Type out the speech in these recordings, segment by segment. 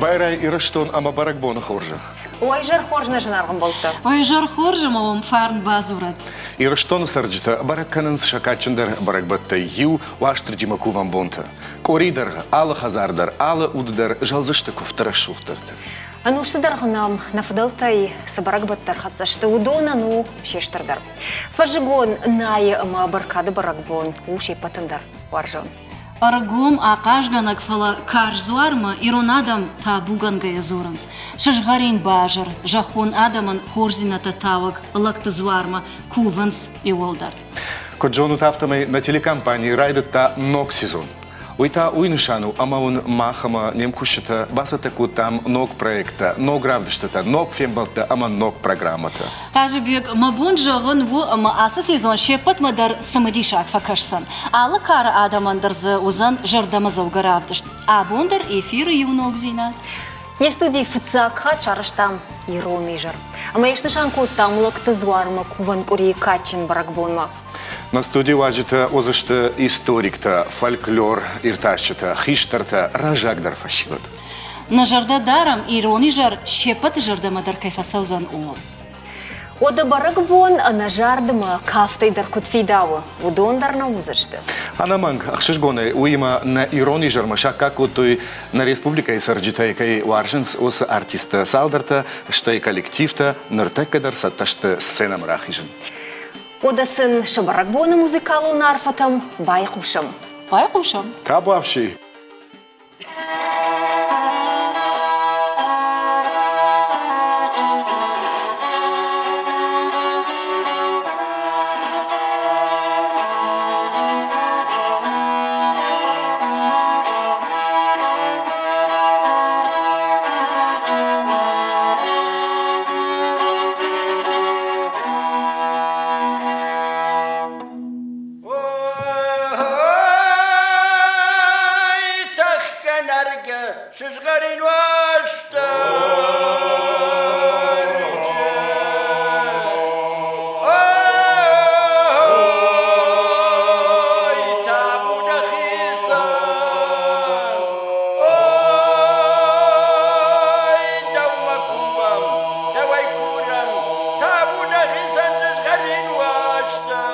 Байрай Ирыстон ӕмӕ бӕрӕгбоны хорзӕх! Уӕ изӕр хорз, нӕ зынаргъ ӕмбӕлттӕ! Уӕ изӕр хорз ӕмӕ уӕм фарн бадзурӕд! Ирыстоны цӕрджытӕ бӕрӕг кӕнынц сӕ кадджындӕр бӕрӕгбӕттӕй иу Уастырджимӕ кувӕн бонтӕ. Къори дӕргъы алы хӕдзар дӕр, алы уд дӕр зӕлдзысты куывдты рӕсугъддӕрты. Ӕнусты дӕргъы нӕм нӕ фыдӕлтӕй цы бӕрӕгбӕттӕ ӕрхӕццӕ сты, уыдонӕн у се стырдӕр. Фӕззыгон найы ӕмӕ бӕркады бӕрӕгбон у се ппӕтӕн дӕр уарзон. Ӕргом ахъазгӕнӕг, фӕлӕ карз дзуармӕ ирон адӕм табугӕнгӕйӕ дзурынц. Сызгъӕрин базыр, зӕххон адӕмӕн хорздзинӕдтӕ тауӕг лӕгты дзуармӕ кувынц иууылдӕр. Куыд зонут, афтӕмӕй нӕ телекомпанийы райдыдта ног сезон. Уый та уый нысан у, ӕмӕ уын мах ӕмӕ не мкусджытӕ бацӕттӕ кодтам ног проекттӕ, ног равдыстытӕ, ног фембӕлдтӕ ӕмӕ ног программӕтӕ. Хъазыбег, мӕ бон зӕгъын у, ӕмӕ ацы сезон се ппӕтмӕ дӕр цымыдисаг фӕкӕсдзӕн. Алы кары адӕмӕн дӕр дзы уыдзӕн зӕрдӕмӕдзӕугӕ равдыст. Абон дӕр эфиры иу ногдзинад. Не студийы фыццаг хатт сарӕзтам ирон изӕр. Ӕмӕ йӕ снысан кодтам Лӕгты дзуармӕ кувӕн къуырийы кадджын бӕрӕгбонмӕ. Нӕ студийы уазджытӕ уыдзысты историктӕ, фольклор иртасджытӕ, хистӕртӕ, раззагдӕр фӕсивӕд. Нӕ зӕрдӕ дарӕм, ирон изӕр се ппӕты зӕрдӕмӕ дӕр кӕй фӕцӕудзӕн, ууыл. Уӕдӕ бӕрӕгбон ӕнӕзардымӕ кафтӕй дӕр куыд фидауы, уыдон дӕр нӕ уыдзысты. Ӕнӕмӕнг, ӕхсызгонӕй уыимӕ нӕ ирон изӕрмӕ саккаг кодтой нӕ республикӕйы цӕрджытӕй кӕй уарзынц, уыцы артисттӕ цалдӕртӕ, стӕй коллективтӕ ныртӕккӕ дӕр цӕттӕ сты сценӕмӕ рахизын. Уӕдӕ сын сӕ бӕрӕгбоны музыкалон арфӕтӕм байхъусӕм. Байхъусӕм. Табуафси! Ой, тӕхгӕ нӕргӕ, сызгъӕрин уастырджи! Ой, табу дӕхицӕн! Ой, дӕумӕ кувӕм, дӕуӕй курӕм, табу дӕхицӕн сызгъӕрин уастырджи!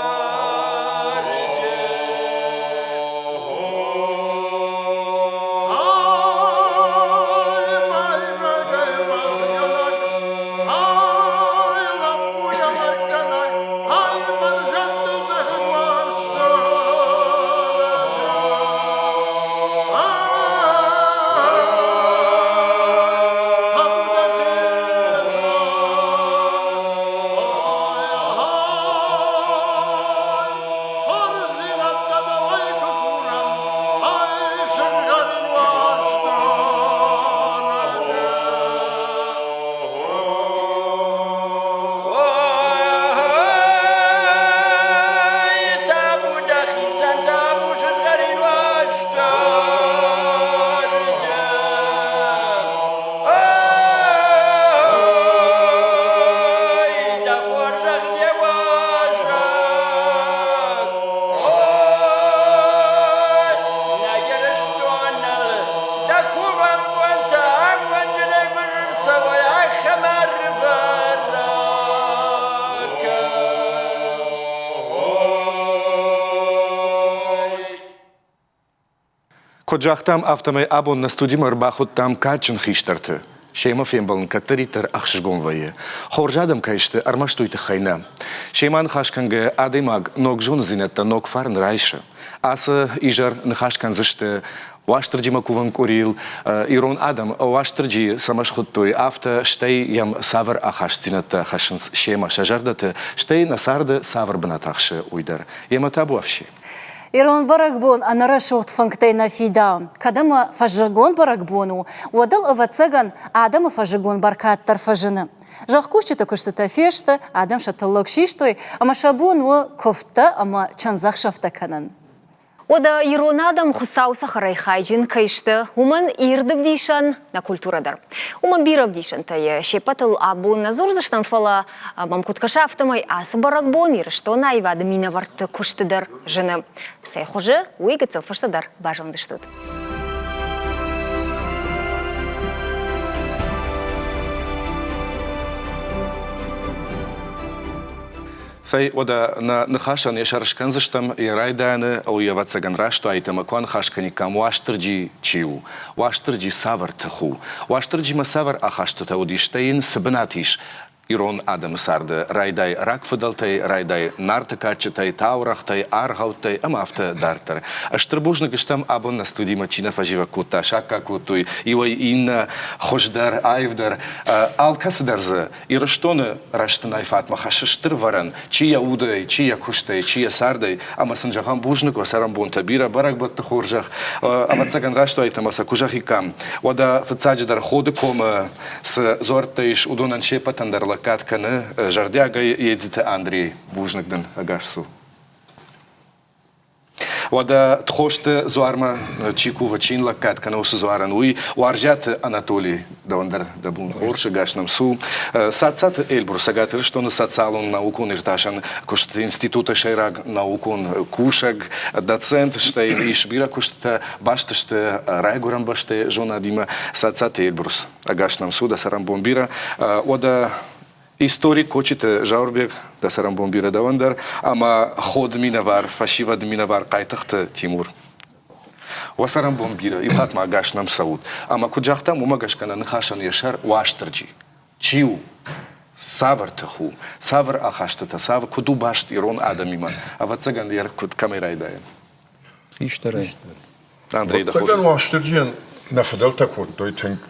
Куыд загътам, афтӕмӕй абон нӕ студимӕ ӕрбахуыдтам кадджын хистӕрты. Семӕ фембӕлын кӕддӕриддӕр ӕхсызгон вӕййы. Хорз адӕм кӕй сты, ӕрмӕст уый тыххӕй нӕ. Семӕ ныхас кӕнгӕйӕ адӕймаг ног зонындзинӕдтӕ, ног фарн райсы. Ацы изӕр ныхас кӕндзысты Уастырджимӕ кувӕн къуырийыл ирон адӕм Уастырджийы цӕмӕ схуыдтой, афтӕ, стӕй йӕм цавӕр ахастдзинӕдтӕ хӕссынц семӕ сӕ зӕрдӕты, стӕй нӕ царды цавӕр бынат ахсы, уый дӕр. Йемӕ табуафси. Ирон бӕрӕгбон ӕнӕрӕсугъд фынгтӕй нӕ фидауы. Кӕд ӕмӕ фӕззыгон бӕрӕгбон у, уӕд ыл, ӕвӕццӕгӕн, адӕмы фӕззыгон бӕркад дӕр фӕзыны. Зӕхкусджыты куыстытӕ фесты, адӕм сӕ тыллӕг систой ӕмӕ сӕ бон у куывдтӕ ӕмӕ чындзӕхсӕвтӕ кӕнын. Уӕдӕ ирон адӕм Хуыцауы цӕхӕрӕй хайджын кӕй сты, уымӕн ирд ӕвдисӕн нӕ культурӕ дӕр. Уымӕн бирӕ ӕвдисӕнтӕ йӕ се ппӕтыл абон нӕ дзурдзыстӕм, фӕлӕ мӕм куыд кӕсы, афтӕмӕй ацы бӕрӕгбон Ирыстоны аивады минӕвӕртты куысты дӕр зыны. Цӕй хуызы, уый гыццыл фӕстӕдӕр базондзыстут. Цӕй, уӕдӕ нӕ ныхасӕн йӕ сӕр скӕндзыстӕм йӕ райдайӕны, ой, ӕвӕццӕгӕн, раст уаид ӕмӕ куы аныхас кӕниккам, Уастырджи чи у, Уастырджи цавӕр тых у, Уастырджимӕ цавӕр ахастытӕ уыди, стӕй йын цы бынат ис ирон адӕмы царды, райдай рагфыдӕлтӕй, райдай Нарты кадджытӕй, таурӕгътӕй, аргъӕуттӕй ӕмӕ афтӕ дарддӕр. Стыр бузныг стӕм, абон нӕ студимӕ чи нӕ фӕзивӕг кодта, саккаг кодтой иуӕй иннӕ хуыздӕр, аивдӕр, алкӕцыдӕр дзы Ирыстоны рӕстынӕй фатмӕ хӕссы стыр вӕрӕн, чи йӕ удӕй, чи йӕ куыстӕй, чи йӕ цардӕй, ӕмӕ сын зӕгъӕм бузныг уӕ цӕрӕнбонтӕ, бирӕ бӕрӕгбӕтты хорзӕх, ӕвӕццӕгӕн раст уаид ӕмӕ сӕ куы зӕгъиккам. Уӕдӕ фыццаджыдӕр Ходы комы цы дзуӕрттӕ ис, уыдонӕн се ппӕтӕн дӕр лӕггад кӕны зӕрдиагӕй Едзиты Андрей. Бузныг дын, ӕгас цу. Уӕдӕ Тхосты дзуармӕ чи кувы, чи йын лӕггад кӕны уыцы дзуарӕн, уый Уарзиаты Анатолий, дӕуӕн дӕр дӕ бон хорз, ӕгас нӕм цу. Сатцаты Эльбрус, Цӕгат Ирыстоны социалон-наукон иртасӕн куысты институты сӕйраг наукон кусӕг, доцент, стӕй ис бирӕ куыстытӕ баст сты райгуырӕн бӕстӕйы зонадимӕ. Сатцаты Эльбрус, ӕгас нӕм цу, дӕ цӕрӕнбон бирӕ. Уӕдӕ Историк Кочиты Зауырбег, дӕ цӕрӕнбон бирӕ дӕуӕн дӕр, ӕмӕ Ходы минӕвар, фӕсивӕды минӕвар Хъайтыхъты Тимур. Уӕ цӕрӕнбон бирӕ, иу хатт ма ӕгас нӕм цӕут. Ӕмӕ куыд загътам, уымӕ гӕсгӕ нӕ ныхасӕн йӕ сӕр Уастырджи. Чи у? Цавӕр тых у? Цавӕр ахастытӕ, цавӕр, куыд у баст ирон адӕмимӕ? Ӕвӕццӕгӕн, йӕ куыд кӕмӕй райдайӕм? Хистӕрӕй. Андрей, дӕ Ӕвӕццӕгӕн Уастырджийӕн нӕ фыдӕлтӕ кодтой тынг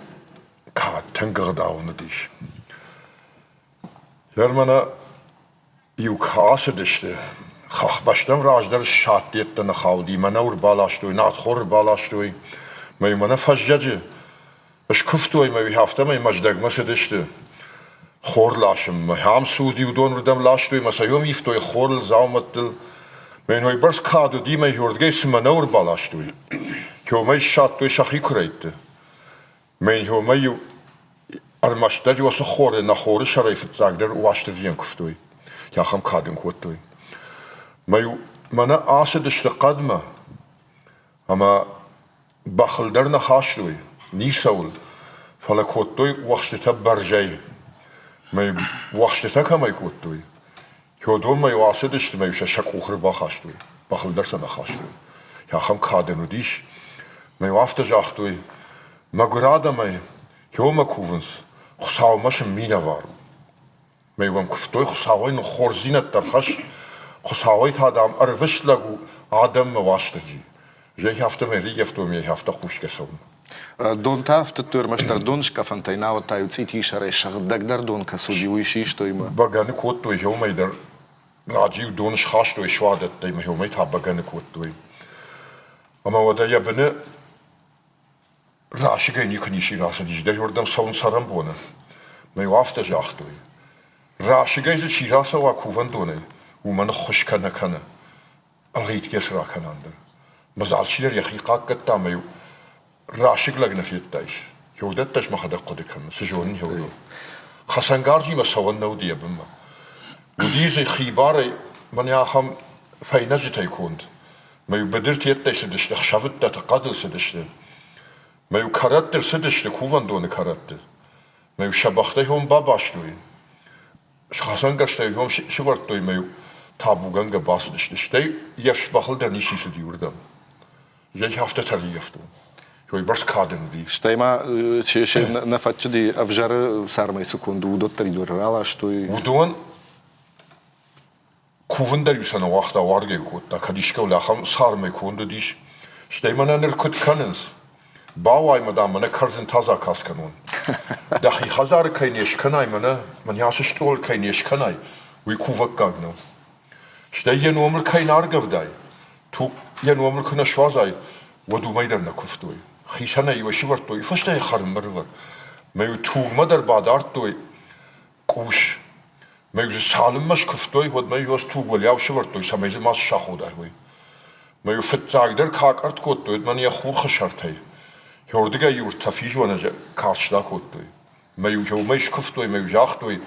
кад тынг ӕгъдауон уыдис. Ныр мӕнӕ иу куы ацыдысты, хӕхбӕстӕм раздӕр ссаддӕттӕ ныхауди, мӕнӕу ӕрбаластой, нартхор ӕрбаластой, мӕ мӕнӕ фӕззӕджы скуывтой мӕ афтӕмӕй Мӕздӕгмӕ цыдысты хор ласынмӕ. Ам суд уыдон уырдӕм ластой мӕ сӕ уым ивтой хорыл, дзаумӕттыл. Мӕ йын уыйбӕрц кад уыди, мӕ уырдыгӕй цы мӕнӕу ӕрбаластой, уымӕй ссадтой сӕхи куырӕйтты. Мӕнмӕ-иу ӕрмӕстдӕр уыцы хоры нӕ хоры сӕрӕй фыццагдӕр Уастырджийӕн куывтой, ахӕм кад ын кодтой. Мӕ-иу мӕнӕ ацыдысты хъӕдмӕ ӕмӕ бӕхыл дӕр нӕ хастой, ницӕуыл, фӕлӕ кодтой уӕхстытӕ бӕрзӕй. Мӕ уӕхстытӕ кӕмӕй кодтой, Уыдонмӕ-иу ацыдысты мӕ-иу сӕ сӕ къухы ӕрбахастой, бӕхыл дӕр сӕ нӕ хастой. Ахӕм кад ын уыдис. Мӕ-иу афтӕ загътой, мӕгуыр адӕмӕй иумӕ кувынц, Хуыцаумӕ сын минӕвар у. Мӕ-иу ӕм куывтой, Хуыцауӕй нын хорздзинӕдтӕ ӕрхӕсс, Хуыцауӕй та, дам, ӕрвыст лӕг у адӕммӕ Уастырджи. Зӕй афтӕмӕй рыййӕфтон, афтӕ хъусгӕ цӕуын. Дон та ӕфтыдтой ӕрмӕстдӕр доныскъӕфӕнтӕй, науӕд та-иу цъитийы сӕрӕй сыгъдӕгдӕр дон кӕцы уыди, уый систой мӕ. Бӕгӕны кодтой еумӕй дӕр. Раджы-иу дон схастой суадӕттӕй мӕ еумӕй та бӕгӕны кодтой. Ӕмӕ уӕдӕ йӕ быны расыгӕй никуы ничи рацыдис, дӕ уырдӕм цӕуын цӕрӕнбоны. Мӕ-иу афтӕ загътой. Расыгӕй дзы чи рацӕуа кувӕндонӕй, уымӕн ӕххуыс кӕнӕ кӕны. Ӕлгъитгӕ цы ракӕнӕн дӕр. Мӕ алчидӕр йӕхи хъахъхъӕдта ӕмӕ-иу расыг лӕг нӕ федтаис. Уыдӕттӕ ӕз мӕхӕдӕг хъуыды кӕнын, цы зонын уыдон. Хӕцӕнгарзимӕ цӕуӕн нӕ уыди йӕ бынмӕ. Уыди дзы хибарӕй мӕнӕ ахӕм фӕйнӕджытӕй конд. Мӕ-иу быдырты йедтӕй цыдысты, ӕхсӕвыддӕты хъӕдыл цыдысты. Мӕ-иу кӕрӕтты рцыдысты, кувӕндоны кӕрӕтты. Мӕ-иу сӕ бӕхтӕй хом бабастой. Схӕцӕнгӕрзтӕй уым сывӕрдтой мӕ табугӕнгӕ бацыдысты. Стӕй йе фсбӕхыл дӕр ничи цыди уырдӕм. Йӕ афтӕ тӕригъӕфтон. Уыйбӕрц кад ын уыди. Стӕй ма нӕ фӕтчыди ӕвзӕры цармӕй цы конд у, уыдон дӕр раластой. Уыдон кувын дӕр-иу сӕ нӕ уагъта, уаргӕ-иу кодта, кӕд искӕуыл ахӕм цармӕй конд уыдис. Стӕй мӕнӕ ныр куыд кӕнынц? Бауай мӕ, дам, мӕнӕ кӕрдзынтӕ заказ кӕнон. Дӕхи хӕдзары кӕй не скӕнай, мӕнӕ, мӕнӕ ацы стъол кӕй не скӕнай, уый кувӕггаг нӕу. Стӕй йӕ номыл кӕй нӕ аргӕвдай, туг йӕ номыл куы нӕ суадзай, уӕд уымӕй дӕр нӕ куывтой. Хицӕнӕй-иу сывӕрдтой, фӕстӕйы хӕрынмӕ рывӕр. Мӕ-иу тугмӕ дӕр бадардтой къус. Мӕ-иу дзы цалынмӕ скуывтой, уӕдмӕ-иу ӕз туг уӕлиау сывӕрдтой, цӕмӕй дзы ма саходай, уый. Мӕ-иу фыццагдӕр куы акъӕртт кодтой, уӕд мӕн йӕ хурхы сӕртӕй уырдыгӕй-иу ӕртӕ физонӕджы карст акодтой. Мӕ-иу уымӕй скуывтой, мӕ-иу загътой,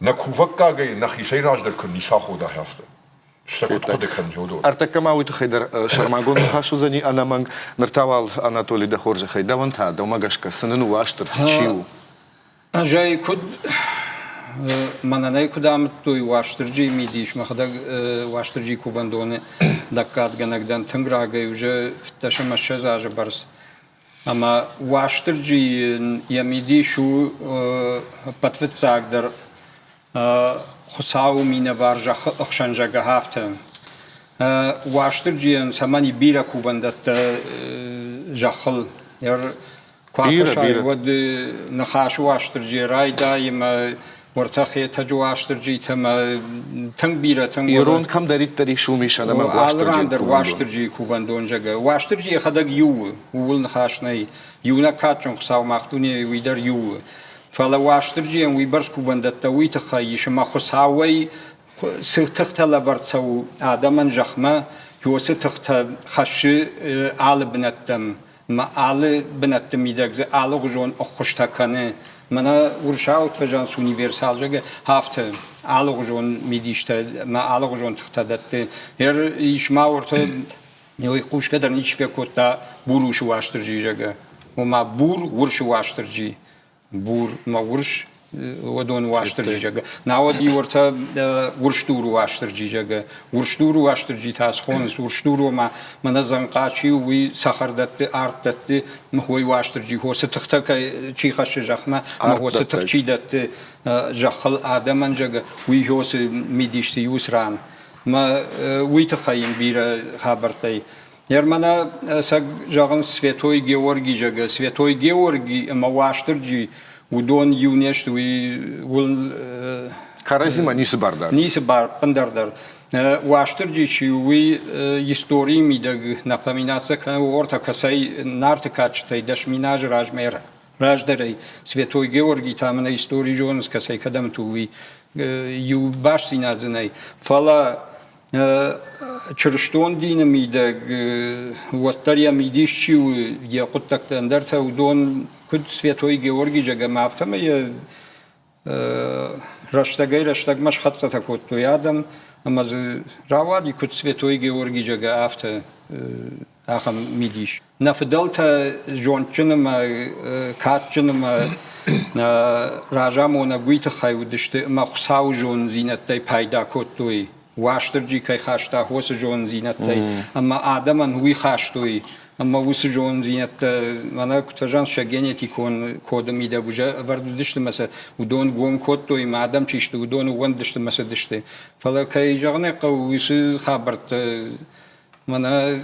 нӕ кувӕггагӕй нӕхицӕй раздӕр куы ницы аходай, афтӕ. Сӕ куыд хъуыды кӕнын, уыдон. Ӕртӕккӕ ма уый тыххӕй дӕр сӕрмагонд ныхас уыдзӕни ӕнӕмӕнг. Ныр та уал, Анатоли, дӕ хорзӕхӕй, дӕуӕн та, дӕумӕ гӕсгӕ, цы нын у Уастырджи, чи у? Ӕз ӕй куыд. Мӕнӕн ӕй куыд амыдтой Уастырджийы мидис, мӕхӕдӕг Уастырджийы кувӕндоны лӕггадгӕнӕг дӕн тынг рагӕй, уже 15 ӕмӕ 20 азы бӕрц. Ӕмӕ Уастырджийы йӕ мидис у ӕппӕтфыццагдӕр Хуыцауы минӕвар зӕххы ӕхсӕн зӕгъгӕ, афтӕ. Уастырджийӕн цӕмӕн и бирӕ кувӕндӕттӕ зӕххыл? Куы акӕсай, уӕд Ныхасы Уастырджийӕ райдай ӕмӕ уӕртӕ Хетӕджы Уастырджитӕ ӕмӕ тынг бирӕ, тынг Ирон кӕмдӕриддӕр ис, уым ис ӕнӕмӕнг Алы ран дӕр Уастырджийы кувӕндон, зӕгъгӕ. Уастырджи йӕхӕдӕг иу у, ууыл ныхас нӕй. Иунӕг кадджын Хуыцау мах дунейы уый дӕр иу у. Фӕлӕ Уастырджийӕн уыйбӕрц кувӕндӕттӕ уый тыххӕй ис, ӕмӕ Хуыцауӕй цы тыхтӕ лӕвӕрд цӕуы адӕмӕн зӕхмӕ, уыцы тыхтӕ хӕссы алы бынӕттӕм ӕмӕ алы бынӕтты мидӕг дзы алыгъуызон ӕххуыстӕ кӕны. Мӕнӕ уырыссаг фӕзӕнц универсал, зӕгъгӕ, афтӕ алыгъуызон мидистӕ ӕмӕ алыгъуызон тыхтӕ дӕтты. Ер ис ма уӕртӕ уый хъусгӕ дӕр ничи фӕкодта Бурусы Уастырджи, зӕгъгӕ. Ома бур Уырсы Уастырджи. Бур мӕ урс уыдон Уастырджи, зӕгъгӕ. Науӕд иу ӕртӕ Урсдуры Уастырджи, зӕгъгӕ. Урсдуры Уастырджи та схонынц Урсдур, ома мӕнӕ дзӕнхъа чи у, уый цӕхӕрдӕтты, артдӕтты, мыхой Уастырджи, хосы тыхтӕ кӕй чи хӕссы зӕхмӕ, ӕмӕ хосы тых чи дӕтты зӕххыл адӕмӕн, зӕгъгӕ, уый хосы мидис цы иу ран. Мӕ уый тыххӕй йын бирӕ хабӕрттӕй Мӕнӕ ӕцӕг зӕгъынц Святой Георгий, зӕгъгӕ, Святой Георгий ӕмӕ Уастырджи, уыдон иу не сты, уый Кӕрӕдзимӕ ницы бар дӕр. Ницы бар, ӕндӕр дӕр. Уастырджи чи у, уый историйы мидӕг напоминация кӕны угортӕ, кӕцӕй Нарты кадджытӕй 10 000 азы размӕ раздӕрӕй Святой Георгий та мын истори зонынц, кӕцӕй кӕдӕмты у, уый иу бастдзинад дзы нӕй. Фӕлӕ чырыстон дины мидӕг уӕддӕр йӕ мидис чи у, йӕ хъуыддӕгтӕ ӕндӕртӕ, уыдон куыд Святой Георгий зӕгъӕм, афтӕмӕй йӕ рӕстӕгӕй-рӕстӕгмӕ схӕццӕтӕ кодтой адӕм, ӕмӕ дзы рауади куыд Святой Георгий зӕгъгӕ, афтӕ ахӕм мидис. Нӕ фыдӕлтӕ зондджын ӕмӕ кадджын ӕмӕ разамонӕг уый тыххӕй уыдысты, ӕмӕ Хуыцауы зонындзинӕдтӕй пайда кодтой. Уастырджи кӕй хаста, уыцы зонындзинӕдтӕй, ӕмӕ адӕмӕн уый хастой, ӕмӕ уыцы зонындзинӕдтӕ, мӕнӕ куыд фӕзӕгъынц, сӕ генетикон коды мидӕг уже ӕвӕрд уыдысты ӕмӕ сӕ уыдон гом кодтой, ӕмӕ адӕм чи сты, уыдон ӕууӕндысты ӕмӕ цыдысты. Фӕлӕ, кӕй зӕгъын ӕй хъӕуы, уыцы хабӕрттӕ Мӕнӕ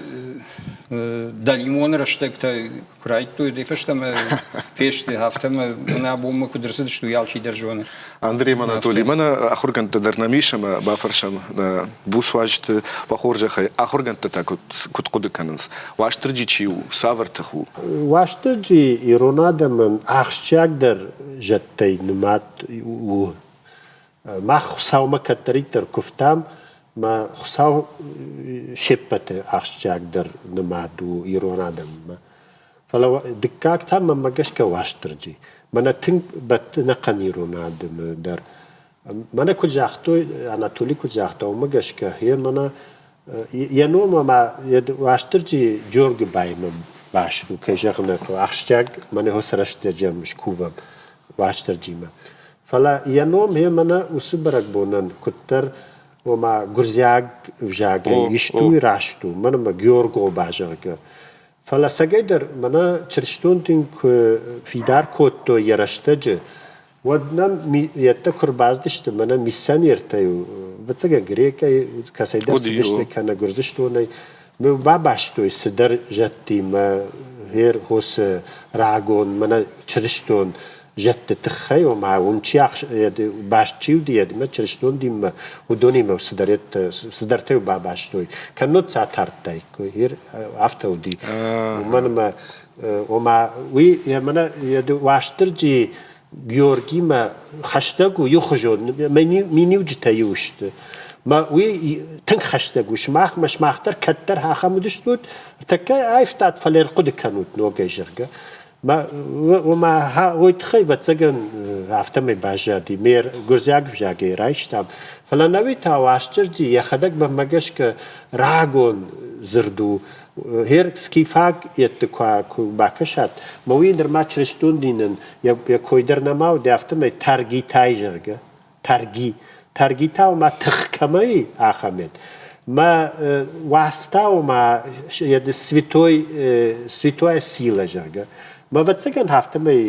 дӕлимоны рӕстӕгтӕ куы райдтой, уӕдӕй фӕстӕмӕ фесты, афтӕмӕ мӕнӕ абонмӕ куыд ӕрцыдысты, уый алчидӕр зоны. Андрей Анатолий, мӕнӕ ахуыргӕндтӕ дӕр нӕм ис ӕмӕ бафӕрсӕм нӕ буц уазджыты уӕ хорзӕхӕй. Ахуыргӕндтӕ та куыд хъуыды кӕнынц? Уастырджи чи у, цавӕр тых у? Уастырджи ирон адӕмӕн ахсджиагдӕр зӕдтӕй нымад у. Мах Хуыцаумӕ кӕддӕриддӕр куывтам, мӕ Хуыцау се ппӕты ахсджиагдӕр нымад у ирон адӕммӕ. Фӕлӕ дыккаг та мӕнмӕ гӕсгӕ Уастырджи. Мӕнӕ тынг бӕтты ӕнӕхъӕн ирон адӕмы дӕр. Мӕнӕ куыд загътой, Анатоли куыд загъта, уымӕ гӕсгӕ, гъе мӕнӕ йӕ ном ӕмӕ Уастырджи Джоргуыбаимӕ баст у, кӕй зӕгъын ӕй хъӕуы, ахсджиаг мӕнӕ уыцы рӕстӕджы скувӕм Уастырджимӕ. Фӕлӕ йӕ ном гъе мӕнӕ уыцы бӕрӕгбонӕн куыддӕр, ома гуырдзиаг ӕвзагӕй ист у, раст у, мӕнмӕ Георгоба, зӕгъгӕ. Фӕлӕ цӕгӕйдӕр мӕнӕ чырыстон дин куы фидар кодтой йӕ рӕстӕджы, уӕд нӕм йедтӕ куы рбацыдысты, мӕнӕ миссионертӕй, ӕвӕццӕгӕн грекъӕй кӕцӕйдӕр цыдысты кӕнӕ Гуырдзыстонӕй, мы бабастой цыдӕр зӕдтимӕ, гъер хосы рагон, мӕнӕ чырыстон зӕдты тыххӕй, ома уым чи баст чи уыди, йедмӕ чырыстон динмӕ, уыдонимӕ цыдӕртӕ бабастой. Кӕннод сӕ атардтаиккой. Афтӕ уыди. Уымӕн ӕмӕ ома уый мӕнӕ Уастырджи Георгимӕ хӕстӕг у иухуызон, миниуджытӕ иу сты. Мӕ уый тынг хӕстӕг у сымахмӕ, сымах дӕр кӕддӕр ахӕм уыдыстут, ӕртӕккӕ аивтат, фӕлӕ ӕрхъуыды кӕнут ногӕй, зӕгъгӕ. Ома уый тыххӕй, ӕвӕццӕгӕн, афтӕмӕй баззади. Ме гуырдзиаг ӕвзагӕй райстам. Фӕлӕ нӕуи та Уастырджи йӕхӕдӕг мӕнмӕ гӕсгӕ рагон дзырд у. Гъер скифаг йедты куы бакӕсат, мӕ уый нырма чырыстон динӕн йӕ кой дӕр нӕма уыди, афтӕмӕй Таргитай, зӕгъгӕ. Тарги. Тарги та ома тых кӕмӕй ахӕмет. Мӕ уаста ома святой, святая сила, зӕгъгӕ. Мӕ ӕвӕццӕгӕн афтӕмӕй,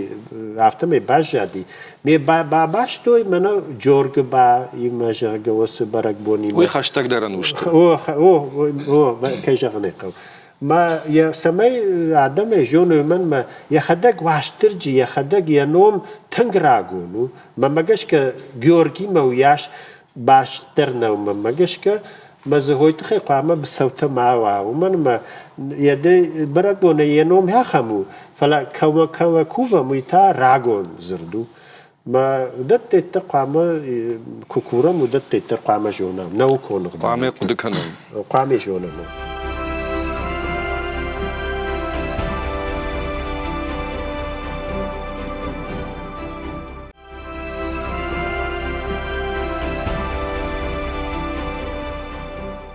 афтӕмӕй баззади. Ме бабастой мӕнӕ Джоргы ба имӕ, зӕгъгӕ, уыцы бӕрӕгбонимӕ. Уый хӕстӕгдӕр ӕнусты. О, о, о, кӕй зӕгъын ӕй хъӕуы. Мӕ йӕ цӕмӕй адӕмӕй зоной, уымӕн мӕ йӕхӕдӕг Уастырджи, йӕхӕдӕг йӕ ном тынг рагон у. Мӕнмӕ гӕсгӕ Георгимӕ уыйас баст дӕр нӕу мӕнмӕ гӕсгӕ. Мӕ дзы уой тыххӕй хъуамӕ быцӕутӕ ма уа, уымӕн ӕмӕ йӕ бӕрӕгбонӕй йӕ ном ахӕм у, фӕлӕ кӕмӕ кӕмӕ кувӕм, уый та рагон дзырд у. Мӕ уыдӕттӕ хъуамӕ куы курӕм, уыдӕттӕ дӕр хъуамӕ зонӕм, наукон ӕгъдауӕй. Хъуамӕ хъуыды кӕнӕм. Хъуамӕ зонӕм.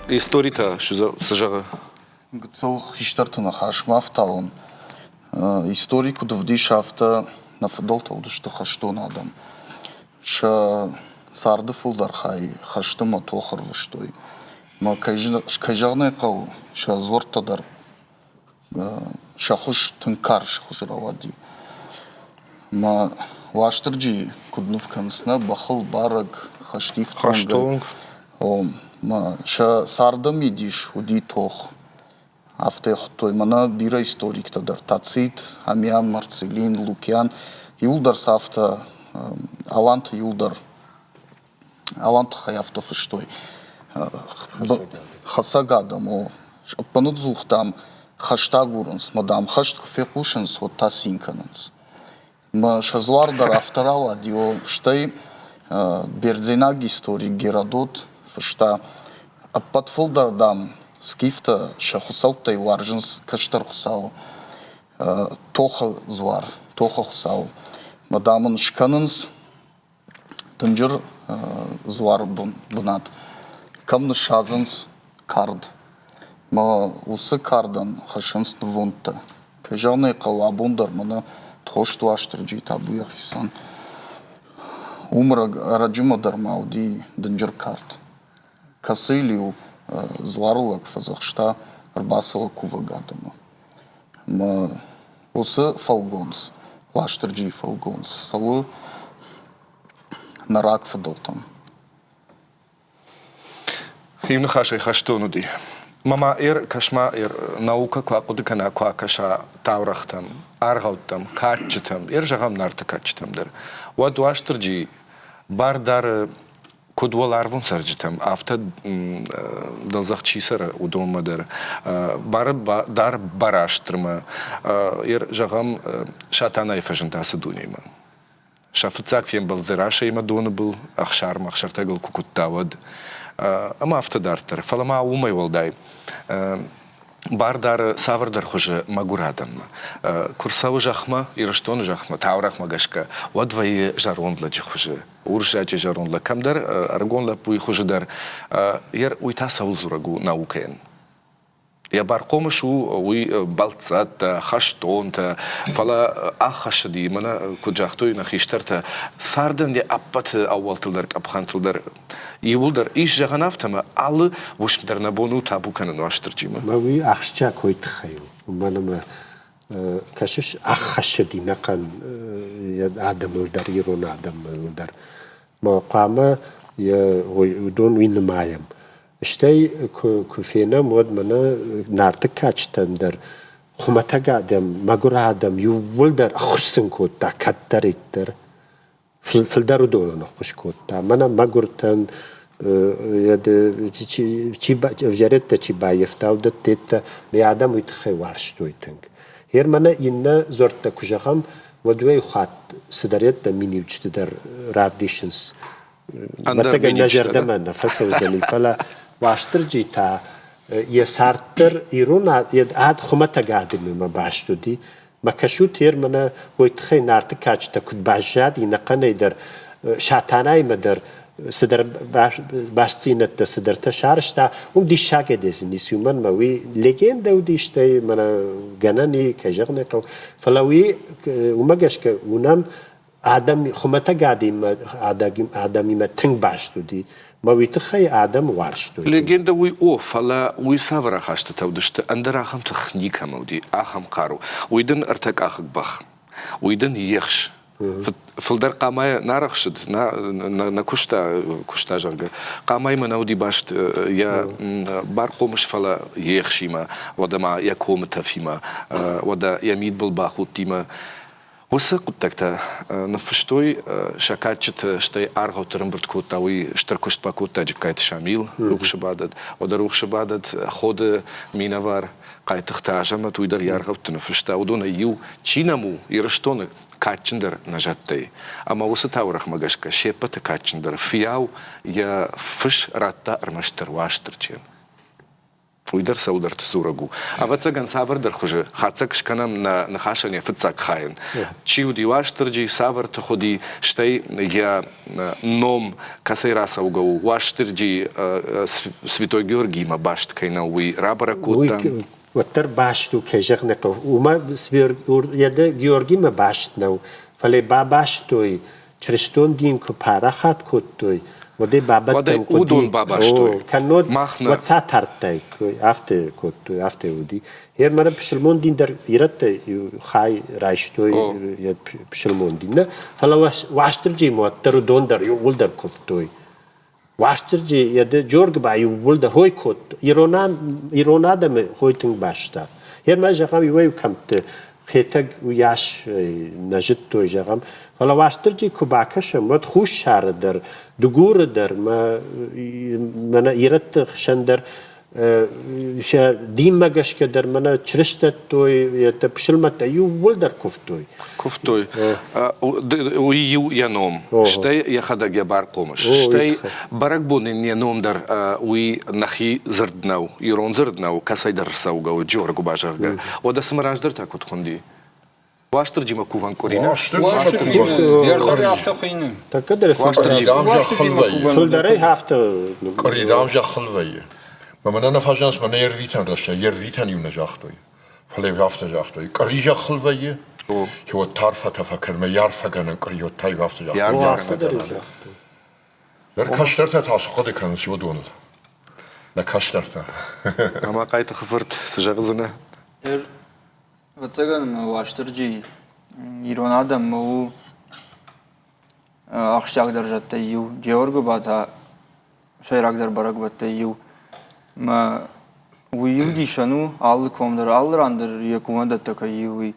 Истори та цы зӕгъы? Гыццыл хистӕрты ныхасмӕ ӕфтауын. Истори куыд ӕвдисы, афтӕ нӕ фыдӕлтӕ уыдысты хӕстон адӕм. Сӕ царды фылдӕр хай хӕсты ӕмӕ тох ӕрвыстой. Ӕмӕ кӕй зӕгъын ӕй хъӕуы, сӕ дзуӕрттӕ дӕр сӕ хуыз тынг карз хуыз рауади. Ӕмӕ Уастырджи куыд ныв кӕнынц нӕ бӕхыл барӕг, хӕстифтонгӕй. Мӕ сӕ царды мидис уыди тох. Афтӕ хуыдтой мӕнӕ бирӕ историктӕ дӕр Тацит, Амиан, Марцелин, Лукиан. Иуылдӕр сӕ афтӕ, аланты иуылдӕр Алан тыххӕй афтӕ фыстой. Хӕцӕг адӕм, о. Ӕппыныдзух, дам, хӕст агурынц, мӕ, дам, хӕст куы фехъусынц, уӕд та цин кӕнынц. Мӕ сӕ дзуар дӕр афтӕ рауади, о. Стӕй бердзенаг историк Геродот фыста, ӕппӕт фылдӕр, дам, скифтӕ сӕ хуыцӕуттӕй уарзынц кӕстӕр хуыцауы, тохы дзуар, тохы хуыцауы. Мӕ, дам, ын скӕнынц дынджыр дзуары бынат, кӕм ныссадзынц кард. Мӕ уыцы кардӕн хӕссынц нывондтӕ. Кӕй зӕгъын ӕй хъӕуы, абон дӕр мӕнӕ Тхост Уастырджи табу йӕхицӕн. Уым ӕрӕджымӕ дӕр ма уыди дынджыр кард, кӕцыйыл-иу дзуарылӕг фӕдзӕхста ӕрбацӕуӕг кувӕг адӕмы. Ӕмӕ уыцы фӕлгонц, Уастырджийы фӕлгонц цӕуы нӕ рагфыдӕлтӕм. Иу ныхасӕй хӕстон уыди. Мӕ ма ӕр кӕс-ма ӕр наукӕ куы ахъуыды кӕна, куы акӕса таурӕгътӕм, аргъӕуттӕм, кадджытӕм, ӕр зӕгъӕм Нарты кадджытӕм дӕр, уӕд Уастырджи бар дары куыд уӕларвон цӕрджытӕм, афтӕ дӕлдзӕх чи цӕры, уыдонмӕ дӕр. Бары дӕр Барастырмӕ, зӕгъӕм, Сатанайы фӕзынд ацы дунемӕ. Сӕ фыццаг фембӕлд Дзерассӕимӕ доны был ӕхсармӕ ӕхсӕртӕгыл куы куыдта, уӕд. Ӕмӕ афтӕ дарддӕр. Фӕлӕ ма уымӕй уӕлдай бар дары цавӕрдӕр хуызы мӕгуыр адӕммӕ. Куы рцӕуы зӕхмӕ, Ирыстоны зӕхмӕ, таурӕгъмӕ гӕсгӕ, уӕд вӕййы зӕронд лӕджы хуызы. Урсзачъе зӕронд лӕг кӕмдӕр, ӕрыгон лӕппуйы хуызы дӕр. Уый та цӕуыл дзурӕг у наукӕйӕн? Йӕ бархъомыс у уый бӕлццӕттӕ, хӕстонтӕ, фӕлӕ ӕххӕссыди, мӕнӕ куыд загътой нӕ хистӕртӕ, цардӕн йӕ ӕппӕты ӕууӕлтыл дӕр, къӕпхӕнтыл дӕр иууылдӕр ис зӕгъӕн афтӕ ӕмӕ алы уысм дӕр нӕ бон у табу кӕнын Уастырджимӕ. Мӕ уый ахсджиаг кой тыххӕй у, уымӕн ӕмӕ кӕсыс, ӕххӕссыди ӕнӕхъӕн адӕмыл дӕр, ирон адӕмыл дӕр. Мӕ хъуамӕ йӕ уыдон уый нымайӕм. Стӕй куы, куы фенӕм, уӕд мӕнӕ Нарты кадджытӕн дӕр хуымӕтӕг адӕм, мӕгуыр адӕм иууылдӕр ӕххуыс сын кодта кӕддӕриддӕр. Фылдӕр уыдонӕн ӕххуыс кодта. Мӕнӕ мӕгуыртӕн, чи, ӕвзӕрӕттӕ чи баййӕфта, уыдӕттӕ мӕ адӕм уый тыххӕй уарзтой тынг. Гъер мӕнӕ иннӕ дзуӕрттӕ куы зӕгъӕм, уӕд уӕй хатт цыдӕриддӕр миниуджыты дӕр равдисынц Ӕвӕццӕгӕн нӕ зӕрдӕмӕ нӕ фӕцӕудзӕни, фӕлӕ Уастырджи та йӕ цард дӕр ирон ад хуымӕтӕг адӕмимӕ баст уыди. Мӕ кӕсут ер мӕнӕ уой тыххӕй Нарты кадджытӕ куыд баззади ӕнӕхъӕнӕй дӕр Сатанаимӕ дӕр цыдӕр бастдзинӕдтӕ цыдӕртӕ сарӕзта, уым диссагӕй дезинис, уымӕн мӕ уый легендӕ уыди, стӕй мӕнӕ гӕнӕн и, кӕй зӕгъын ӕй хъӕуы. Фӕлӕ уый уымӕ гӕсгӕ уынӕм. Адӕм хуымӕтӕг адӕмимӕ тынг баст уыди, мӕ уый тыххӕй адӕм уарзтой. Легендӕ уый о, фӕлӕ уый цавӕр ахастытӕ уыдысты, ӕндӕр ахӕм тых никӕмӕ уыди, ахӕм хъару. Уый дын ӕртӕкъахыг бӕх, уый дын ехс. Фылдӕр хъамайӕ нӕ арӕхсыд, нӕ куыста, куыста, зӕгъгӕ. Хъамаимӕ нӕ уыди баст йӕ бархъомыс, фӕлӕ ехсимӕ, уӕдӕ ма йӕ комы тӕфимӕ, уӕдӕ йӕ мидбыл бахудтимӕ. Уыцы хъуыддӕгтӕ ныффыстой сӕ кадджыты, стӕй аргъӕутты ӕрӕмбырд кодта, уый стыр куыст бакодта Джыккайты Шамил, рухсы бадӕд. Уӕдӕ рухсы бадӕд Ходы минӕвар Хъайтыхъты Азӕмӕт, уый дӕр йӕ аргъӕутты ныффыста. Уыдонӕй иу, чи нӕм у Ирыстоны кадджындӕр нӕ зӕдтӕй. Ӕмӕ уыцы таурӕгъмӕ гӕсгӕ се ппӕты кадджындӕр фыййау йӕ фыс радта ӕрмӕстдӕр Уастырджийӕн. Уый дӕр цӕуылдӕрты дзурӕг у. Ӕвӕццӕгӕн, цавӕрдӕр хуызы хатдзӕг скӕнӕм нӕ ныхасӕн йӕ фыццаг хайӕн. Чи уыди Уастырджи, цавӕр тых уыди, стӕй йӕ ном кӕцӕй рацӕугӕ у, Уастырджи Святой Георгиимӕ баст кӕй нӕу, уый рабӕрӕг кодтам. Уый уӕддӕр баст у, кӕй зӕгъын ӕй хъӕуы. Уымӕ Георгимӕ баст нӕу, фӕлӕ бабастой чырыстон дин куы парахат кодтой, уӕд ӕй бабӕттӕн хъуыди. Уыдон бабастой. Кӕннод уӕд сӕ тардтаиккой, афтӕ кодтой, афтӕ уыди. Гъер мӕнӕ пысылмон дин дӕр ирӕттӕ хай райстой пысылмон дин нӕ, фӕлӕ Уастырджимӕ уӕддӕр уыдон дӕр иууылдӕр куывтой. Уастырджи йӕ Джоргба иууылдӕр хой кодтой. Ирон адӕмы хой тынг баста. Гъер ма зӕгъӕм, иуӕй кӕмтты Хетӕг уыйас нӕ зыдтой, зӕгъӕм. Фӕлӕ Уастырджи куы бакӕсӕм, уӕд Хуссары дӕр, Дыгуры дӕр, мӕнӕ ирӕтты хсӕн дӕр сӕ динмӕ гӕсгӕ дӕр мӕнӕ чырыстӕттой, пысылмӕттӕ иууылдӕр куывтой. Куывтой. Уый иу йӕ ном, стӕй йӕхӕдӕг йӕ бархъомыс. Стӕй бӕрӕгбон ын йӕ ном дӕр уый нӕхи дзырд нӕу, ирон дзырд нӕу, кӕцӕйдӕр ӕрцӕугӕ у, Джоргуыба, зӕгъгӕ. Уӕдӕ цымӕ раздӕр та куыд хуынди? Уастырджимӕ кувӕн къуыри нӕ? Уастырджи афтӕ хуыйны. Тӕккӕ дӕр фылдӕрӕй афтӕ. Къуыри дам зӕххыл вӕййы. Мӕнӕ нӕ фӕзынынц, мӕнӕ йе рвитӕн рӕстӕг, йе рвитӕн-иу нӕ загътой. Фӕлӕ афтӕ загътой, къуыри зӕххыл вӕййы, уӕд та арфӕтӕ фӕкӕн, мӕ арфӕгӕнӕн къуыри, уӕд та-иу афтӕ загътой. Афтӕ дӕр загътой. Ныр кӕстӕртӕ та цы хъуыды кӕнынц уыдоныл? Нӕ кӕстӕртӕ. Ӕмӕ Хъайтыхъы фырт, цы зӕгъдзынӕ? Ӕвӕццӕгӕн мӕ Уастырджи ирон адӕммӕ у ахсджиагдӕр зӕдтӕй иу. Джеоргуыба та сӕйрагдӕр бӕрӕгбӕттӕй иу. Мӕ уый иу дисӕн у, алы ком дӕр, алы ран дӕр йӕ кувӕндӕттӕ кӕй и, уый.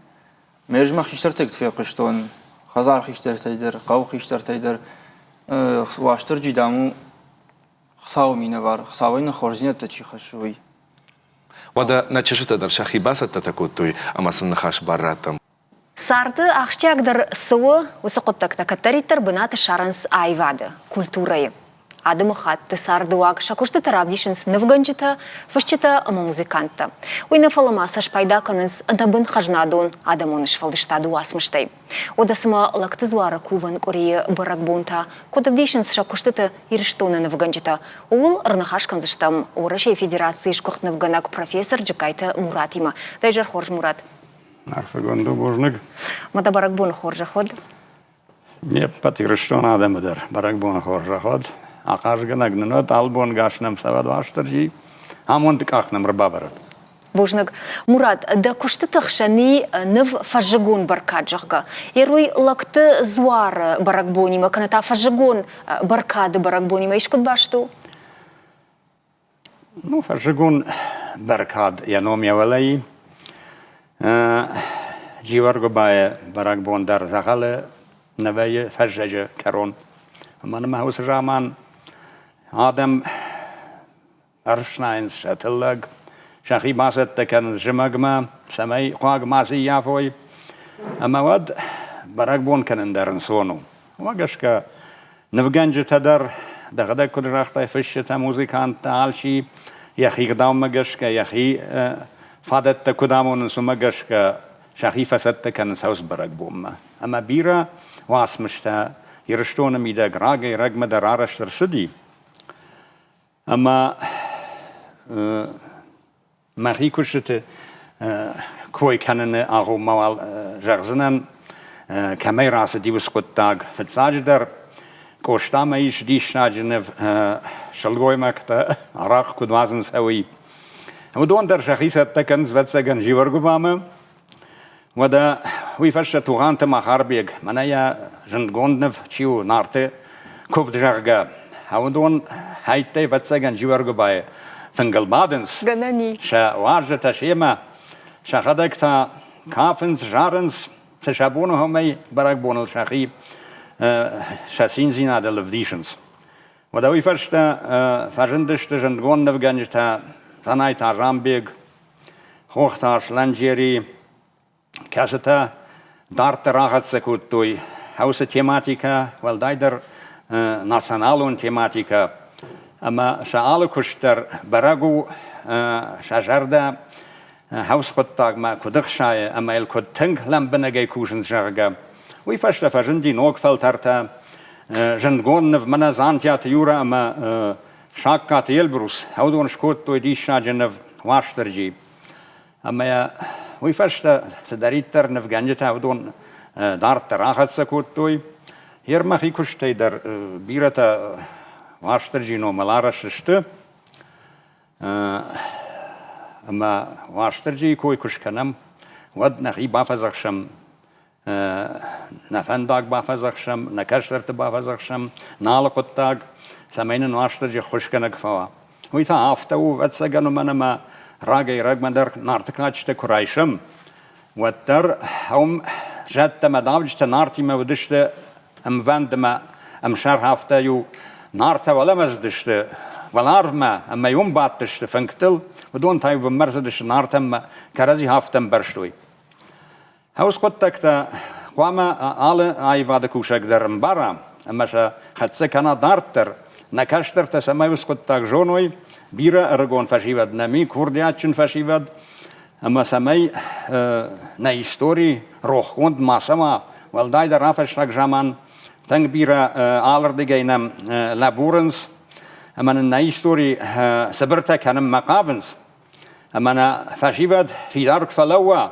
Ме ӕз мӕ хистӕртӕй куыд фехъуыстон, хӕдзар хистӕртӕй дӕр, хъӕуы хистӕртӕй дӕр, Уастырджи, дам, у Хуыцауы минӕвар, Хуыцауӕй нын хорздзинӕдтӕ чи хӕссы, уый. Уӕдӕ нӕ чызджытӕ дӕр сӕхи бацӕттӕтӕ кодтой ӕмӕ сын ныхасы бар раттӕм. Царды ахсджиагдӕр цы у, уыцы хъуыддӕгтӕ кӕддӕриддӕр бынат ссарынц аивады, культурӕйы. Адӕмыхатты цардыуаг сӕ куыстыты равдисынц нывгӕнджытӕ, фысджытӕ ӕмӕ музыканттӕ. Уый нӕ фӕлӕ ма сӕ спайда кӕнынц ӕнӕбын хӕзнадон адӕмон сфӕлдыстады уацмыстӕй. Уӕдӕ цымӕ Лӕгты дзуары кувӕн къуырийы бӕрӕгбонтӕ куыд ӕвдисынц сӕ куыстыты Ирыстоны нывгӕнджытӕ, ууыл ӕрныхас кӕндзыстӕм Уӕрӕсейы Федерацийы сгуыхт нывгӕнӕг профессор Джыккайты Муратимӕ. Дӕ изӕр хорз, Мурат. Арфӕгонд у, бузныг. Мӕ дӕ бӕрӕгбоны хорзӕх уӕд. Не ппӕт Ирыстоны адӕмы дӕр бӕрӕгбоны хорзӕх уӕд. Ахъазгӕнӕг нын уӕд, алыбон гас нӕм цӕуӕд Уастырджи, амонды къах нӕм ӕрбавӕрӕд. Бузныг. Мурат, дӕ куыстыты хсӕн и ныв фӕззыгон бӕркад, зӕгъгӕ. Ерой лӕгты дзуары бӕрӕгбонимӕ кӕнӕ та фӕззыгон бӕркады бӕрӕгбонимӕ искуыд баст у? Ну, фӕззыгон бӕркад йӕ ном йӕ уӕлӕ и. Джиуӕргуыбайы бӕрӕгбон дӕр дзӕгъӕлы нӕ вӕййы фӕззӕджы кӕрон. Ӕмӕ нымӕ уыцы заман адӕм ӕрфснайынц сӕ тыллӕг, сӕхи бацӕттӕ кӕнынц зымӕгмӕ, цӕмӕй хъуаг ма сыййафой. Ӕмӕ уӕд бӕрӕгбон кӕнын дӕр ӕнцон у. Уымӕ гӕсгӕ нывгӕнджытӕ дӕр, дӕхӕдӕг куыд загътай, фысджытӕ, музыканттӕ, алчи йӕхи гъдаумӕ гӕсгӕ, йӕхи фадӕттӕ куыд амонынц, уымӕ гӕсгӕ сӕхи фӕцӕттӕ кӕнынц ӕвз бӕрӕгбонмӕ. Ӕмӕ бирӕ уацмыстӕ Ирыстоны мидӕг рагӕй-рӕгмӕ дӕр арӕзт ӕрцыди. Ӕмӕ мӕхи куыстыты кой кӕныны агъоммӕ уал зӕгъдзынӕн. кӕмӕй рацыди уыцы хъуыддаг. Фыццаджыдӕр Къостамӕ ис диссаджы ныв сылгоймӕгтӕ арахъхъ куыд уадзынц, уый. Уыдон дӕр сӕхи цӕттӕ кӕнынц, ӕвӕццӕгӕн, Джиуӕргуыбамӕ. Уӕдӕ уый фӕстӕ Тугъанты Махарбег, мӕнӕ йӕ зындгонд ныв чи у, Нарты куывд, зӕгъгӕ, уыдон хӕйттӕй, ӕвӕццӕгӕн, Джиуӕргуыбайы фынгыл бадынц. Гӕнӕн и. Сӕ уазджытӕ семӕ, сӕхӕдӕг та кафынц, зарынц, цы сӕ бон у, уымӕй бӕрӕгбоныл сӕхи сӕ циндзинадыл ӕвдисынц. Уӕдӕ уый фӕстӕ фӕзындысты зындгонд нывгӕнджытӕ Дзанайты Азамбег, Хохты Аслӕнджери, кӕцытӕ дарддӕр ахӕццӕ кодтой уыцы тематикӕ, уӕлдайдӕр националон тематикӕ. Ӕмӕ сӕ алы куыст дӕр бӕрӕг у, сӕ зӕрдӕ хӕс хъуыддагмӕ куыд ӕхсайы ӕмӕ йыл куыд тынг лӕмбынӕгӕй кусынц, зӕгъгӕ. Уый фӕстӕ фӕзынди ног фӕлтӕртӕ, зындгонд ныв мӕнӕ Дзантиаты Юра ӕмӕ Сагкаты Эльбрус, уыдон скодтой диссаджы ныв Уастырджи. Ӕмӕ уый фӕстӕ цыдӕриддӕр нывгӕнджытӕ уыдон дарддӕр ахӕццӕ кодтой. Йе рмӕхи куыстӕй дӕр бирӕтӕ Уастырджи номыл арӕзт сты. Ӕмӕ Уастырджийы кой куы скӕнӕм, уӕд нӕхи бафӕдзӕхсӕм, нӕ фӕндаг бафӕдзӕхсӕм, нӕ кӕстӕрты бафӕдзӕхсӕм, нӕ алы хъуыддаг, цӕмӕй нын Уастырджи ӕххуысгӕнӕг фӕуа. Уый та афтӕ у, ӕвӕццӕгӕн, уымӕн ӕмӕ рагӕй-рӕгмӕ дӕр Нарты кадджытӕ куы райсӕм, уӕддӕр уым зӕдтӕ мӕ давджытӕ Нартимӕ уыдысты ӕмвӕнд ӕмӕ ӕмсӕр афтӕ-иу Нартӕ уӕлӕмӕ цыдысты уӕларвмӕ ӕмӕ уым бадтысты фынгтыл, уыдон та-иу бынмӕ рцыдысты Нартӕм ӕмӕ кӕрӕдзи афтӕ ӕмбӕрстой. Хӕс хъуыддӕгтӕ хъуамӕ алы аивады кусӕг дӕр ӕмбара ӕмӕ сӕ хӕццӕ кӕна дарддӕр. Нӕ кӕстӕртӕ цӕмӕй уыцы хъуыддаг зоной, бирӕ ӕрыгон фӕсивӕд нӕм и, курдиатджын фӕсивӕд, ӕмӕ цӕмӕй нӕ истори рохгонд ма цӕуа, уӕлдайдӕр афӕстаг заман тынг бирӕ алырдыгӕй нӕм лӕбурынц ӕмӕ нын нӕ истори цыбыртӕ кӕнынмӕ хъавынц. Ӕмӕ нӕ фӕсивӕд фидар куы фӕлӕууа,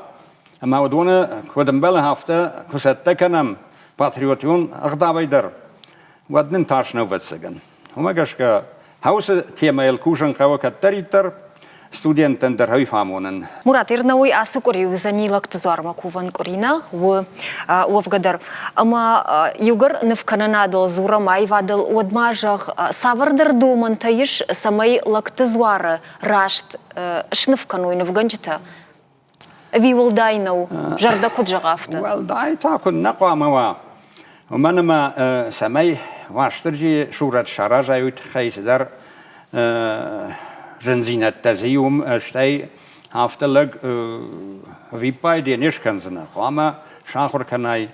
ӕмӕ уыдоны куыд ӕмбӕлы, афтӕ куы цӕттӕ кӕнӕм патриотон ӕгъдауӕй дӕр, уӕд нын тас нӕу, ӕвӕццӕгӕн. Уымӕ гӕсгӕ хаусы темӕйыл кусын хъӕуы кӕддӕриддӕр, студенттӕн дӕр уый фӕамонын. Мурат, Ирнауый ацы къуыри уыдзӕни Лӕгты дзуармӕ кувӕн къуыри нӕ у уӕвгӕ дӕр. Ӕмӕ иугӕр нывкӕнынадыл дзурӕм аивадыл, уӕд ма зӕгъ, цавӕрдӕр домӕнтӕ ис, цӕмӕй Лӕгты дзуары раст сныв кӕной нывгӕнджытӕ? Ӕви уӕлдай нӕу, зӕрдӕ куыд зӕгъа, афтӕ? Уӕлдай та куыннӕ хъуамӕ уа. Уымӕн ӕмӕ цӕмӕй Уастырджийы сурӕт саразай, уый тыххӕй цыдӕр зындзинӕдтӕ дзы и уым, стӕй афтӕ лӕг ӕвиппайды не скӕндзынӕ. Хъуамӕ сахуыр кӕнай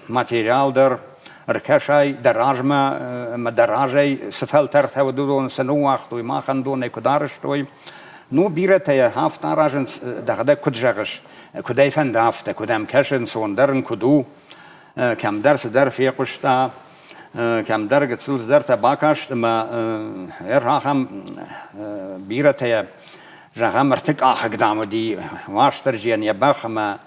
материал дӕр, ӕркӕсай дӕ размӕ ӕмӕ дӕ разӕй цы фӕлтӕртӕ уыд, уыдон цы ныууагътой, махӕн донӕй куыд арӕзтой. Ну, бирӕтӕ йӕ афтӕ аразынц, дӕхӕдӕг куыд зӕгъыс, куыд ӕй фӕнды, афтӕ, куыд ӕм кӕсы, ӕнцондӕр ын куыд у, кӕмдӕр цыдӕр фехъуыста, кӕмдӕр гыццыл цыдӕртӕ бакаст ӕмӕ ахӕм бирӕтӕ йӕ, зӕгъӕм, ӕртыкъахыг, дам, уыди Уастырджийӕн йӕ бӕх ӕмӕ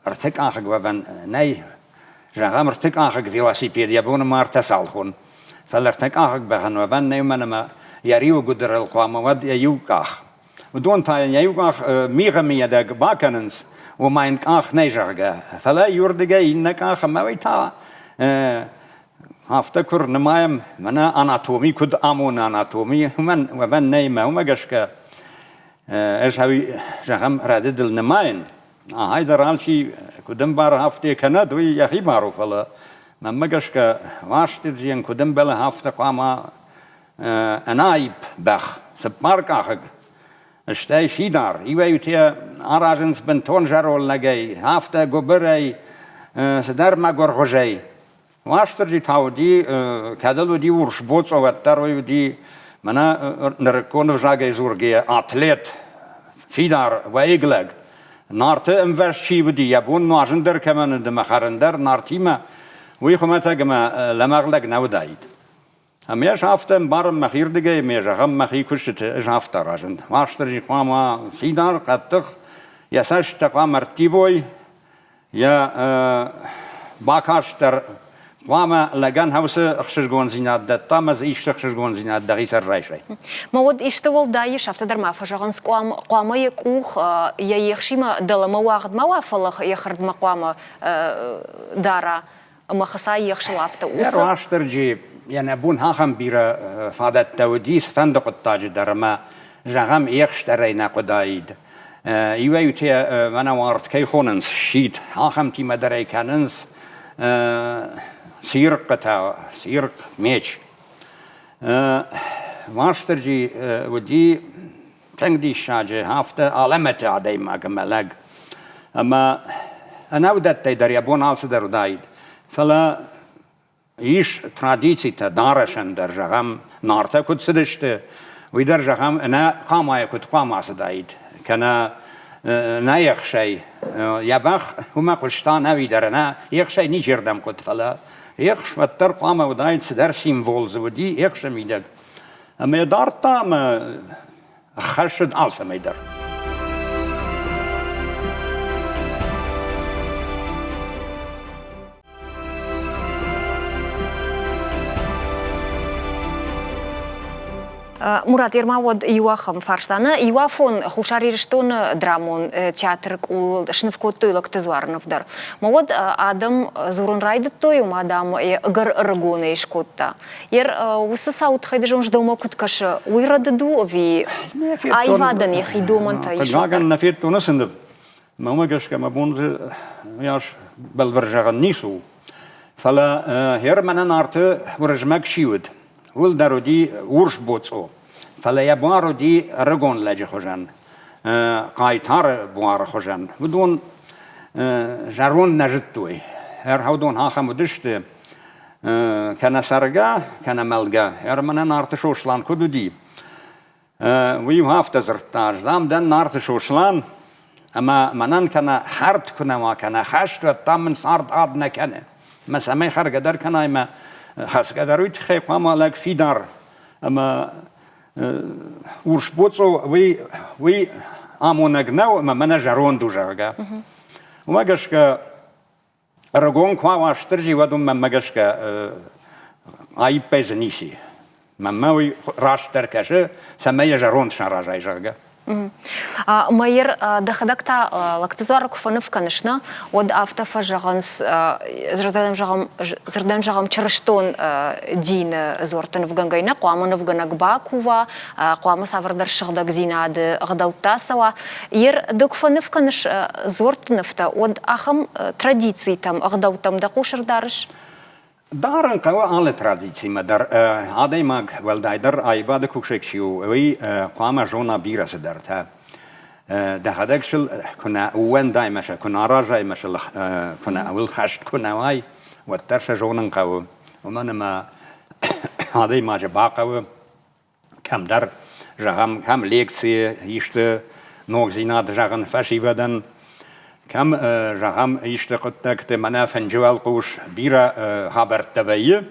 ӕртыкъахыг уӕвӕн нӕй. Зӕгъӕм, ӕртыкъахыг велосипед йӕ боны ма ӕртӕцалхон. Фӕлӕ ӕртыкъахыг бӕхӕн уӕвӕн нӕй, уымӕн ӕмӕ йӕ риуы гуыдырыл хъуамӕ уӕд йӕ иу къах. Уыдон та йын йӕ иу къах мигъы мидӕг бакӕнынц, ома йын къах нӕй, зӕгъгӕ. Фӕлӕ иуырдыгӕй иннӕ къах ӕмӕ уый та афтӕ куы рнымайӕм, мӕнӕ анатоми куыд амоны анатоми, уымӕн уӕвӕн нӕй мӕ уымӕ гӕсгӕ ӕз зӕгъӕм, рӕдыдыл нымайын. Ахӕй дӕр алчи куыд ӕмбары, афтӕ кӕнӕд, уый йӕхи бар у, фӕлӕ мӕнмӕ гӕсгӕ Уастырджийӕн куыд ӕмбӕлы, афтӕ хъуамӕ ӕнаипп бӕх, цыппаркъахыг, стӕй фидар. Иуӕй-иутӕ аразынц бынтон зӕронд лӕгӕй, афтӕ гуыбырӕй, цыдӕр мӕгуыргъуызӕй. Уастырджи та уыди, кӕд ыл уыди урс боцъо, уӕддӕр уый уыди мӕнӕ нырыккон ӕвзагӕй дзургӕйӕ атлет, фидар, уӕйыг лӕг. Нарты ӕмвӕз чи уыди, йӕ бон нуазын дӕр кӕмӕн уыд ӕмӕ хӕрын дӕр Нартимӕ, уый хуымӕтӕг ӕмӕ лӕмӕгъ лӕг нӕ уыдаид. Ӕмӕ ӕз афтӕ ӕмбарын мӕхирдыгӕй, ӕмӕ зӕгъӕм, мӕхи куыстыты ӕз афтӕ аразын. Уастырджи хъуамӕ фидар, хъӕддых. Йӕ цӕстытӕ хъуамӕ ӕрттивой, йӕ бакаст дӕр хъуамӕ лӕгӕн уыцы ӕхсызгондзинад дӕтта ӕмӕ дзы исты ӕхсызгондзинад дӕхицӕн райсай. Мӕ уӕд исты уӕлдай ис, афтӕ дӕр ма фӕзӕгъынц, хъуамӕ йӕ къух йӕ ехсимӕ дӕлӕмӕ уагъд ма уа, фӕлӕ йӕ хӕрдмӕ хъуамӕ дара ӕмӕ хӕца ехсыл афтӕ. Йӕ Уастырджи йӕ нӕ бон ахӕм бирӕ фадӕттӕ уыди цыфӕнды хъуыддаджы дӕр ӕмӕ, зӕгъӕм, ехс дӕр ӕй нӕ хъуыдаид. Иуӕй-иутӕ мӕнӕ уарт кӕй хонынц, щит, ахӕмтимӕ дӕр ӕй кӕнынц цирхъытӕ, цирхъ, меч. Уастырджи уыди тынг диссаджы, афтӕ алӕмӕты адӕймаг ӕмӕ лӕг. Ӕмӕ ӕнӕ уыдӕттӕй дӕр йӕ бон алцыдӕр уыдаид. Фӕлӕ ис традицитӕ дарӕсӕн дӕр, зӕгъӕм, Нартӕ куыд цыдысты, уый дӕр, зӕгъӕм, ӕнӕ хъамайӕ куыд хъуамӕ ацыдаид, кӕнӕ нӕ ехсӕй. Йӕ бӕх уымӕ хъуыста нӕуи дӕр, ӕнӕ ехсӕй ничердӕм хъуыд, фӕлӕ ехс уӕддӕр хъуамӕ уыдаид, цыдӕр символ дзы уыди ехсы мидӕг. Ӕмӕ йӕ дардта ӕмӕ ӕххӕссыд алцӕмӕй дӕр. Мурат, ерма уӕд иу ахӕм фарста. Нӕ иу афон Хуссар Ирыстоны драмон театры къулыл сныв кодтой лӕгты дзуары ныв дӕр. Мӕ уӕд адӕм дзурын райдыдтой, ома, дам, ӕгӕр ӕрыгонӕй скодта. Ер уыцы цауы тыххӕй ды зоныс, дӕумӕ куыд кӕсы, уый рӕдыд у ӕви аивадӕн йӕхи домӕнтӕ ис? Хъыгагӕн, нӕ федтон ацы ныв. Мӕнмӕ гӕсгӕ мӕ бон дзы уыйас бӕлвырд зӕгъын ницы у. Фӕлӕ гъер мӕнӕ Нарты Уырызмӕг чи уыд, уыл дӕр уыди урс боцъо, фӕлӕ йӕ буар уыди ӕрыгон лӕджы хуызӕн, хъайтары буары хуызӕн. Уыдон зӕронд нӕ зыдтой. Ӕрхаудон ахӕм уыдысты, кӕнӕ цӕргӕ, кӕнӕ мӕлгӕ. Ӕр мӕнӕ Нарты Сослан куыд уыди, Уый-иу афтӕ дзырдта, ӕз, дам, дӕн Нарты Сослан, ӕмӕ мӕнӕн кӕнӕ хӕрд куы нӕ уа, кӕнӕ хӕст, уӕд, дам, мын цард ад нӕ кӕны. Мӕ цӕмӕй хӕргӕ дӕр кӕнай, мӕ хӕсгӕ дӕр уый тыххӕй хъуамӕ лӕг фидар ӕмӕ урс боцъо уый, уый амонӕг нӕу ӕмӕ мӕнӕ зӕронд у, зӕгъгӕ. Уымӕ гӕсгӕ Ӕрыгон куы уа Уастырджи, уӕд уым мӕнмӕ гӕсгӕ аиппӕй дзы ницы и. Мӕнмӕ уый растдӕр кӕсы, цӕмӕй йӕ зӕронд саразай, зӕгъгӕ. Майыр, дӕхӕдӕг та лӕгты дзуары куы фӕныв кӕныс, нӕ, уӕд афтӕ фӕзӕгъынц, дзырдӕн зӕгъӕм, дзырдӕн зӕгъӕм, чырыстон дины дзуӕртты нывгӕнгӕй нӕ хъуамӕ нывгӕнӕг бакува, хъуамӕ цавӕрдӕр сыгъдӕгдзинады ӕгъдӕуттӕ цӕуа. Ер ды куы фӕныв кӕныс дзуӕртты нывтӕ, уӕд ахӕм традицитӕм, ӕгъдӕуттӕм дӕ хъус ӕрдарыс? Дарын хъӕуы алы традицимӕ дӕр. Адӕймаг, уӕлдайдӕр аивады кусӕг чи у, уый хъуамӕ зона бирӕ цыдӕртӕ. Дӕхӕдӕг сыл куы нӕ ууӕндай мӕ сӕ куы нӕ аразай мӕ сыл куы нӕ уыл хӕст куы нӕ уай, уӕддӕр сӕ зонын хъӕуы. Уымӕн ӕмӕ адӕймаджы бахъӕуы кӕмдӕр, зӕгъӕм, кӕм лекцийы исты ногдзинад зӕгъын фӕсивӕдӕн, кӕм, зӕгъӕм, исты хъуыддӕгты мӕнӕ фынджы уӕлхъус бирӕ хабӕрттӕ вӕййы.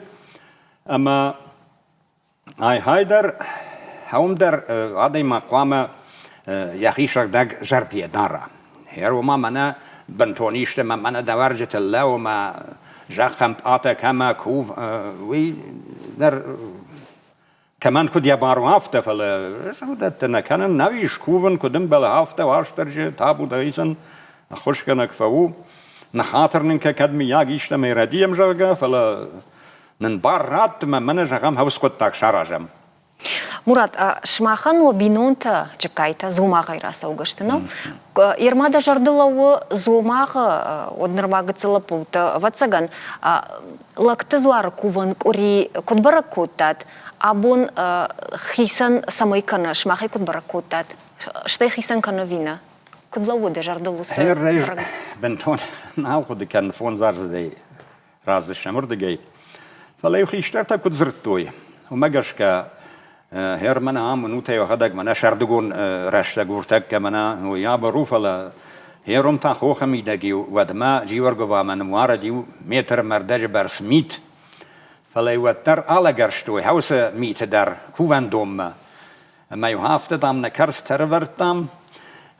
Ӕмӕ ай-гьай дӕр, уым дӕр адӕймаг хъуамӕ йӕхи сыгъдӕг зӕрдийӕ дара. Гъер уымӕ мӕнӕ бынтон исты мӕ мӕнӕ дӕвӕрджытыл лӕуу мӕ зӕххӕн пъатӕ кӕмӕ кув, уый дӕр Кӕмӕн куыд йӕ бар у, афтӕ, фӕлӕ уыдӕттӕ нӕ кӕнын, нӕ ис кувын, куыд ӕмбӕлы, афтӕ Уастырджи, табу дӕхицӕн, ӕххуысгӕнӕг фӕу. Ныххатыр нын кӕ, кӕд мыййаг истӕмӕй рӕдийӕм, зӕгъгӕ, фӕлӕ нын бар ратт ӕмӕ мӕнӕ, зӕгъӕм, хӕвс хъуыддаг саразӕм. Мурат, сымахӕн уӕ бинонтӕ Джыккайтӕ Дзомагъӕй рацӕугӕ сты, нӕ? Ерма дӕ зӕрдыл лӕууы Дзомагъы, уӕд нырма гыццыл лӕппутӕ, ӕвӕццӕгӕн, Лӕгты дзуары кувӕн къуыри куыд бӕрӕг кодтат? Абон хицӕн цӕмӕй кӕны, сымахӕй куыд бӕрӕг кодтат? Стӕй хицӕн кӕны ӕви нӕ? Куыд лӕууы дӕ зӕрдыл уыцы бӕрӕг? Бынтон нал хъуыды кӕнын фондзаздзыдӕй раздзыстӕм уырдыгӕй. Фӕлӕ-иу хистӕртӕ куыд дзырдтой, уымӕ гӕсгӕ Гъер мӕнӕ ам уынут йӕхӕдӕг мӕнӕ сӕрдыгон рӕстӕг уртӕккӕ мӕнӕ ноябрь у, фӕлӕ гъер уым та хохы мидӕг-иу уӕдмӕ Джиуӕргуыбамӕ ныууарыд иу метр мӕрдӕджы бӕрц мит. Фӕлӕ-иу уӕддӕр алӕгӕрстой хӕусы миты дӕр кувӕндонмӕ. Ӕмӕ-иу афтӕ, дам, нӕ кӕрц ӕрӕвӕрдтам.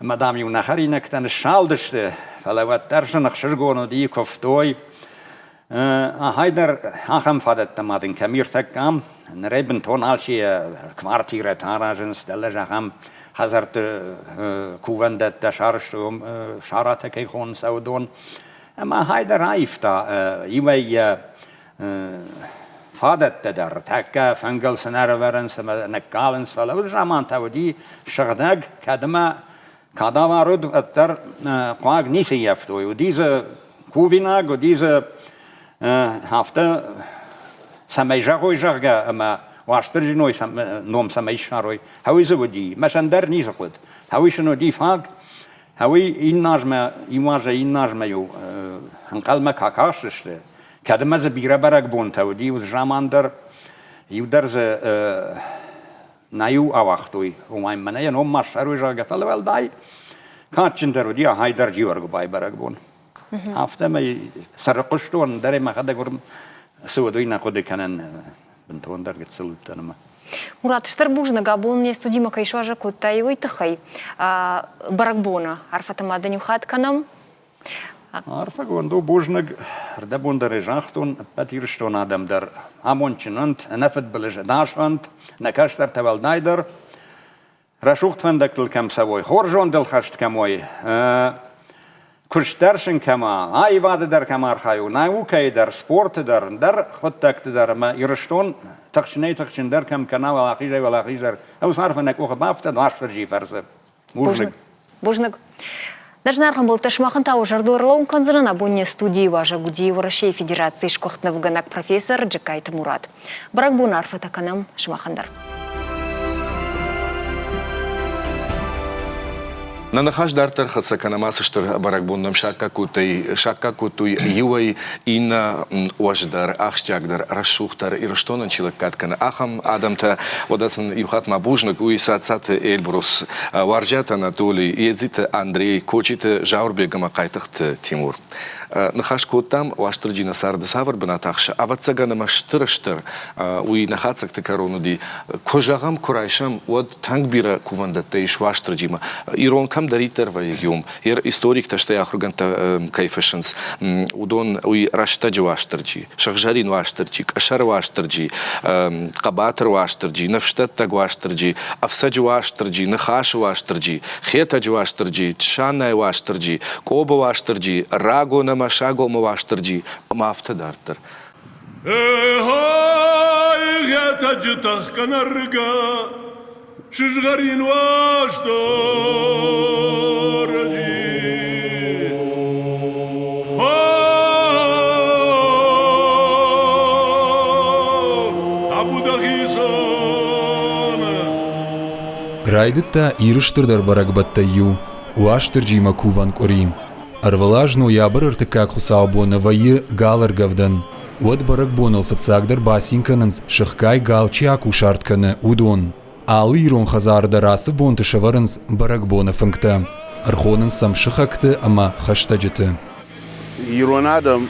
Ӕмӕ, дам-иу нӕ хӕринӕгтӕ ныссалдысты, фӕлӕ уӕддӕр сын ӕхсызгон уыди, куывтой. Ахӕй дӕр ахӕм фадӕттӕ ма дын кӕм иртӕккам, нырӕй бынтон алчи йӕ квартирӕтӕ аразынц, дӕлӕ зӕгъӕм, хӕдзӕртты кувӕндӕттӕ сарӕзтой, саратӕ кӕй хонынц, уыдон. Ӕмӕ ахӕй дӕр аивта иуӕй йӕ фадӕттӕ дӕр, тӕккӕ фынгыл сын ӕрӕвӕрынц ӕмӕ ныккалынц, фӕлӕ уыцы замантӕ уыди сыгъдӕг, кӕд ӕмӕ кадавар уыд, уӕддӕр хъуаг ницы ййӕфтой. Уыди дзы кувинаг, уыди дзы афтӕ цӕмӕй зӕгъой, зӕгъгӕ, ӕмӕ Уастырджи ном цӕмӕй ссарой, хӕуый дзы уыди. Мӕ сӕндӕр ницы хъуыд. Хӕуый сын уыди фаг, хӕуый иннӕ азмӕ, иу азӕй иннӕ азмӕ-иу ӕнхъӕлмӕ кастысты. Кӕд ӕмӕ дзы бирӕ бӕрӕгбонтӕ уыди, уыцы заман дӕр иу дӕр дзы нӕ-иу ауагътой, ома мӕнӕ йӕ ном ма ссарой, зӕгъгӕ, фӕлӕ уӕлдай кадджындӕр уыди ахайдӕр Джиуӕргуыбайы бӕрӕгбон. Афтӕмӕй сӕрыхъуыстон, дӕр мӕхӕдӕг уырм цы уыд, уый нӕ хъуыды кӕнын бынтондӕр гыццыл уыдтӕн ӕмӕ. Мурат, стыр бузныг, абон не студимӕ кӕй суазӕг кодтай, уый тыххӕй. Бӕрӕгбоны арфӕтӕ ма дын иу хатт кӕнӕм. Арфӕгонд у, бузныг. Ӕрдӕбон дӕр ӕй загътон, ӕппӕт Ирыстоны адӕм дӕр амондджын уӕнт, ӕнӕфыдбылыз ӕдас уӕнт, нӕ кӕстӕртӕ уӕлдайдӕр. Рӕсугъд фӕндӕгтыл кӕм цӕуой, хорз зондыл хӕст кӕм уой, куыст дӕр сын кӕм уа, аивады дӕр кӕм архайой, наукӕйы дӕр, спорты дӕр, ӕндӕр хъуыддӕгты дӕр ӕмӕ Ирыстон тыхджынӕй-тыхджындӕр кӕм кӕна, уӕлахизӕй-уӕлахиздӕр, ӕвзӕр арфӕ нӕ къухы бафтӕд Уастырджийы фӕрцы. Бузныг. Бузныг. Нӕ зынаргъ ӕмбӕлттӕ, сымахӕн та уӕ зӕрдыл ӕрлӕууын кӕндзынӕн, абон не студийы уазӕг уыди Уӕрӕсейы Федерацийы сгуыхт нывгӕнӕг профессор Джыккайты Мурат. Бӕрӕгбон арфӕтӕ кӕнӕм сымахӕн дӕр. Нӕ ныхас дарддӕр хӕццӕ кӕнӕм ацы стыр бӕрӕгбон нӕм саккаг кодтой, саккаг кодтой иуӕй иннӕ уӕздӕр, ахсджиагдӕр, рӕсугъддӕр Ирыстонӕн чи лӕггад кӕны, ахӕм адӕмтӕ. Уӕдӕ сын иу хатт ма бузныг, уый Сатцаты Эльбрус, Уарзиаты Анатолий, Едзиты Андрей, Кочиты Зауырбег ӕмӕ Хъайтыхъты Тимур. Ныхас кодтам, Уастырджи нӕ царды цавӕр бынат ахсы, ӕвӕццӕгӕн ӕмӕ стыр-стыр, уый нӕ хатдзӕгты кӕрон уыди. Куы зӕгъӕм, куы райсӕм, уӕд тынг бирӕ кувӕндӕттӕ ис Уастырджимӕ. Ирон кӕмдӕриддӕр вӕййы уым, йе историктӕ стӕй ахуыргӕндтӕ кӕй фыссынц, уыдон уый рӕстӕджы Уастырджи, сыгъзӕрин Уастырджи, къӕсӕр Уастырджи, хъӕбатыр Уастырджи, ныфсдӕттӕг Уастырджи, ӕфцӕджы Уастырджи, Ныхасы Уастырджи, Хетӕджы Уастырджи, Чсанайы Уастырджи, Къобы Уастырджи, Рагон ӕмӕ Сагомы Уастырджи ӕмӕ афтӕ дарддӕр. Ехай, Хетӕджы тӕхгӕ нӕргӕ, сызгъӕрин Уастырджи! Табу дӕхицӕн! Райдыдта Иры стырдӕр бӕрӕгбӕттӕй иу Уастырджимӕ кувӕн къуыри. Ӕрвылаз ноябры ӕртыккаг хуыцаубоны вӕййы галӕргӕвдӕн. Уӕд бӕрӕгбоныл фыццагдӕр бацин кӕнынц, сыхгай гал чи акусарт кӕны, уыдон. Алы ирон хӕдзары дӕр ацы бонты сӕвӕрынц бӕрӕгбоны фынгтӕ, ӕрхонынц сӕм сыхӕгты ӕмӕ хӕстӕджыты. Ирон адӕм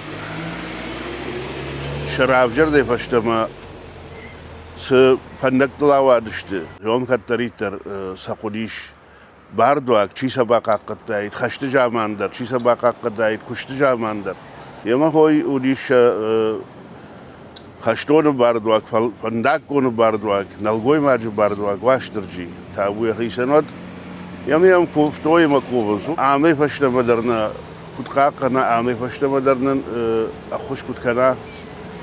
сӕ равзӕрдӕй фӕстӕмӕ цы фӕндӕгтыл ауадысты, уым кӕддӕриддӕр сӕ хъуыдис бардуаг, чи сӕ бахъахъхъӕдтаид хӕсты заман дӕр, чи сӕ бахъахъхъӕдаид куысты заман дӕр. Йемӕ хой уыдис хӕстоны бардуаг, фӕндаггоны бардуаг, нӕлгоймаджы бардуаг Уастырджи. Табу йӕхицӕн уӕд. Йӕм йӕм куывтой ӕмӕ кувынц. Амӕй фӕстӕмӕ дӕр нӕ куыд хъахъхъӕна, амӕй фӕстӕмӕ дӕр нын ӕххуыс куыд кӕна,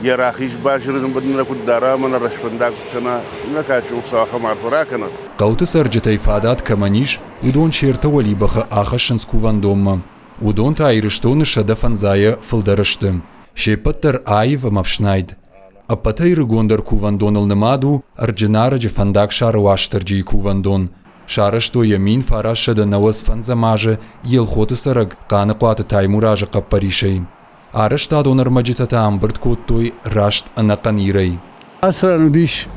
йӕ рахиз базыры нын бынмӕ куыд дара ӕмӕ нӕ рӕстфӕндаг куыд кӕна, нӕ кадджын Хуыцау ахӕм арфӕ ракӕнӕд. Хъӕуты цӕрджытӕй фадат кӕмӕн ис, уыдон се ртӕ уӕлибӕхы ахӕссынц кувӕндонмӕ. Уыдон та Ирыстоны 150-йӕ фылдӕр сты. Се ппӕт дӕр аив ӕмӕ ӕфснайд. Ӕппӕтӕй ӕрыгондӕр кувӕндоныл нымад у Ӕрджынарӕджы фӕндагсары Уастырджийы кувӕндон. Сарӕзтой йӕ 1995 азы Елхоты цӕрӕг Хъаныхъуаты Таймуразы хъӕппӕрисӕй. Арӕзтадон ӕрмӕджытӕ та ӕмбырд кодтой раст ӕнӕхъӕн Ирӕй. Ацы ран уыдис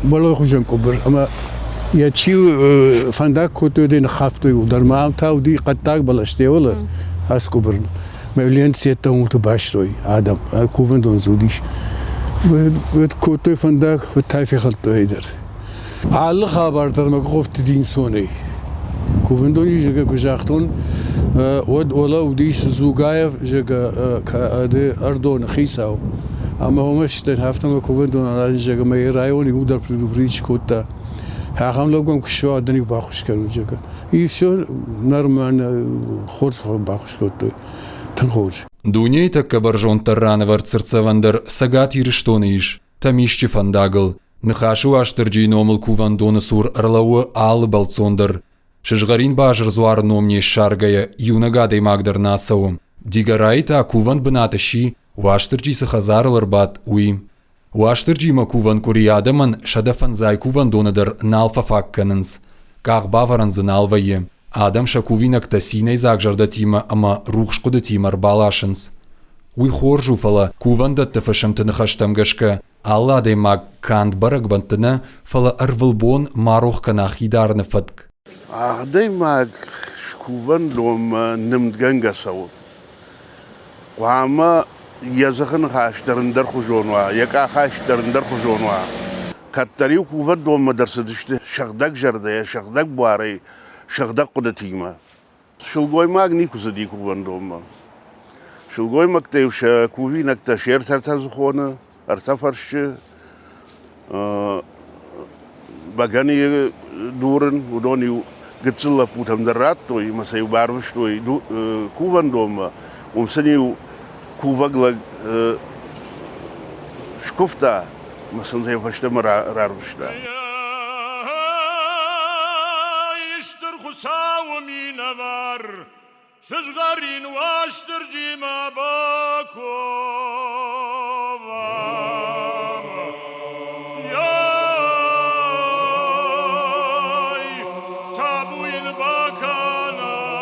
бӕлойы хуызӕн къуыбыр ӕмӕ йӕ чи фӕндаг кодтой, уыдон ныххафтой уым дӕр. Ма ам та уыди хъӕддаг бӕлӕстӕ уӕлӕ ацы къуыбыр. Мӕ лентӕ уымты бастой адӕм, кувӕндон дзы уыдис. Уӕд кодтой фӕндаг, уӕд та фехӕлдтой дӕр. Алы хабар дӕр мӕ къухты динцонӕй. Кувӕндони, зӕгъгӕ, куы загътон, уӕд Ола уыдис Зугаев, зӕгъгӕ, ӕрдоны хицау. Ӕмӕ уымӕ стӕн афтӕмӕй кувӕндон аразын, зӕгъгӕ, мӕ район иуылдӕр предупредить кодта. Ахӕм лӕггон куы суа, уӕд ын-иу баххуыс кӕнут, зӕгъгӕ. И все нормально, хорз баххуыс кодтой. Тынг хорз. Дунейы тӕккӕ бӕрзонддӕр ранӕвӕрд цыртдзӕвӕн дӕр Цӕгат Ирыстоны ис, Тӕмисчы фӕндагыл. Ныхасы Уастырджийы номыл кувӕндоны цур ӕрлӕууы алы бӕлццон дӕр. Сызгъӕрин базыр дзуары ном не ссаргӕйӕ иунӕг адӕймаг дӕр нӕ цӕуы. Дигорайы та кувӕн бынат сси, Уастырджи цы хӕдзарыл ӕрбадт, уый. Уастырджимӕ кувӕн къуыри адӕмӕн 105 кувӕндоны дӕр нал фӕфаг кӕнынц. Къах бавӕрӕн дзы нал вӕййы. Адӕм сӕ кувинӕгтӕ цинӕйдзаг зӕрдӕтимӕ ӕмӕ рухс хъуыдытимӕ ӕрбаласынц. Уый хорз у, фӕлӕ кувӕндӕтты фысымты ныхӕстӕм гӕсгӕ алы адӕймаг канд бӕрӕгбӕтты нӕ, фӕлӕ ӕрвылбон ма рох кӕна хидарыны фӕтк. Адӕймаг кувӕндонмӕ нымдгӕнгӕ цӕуы. Хъуамӕ йӕ дзыхы ныхас дӕр ӕндӕрхуызон уа, йӕ къахайст дӕр ӕндӕрхуызон уа. Кӕддӕр-иу кувӕндонмӕ дӕр цыдысты сыгъдӕг зӕрдӕйӕ, сыгъдӕг буарӕй, сыгъдӕг хъуыдытимӕ. Сылгоймаг никуы цыди кувӕндонмӕ. Сылгоймӕгтӕ-иу сӕ кувинӕгтӕ се ртӕ дзыхоны, ӕртӕ фӕрсчы, бӕгӕныйы дурын, уыдон-иу гыццыл лӕппутӕм дӕр радтой ӕмӕ сӕ-иу барвыстой кувӕндонмӕ. Уым сын-иу кувӕг лӕг скуывта ӕмӕ сын сӕ фӕстӕмӕ рарвыста. Стыр Хуыцауы минӕвар Сызгъӕрин Уастырджимӕ бакувӕм. Йай, табу йын бакӕнӕм.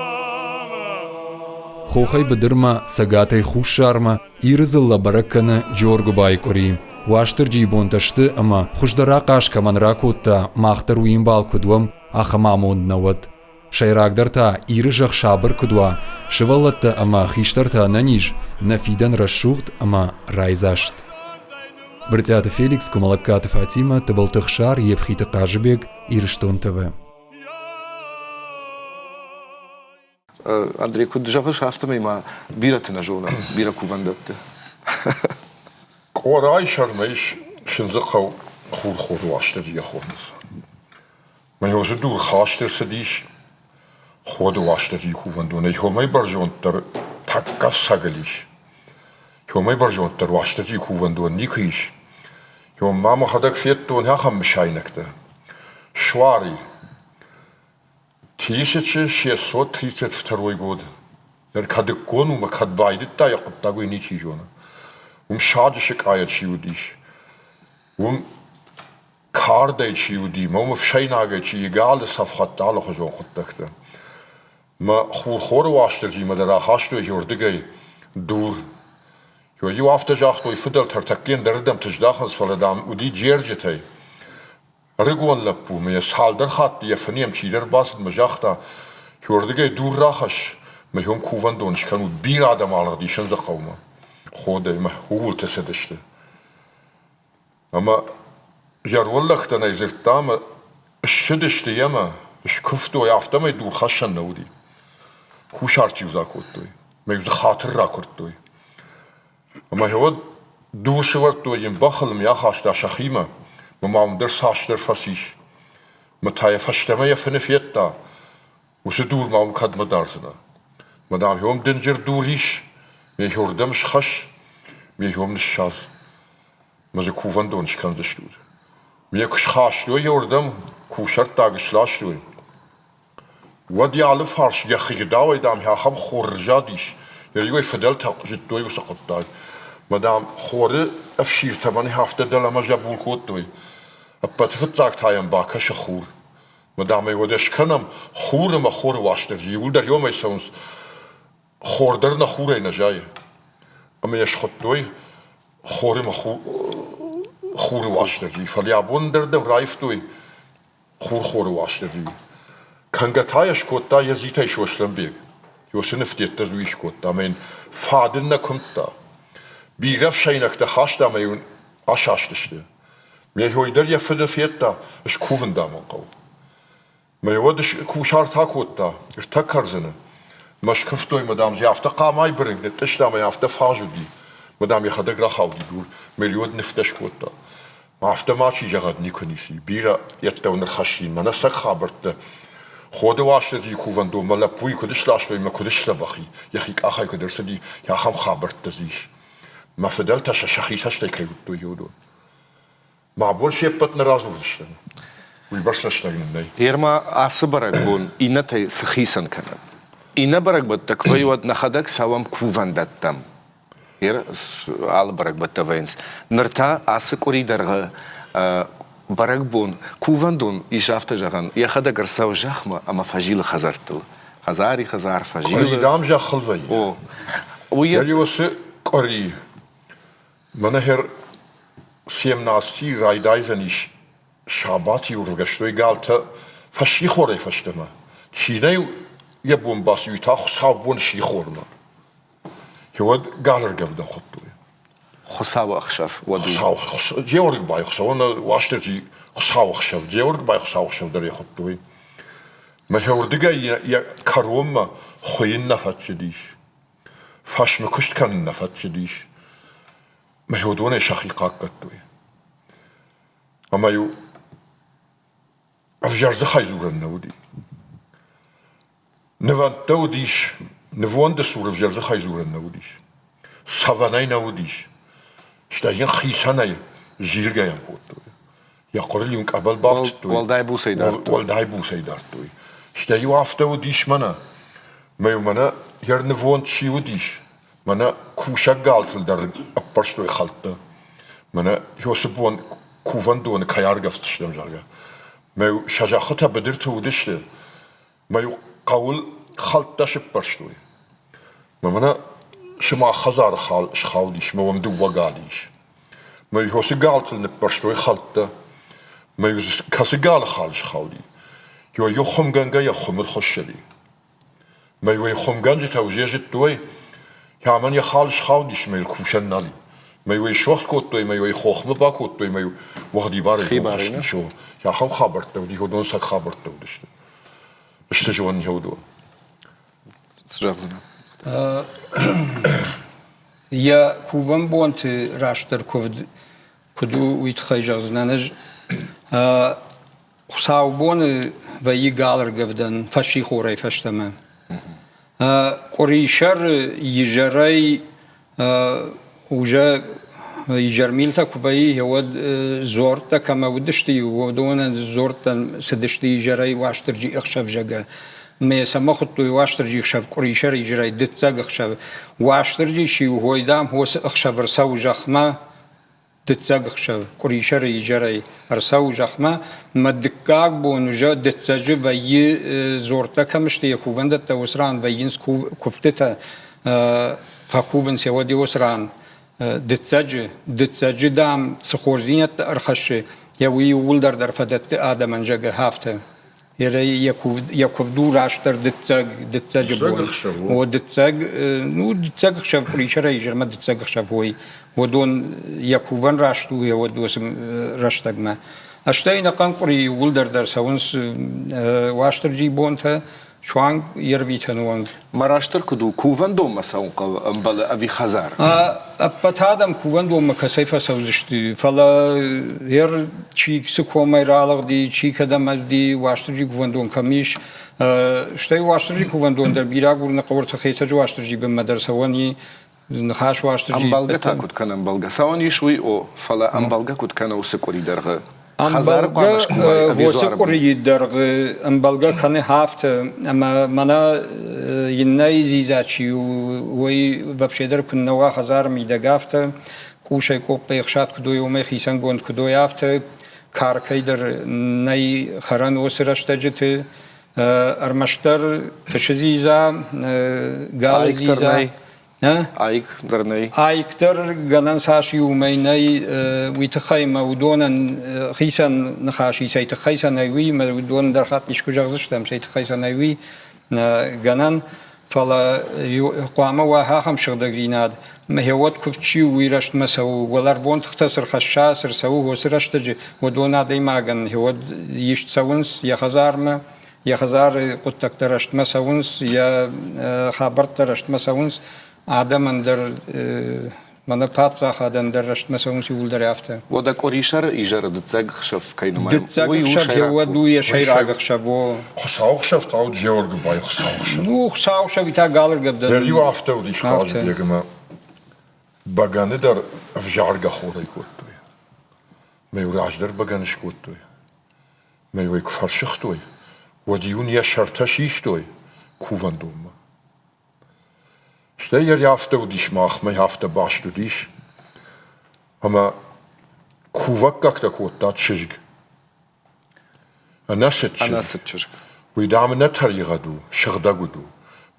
Хохӕй быдырмӕ, цӕгатӕй хуссармӕ Иры дзыллӕ бӕрӕг кӕны Джоргуыбайы къуыри. Уастырджийы бонтӕ сты ӕмӕ хуыздӕр ахъаз кӕмӕн ракодта, мах дӕр уый ӕмбал куыд уӕм, ахӕм амонд нӕ уӕд. Сӕйрагдӕр та Иры зӕхх сабыр куыд уа, сывӕллӕттӕ ӕмӕ хистӕртӕ ӕнӕниз, нӕ фидӕн рӕсугъд ӕмӕ райдзаст. Брытъиаты Феликс, Куымӕллӕгкаты Фатимӕ, Тыбылты Ӕхсар, Епхиты Хъазыбег, Ирыстон ТВ. Андрей, куыд зӕгъыс, афтӕмӕй ма бирӕты нӕ зонӕм, бирӕ кувӕндӕтты. Къорайы сӕрмӕ ис Сындзыхъӕу Хурхоры Уастырджийӕ хонынц. Мӕ уыцы дур хаст ӕрцыдис Ходы Уастырджийы кувӕндонӕй уымӕй бӕрзонддӕр тӕккӕ ӕфцӕгыл ис. Уымӕй бӕрзонддӕр Уастырджийы кувӕндон никуы ис. Уым ма мӕхӕдӕг федтон ахӕм мысайнӕгтӕ. Суари, Тысяча шестьсот тридцать второй год. Ныр кӕдыккон у ӕмӕ кӕд байдыдта йӕ хъуыддаг, уый ничи зоны. Уым саджы сыкъайӕ чи уыдис, уым кардӕй чи уыди, мӕ уым ӕфсӕйнагӕй чи галы цӕфхӕдтӕ алыхуызон хъуыддӕгтӕ. Мӕ хурхоры Уастырджимӕ дӕр ахастой уырдыгӕй дур. Иу афтӕ загътой, фыдӕлтӕ ӕртӕккӕ ӕндӕрырдӕмты здахынц, фӕлӕ, дам, уыди джерджытӕй. Ӕрыгон лӕппу мӕ цалдӕр хатты йӕ фыны чидӕр бацыд мӕ загъта, Уырдыгӕй дур рахӕсс, мӕ уым кувӕндон скӕнут, бирӕ адӕм алыгъди Сындзыхъӕумӕ. Ходӕй мӕ ууылты цыдысты. Ӕмӕ зӕронд лӕгтӕн ӕй дзырдта ӕмӕ ссыдысты йемӕ, скуывтой, афтӕмӕй дур хӕссӕн нӕ уыди. Кусарт-иу дзы акодтой, мӕ-иу дзы хатыр ракуырдтой. Ӕмӕ уӕд дур сӕвӕрдтой йын бӕхыл ӕмӕ йӕ ахаста сӕхимӕ. Мӕ ма уым дӕр цасдӕр фӕцис. Мӕ та йӕ фӕстӕмӕ йӕ фыны федта. Уыцы дур ма уым кӕдмӕ дардзынӕ? Мӕ дам, уым дынджыр дур ис, ме уырдӕм схӕсс, ме уым ныссадз. Мӕ дзы кувӕндон скӕндзыстут. Ме куы схастой уырдӕм, кусӕрттаг сластой. Уӕд йӕ алыфарс йӕхигъдауӕй, дам, ахӕм хор ӕрзадис, йӕ иуӕй фыдӕлтӕ зыдтой уыцы хъуыддаг. Мӕ, дам, хоры ӕфсиртӕ мӕн афтӕ дӕлӕмӕ зӕбул кодтой. Ӕппӕты фыццаг та йӕм бакӕсы хур. Мӕ, дам, ӕй уӕдӕ скӕнӕм хур ӕмӕ хоры Уастырджи, иууылдӕр иумӕ цӕуынц. Хор дӕр нӕ хурӕй нӕ зайы. Ӕмӕ йӕ схуыдтой хор ӕмӕ хуры Уастырджи. Фӕлӕ абон дӕр дӕм раивтой Хур-хоры Уастырджи. Кӕнгӕ та йӕ скодта йӕ дзитӕй Сослӕнбег. Уыцы ныфтеттӕ дзы уый скодта ӕмӕ йын фадын нӕ куымдта. Бирӕ ӕфсӕйнӕгтӕ хаста ӕмӕ йын асастысты. Мехой дӕр йӕ фыды федта, скувын дам ын хъӕуы. Мӕ уӕд кусарт акодта ӕртӕ кӕрдзыны. Мӕ скуывтой, мӕ дам, дзы афтӕ хъамайы бырынкъ нытътъыста ӕмӕ афтӕ фаз уыди. Мӕ дам, йӕхӕдӕг рахауди дур, мӕ уӕд нывтӕ скодта. Афтӕ мачи зӕгъӕд никуы ницы. Бирӕ йедтӕ ныр хӕссин. Мӕнӕ цӕг хабӕрттӕ. Ходы Уастырджийы кувӕндонмӕ лӕппуйы куыд сластой мӕ куыд сдзӕбӕх и, йӕхи къахӕй куыд ӕрцыди, ахӕм хабӕрттӕ дзы ис. Мӕ фыдӕлтӕ сӕ сӕхи цӕстӕй кӕй уыдтой, уыдон. Мӕ бон се ппӕт нӕ радзурдзыстӕм. Уыйбӕрц рӕстӕг нын нӕй. Ерма ацы бӕрӕгбон иннӕтӕй цы хицӕн кӕны? Иннӕ бӕрӕгбӕттӕ куы вӕййы, уӕд нӕхӕдӕг цӕуӕм кувӕндӕттӕм. Алы бӕрӕгбӕттӕ вӕййынц. Ныр та ацы къуыри дӕргъы бӕрӕгбон кувӕндон ис афтӕ зӕгъӕн, йӕхӕдӕг ӕрцӕуы зӕхмӕ ӕмӕ фӕзилы хӕдзӕрттыл. Хӕдзари хӕдзар фӕзилы. Къуыри, дам, зӕххыл вӕййы. О. Уый уыцы къуыри Мӕнӕ хер семнадцати райдайдзӕнис сабати ӕрвгӕстой галтӕ фӕссихорӕй фӕстӕмӕ. Чи нӕ йӕ бон баци, уый та хуыцаубон сихормӕ. Уӕд галӕргӕвдӕн хуыдтой. Хуыцауы ӕхсӕв уӕд у. Георгбай Хуыцауӕн Уастырджи Хуыцауы ӕхсӕв, Георгбай Хуыцауы ӕхсӕв дӕр ӕй хуыдтой. Мӕ уырдыгӕй йӕ кӕронмӕ хуыйын нӕ фӕтчыдис. Фӕсмы куыст кӕнын нӕ фӕтчыдис. Мӕ уыдонӕй сӕхи хъахъхъӕдтой. Ӕмӕ-иу ӕвзӕр дзыхӕй дзурӕн нӕ уыди. Нывӕндтӕ уыдис, нывонды цур ӕвзӕр дзыхӕй дзурӕн нӕ уыдис. Цӕвӕнӕй нӕ уыдис. Стӕй йын хицӕнӕй зилгӕ йӕм кодтой. Йӕ хъуырыл-иу къӕбӕл бафтыдтой. Уӕлдай буцӕй дардтой. Уӕлдай буцӕй дардтой. Стӕй-иу афтӕ уыдис мӕнӕ. Мӕ-иу мӕнӕ йӕ рнывонд чи уыдис, мӕнӕ кусӕг галтыл дӕр ӕппӕрстой хӕлттӕ. Мӕнӕ уыцы бон кувӕндоны кӕй аргӕвддзыстӕм, зӕгъгӕ. Мӕ-иу сӕ зӕххытӕ быдырты уыдысты, Мӕ-иу хъӕуыл хӕлттӕ сыппӕрстой. Мӕ мӕнӕ сымах хӕдзары хал схаудис, мӕ уӕм дыууӕ галы ис. Мӕ-иу уыцы галтыл ныппӕрстой хӕлттӕ. Мӕ-иу дзы кӕцы галы хал схауди, иу хуымгӕнгӕ йӕ хуымыл хуыссыди. Мӕ-иу ӕй хуымгӕнджытӕ уже зыдтой, Амӕн йӕ хал схаудис, мӕ йыл кусӕн нал и. Мӕ-иу ӕй суӕгъд кодтой, мӕ-иу ӕй хохмӕ бакодтой, мӕ-иу уӕгъдибарӕй хастис. Ахӕм хабӕрттӕ уыди, уыдон сӕ хабӕрттӕ уыдысты. Сты зонын уыдон. Цы зӕгъдзынӕ? Йӕ кувӕн бонты растдӕр куывд куыд у, уый тыххӕй зӕгъдзынӕн ӕз. Хуыцаубоны вӕййы галӕргӕвдӕн фӕссихорӕй фӕстӕмӕ. Къуырисӕры изӕрӕй уже изӕрмилтӕ куы вӕййы, уӕд дзуӕрттӕ кӕмӕ уыдысты, уыдонӕн дзуӕрттӕн цыдысты изӕрӕй Уастырджи ӕхсӕв, зӕгъгӕ. Мӕ цӕмӕ хуыдтой Уастырджи ӕхсӕв къуырисӕры изӕрӕй дыццӕг ӕхсӕв. Уастырджи сиу дам, уыцы ӕхсӕв ӕрцӕуы зӕхмӕ, Дыццӕг ӕхсӕв, къуырисӕры изӕрӕй ӕрцӕуы зӕхмӕ, мӕ дыккаг бон уже дыццӕджы вӕййы дзуӕрттӕ кӕм сты, йӕ кувӕндӕттӕ уыцы ран вӕййынц куывдтытӕ, фӕкувынц йӕ уӕд уыцы ран дыццӕджы. Дыццӕджы, дам, цы хорздзинӕдтӕ ӕрхӕссы, йӕ уый иууылдӕр дӕр фӕдӕтты адӕмӕн, зӕгъы, афтӕ. Йӕ куывд у растдӕр дыццӕг, дыццӕджы бон. О, дыццӕг, ну, дыццӕг ӕхсӕв къуырисӕрӕй изӕрмӕ дыццӕг ӕхсӕв уой. Уыдон йӕ кувӕн раст у, йӕ уӕд уыцы рӕстӕгмӕ. Стӕй ӕнӕхъӕн къуыри иууылдӕр дӕр цӕуынц Уастырджийы бонтӕ, суанг йе рвитӕны онг. Мӕ растдӕр куыд у, кувӕндонмӕ цӕуын хъӕуы ӕмбӕлы ӕви хӕдзар? Ӕппӕт адӕм кувӕндонмӕ кӕцӕй фӕцӕудзысты, фӕлӕ ер чи цы комӕй ралыгъди, чи кӕдӕм ӕрди, Уастырджи кувӕндон кӕм ис, стӕй Уастырджи кувӕндон дӕр бирӕ агурыны хъӕуы Хетӕджы Уастырджи бынмӕ дӕр цӕуӕн и, ныхас Уастырджи. Ӕмбӕлгӕ та куыд кӕны ӕмбӕлгӕ? Цӕуӕн ис уый, о, фӕлӕ ӕмбӕлгӕ куыд кӕны уыцы къуыри дӕргъы? Хӕдзары хъуамӕ скувай ӕви Уыцы къуырийы дӕргъы ӕмбӕлгӕ кӕны афтӕ, ӕмӕ мӕнӕ иннӕйы дзидза чи у, уый вообще дӕр куыннӕ уа хӕдзары мидӕг афтӕ, къусӕй къоппӕй ӕхсад куыд уой, уымӕй хицӕнгонд куыд уой, афтӕ каркӕй дӕр нӕй хӕрӕн уыцы рӕстӕджыты. Ӕрмӕстдӕр фысы дзидза, галы дзидза. Айк дӕр нӕй. Айк дӕр гӕнӕн цас иумӕ нӕй, уый тыххӕй мӕ уыдонӕн хицӕн ныхас и, цӕй тыххӕй сӕ нӕй, уый мӕ уыдон дӕр хатт искуы зӕгъдзыстӕм, цӕй тыххӕй сӕ нӕй, уый гӕнӕн. Фӕлӕ хъуамӕ уа ахӕм сыгъдӕгдзинад, мӕ уӕд куывд чи у, уый рӕстмӕ цӕуы, уӕларвон тыхтӕ цы рхӕсса, цы рцӕуы уыцы рӕстӕджы, уыдон адӕймагӕн уӕд ист цӕуынц йӕ хӕдзармӕ. Йӕ хӕдзары хъуыддӕгтӕ рӕстмӕ цӕуынц, йӕ хабӕрттӕ рӕстмӕ цӕуынц, адӕмӕн дӕр мӕнӕ паддзахадӕн дӕр рӕстмӕ цӕуынц иууылдӕр афтӕ. Уӕдӕ къуырисӕры изӕры дыццӕг ӕхсӕв кӕй нымайӕм, Дыццӕг ӕхсӕв уӕд у йӕ сӕйраг ӕхсӕв, о. Хуыцауы хсӕв та уыд Георгыбайы Хуыцауы хсӕв. Ну, Хуыцауы хсӕв та галыргӕвдӕн. Дӕр-иу афтӕ уыдис Хъазыбег ӕмӕ бӕгӕны дӕр ӕвзаргӕ хорӕй кодтой. Мӕ-иу раздӕр бӕгӕны скодтой. Мӕ-иу ӕй куы фӕрсыгътой, уӕд-иу ын йӕ сӕртӕ систой кувӕндонмӕ. Стӕй йӕ афтӕ уыдис махмӕ, афтӕ баст уыдис, ӕмӕ кувӕггӕгтӕ кодта чызг. Ӕнӕцыд чызг. Ӕнӕцыд чызг. Уый, дам, нӕ тӕригъӕд у, сыгъдӕг уд у.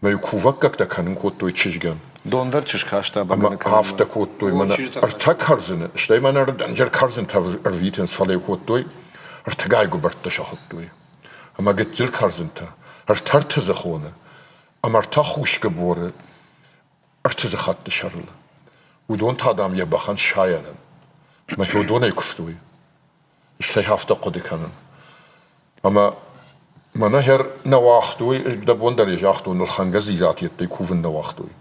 Мӕ кувӕггӕгтӕ кӕнын кодтой чызгӕн. Дон дӕр чызг хаста Ӕмӕ афтӕ кодтой, мӕнӕ ӕртӕ кӕрдзыны, стӕй мӕнӕ ӕндӕр кӕрдзынтӕ ӕрвитынц, фӕлӕ кодтой, ӕртыгай гуыбӕрттӕ сӕ хуыдтой. Ӕмӕ гыццыл кӕрдзынтӕ, ӕртӕ ӕртыдзыхоны ӕмӕ ӕртӕ хусгыборы ӕртыдзыхатты сӕрыл. Уыдон та, дам, йӕ бӕхӕн сайӕнӕн. Мӕ уыдонӕй куывтой. Стӕй афтӕ хъуыды кӕнын. Ӕмӕ мӕнӕ хӕр нӕ уагътой, дӕ бон дӕр загътон, ӕлхӕнгӕ дзидзаты йедтӕй кувын нӕ уагътой.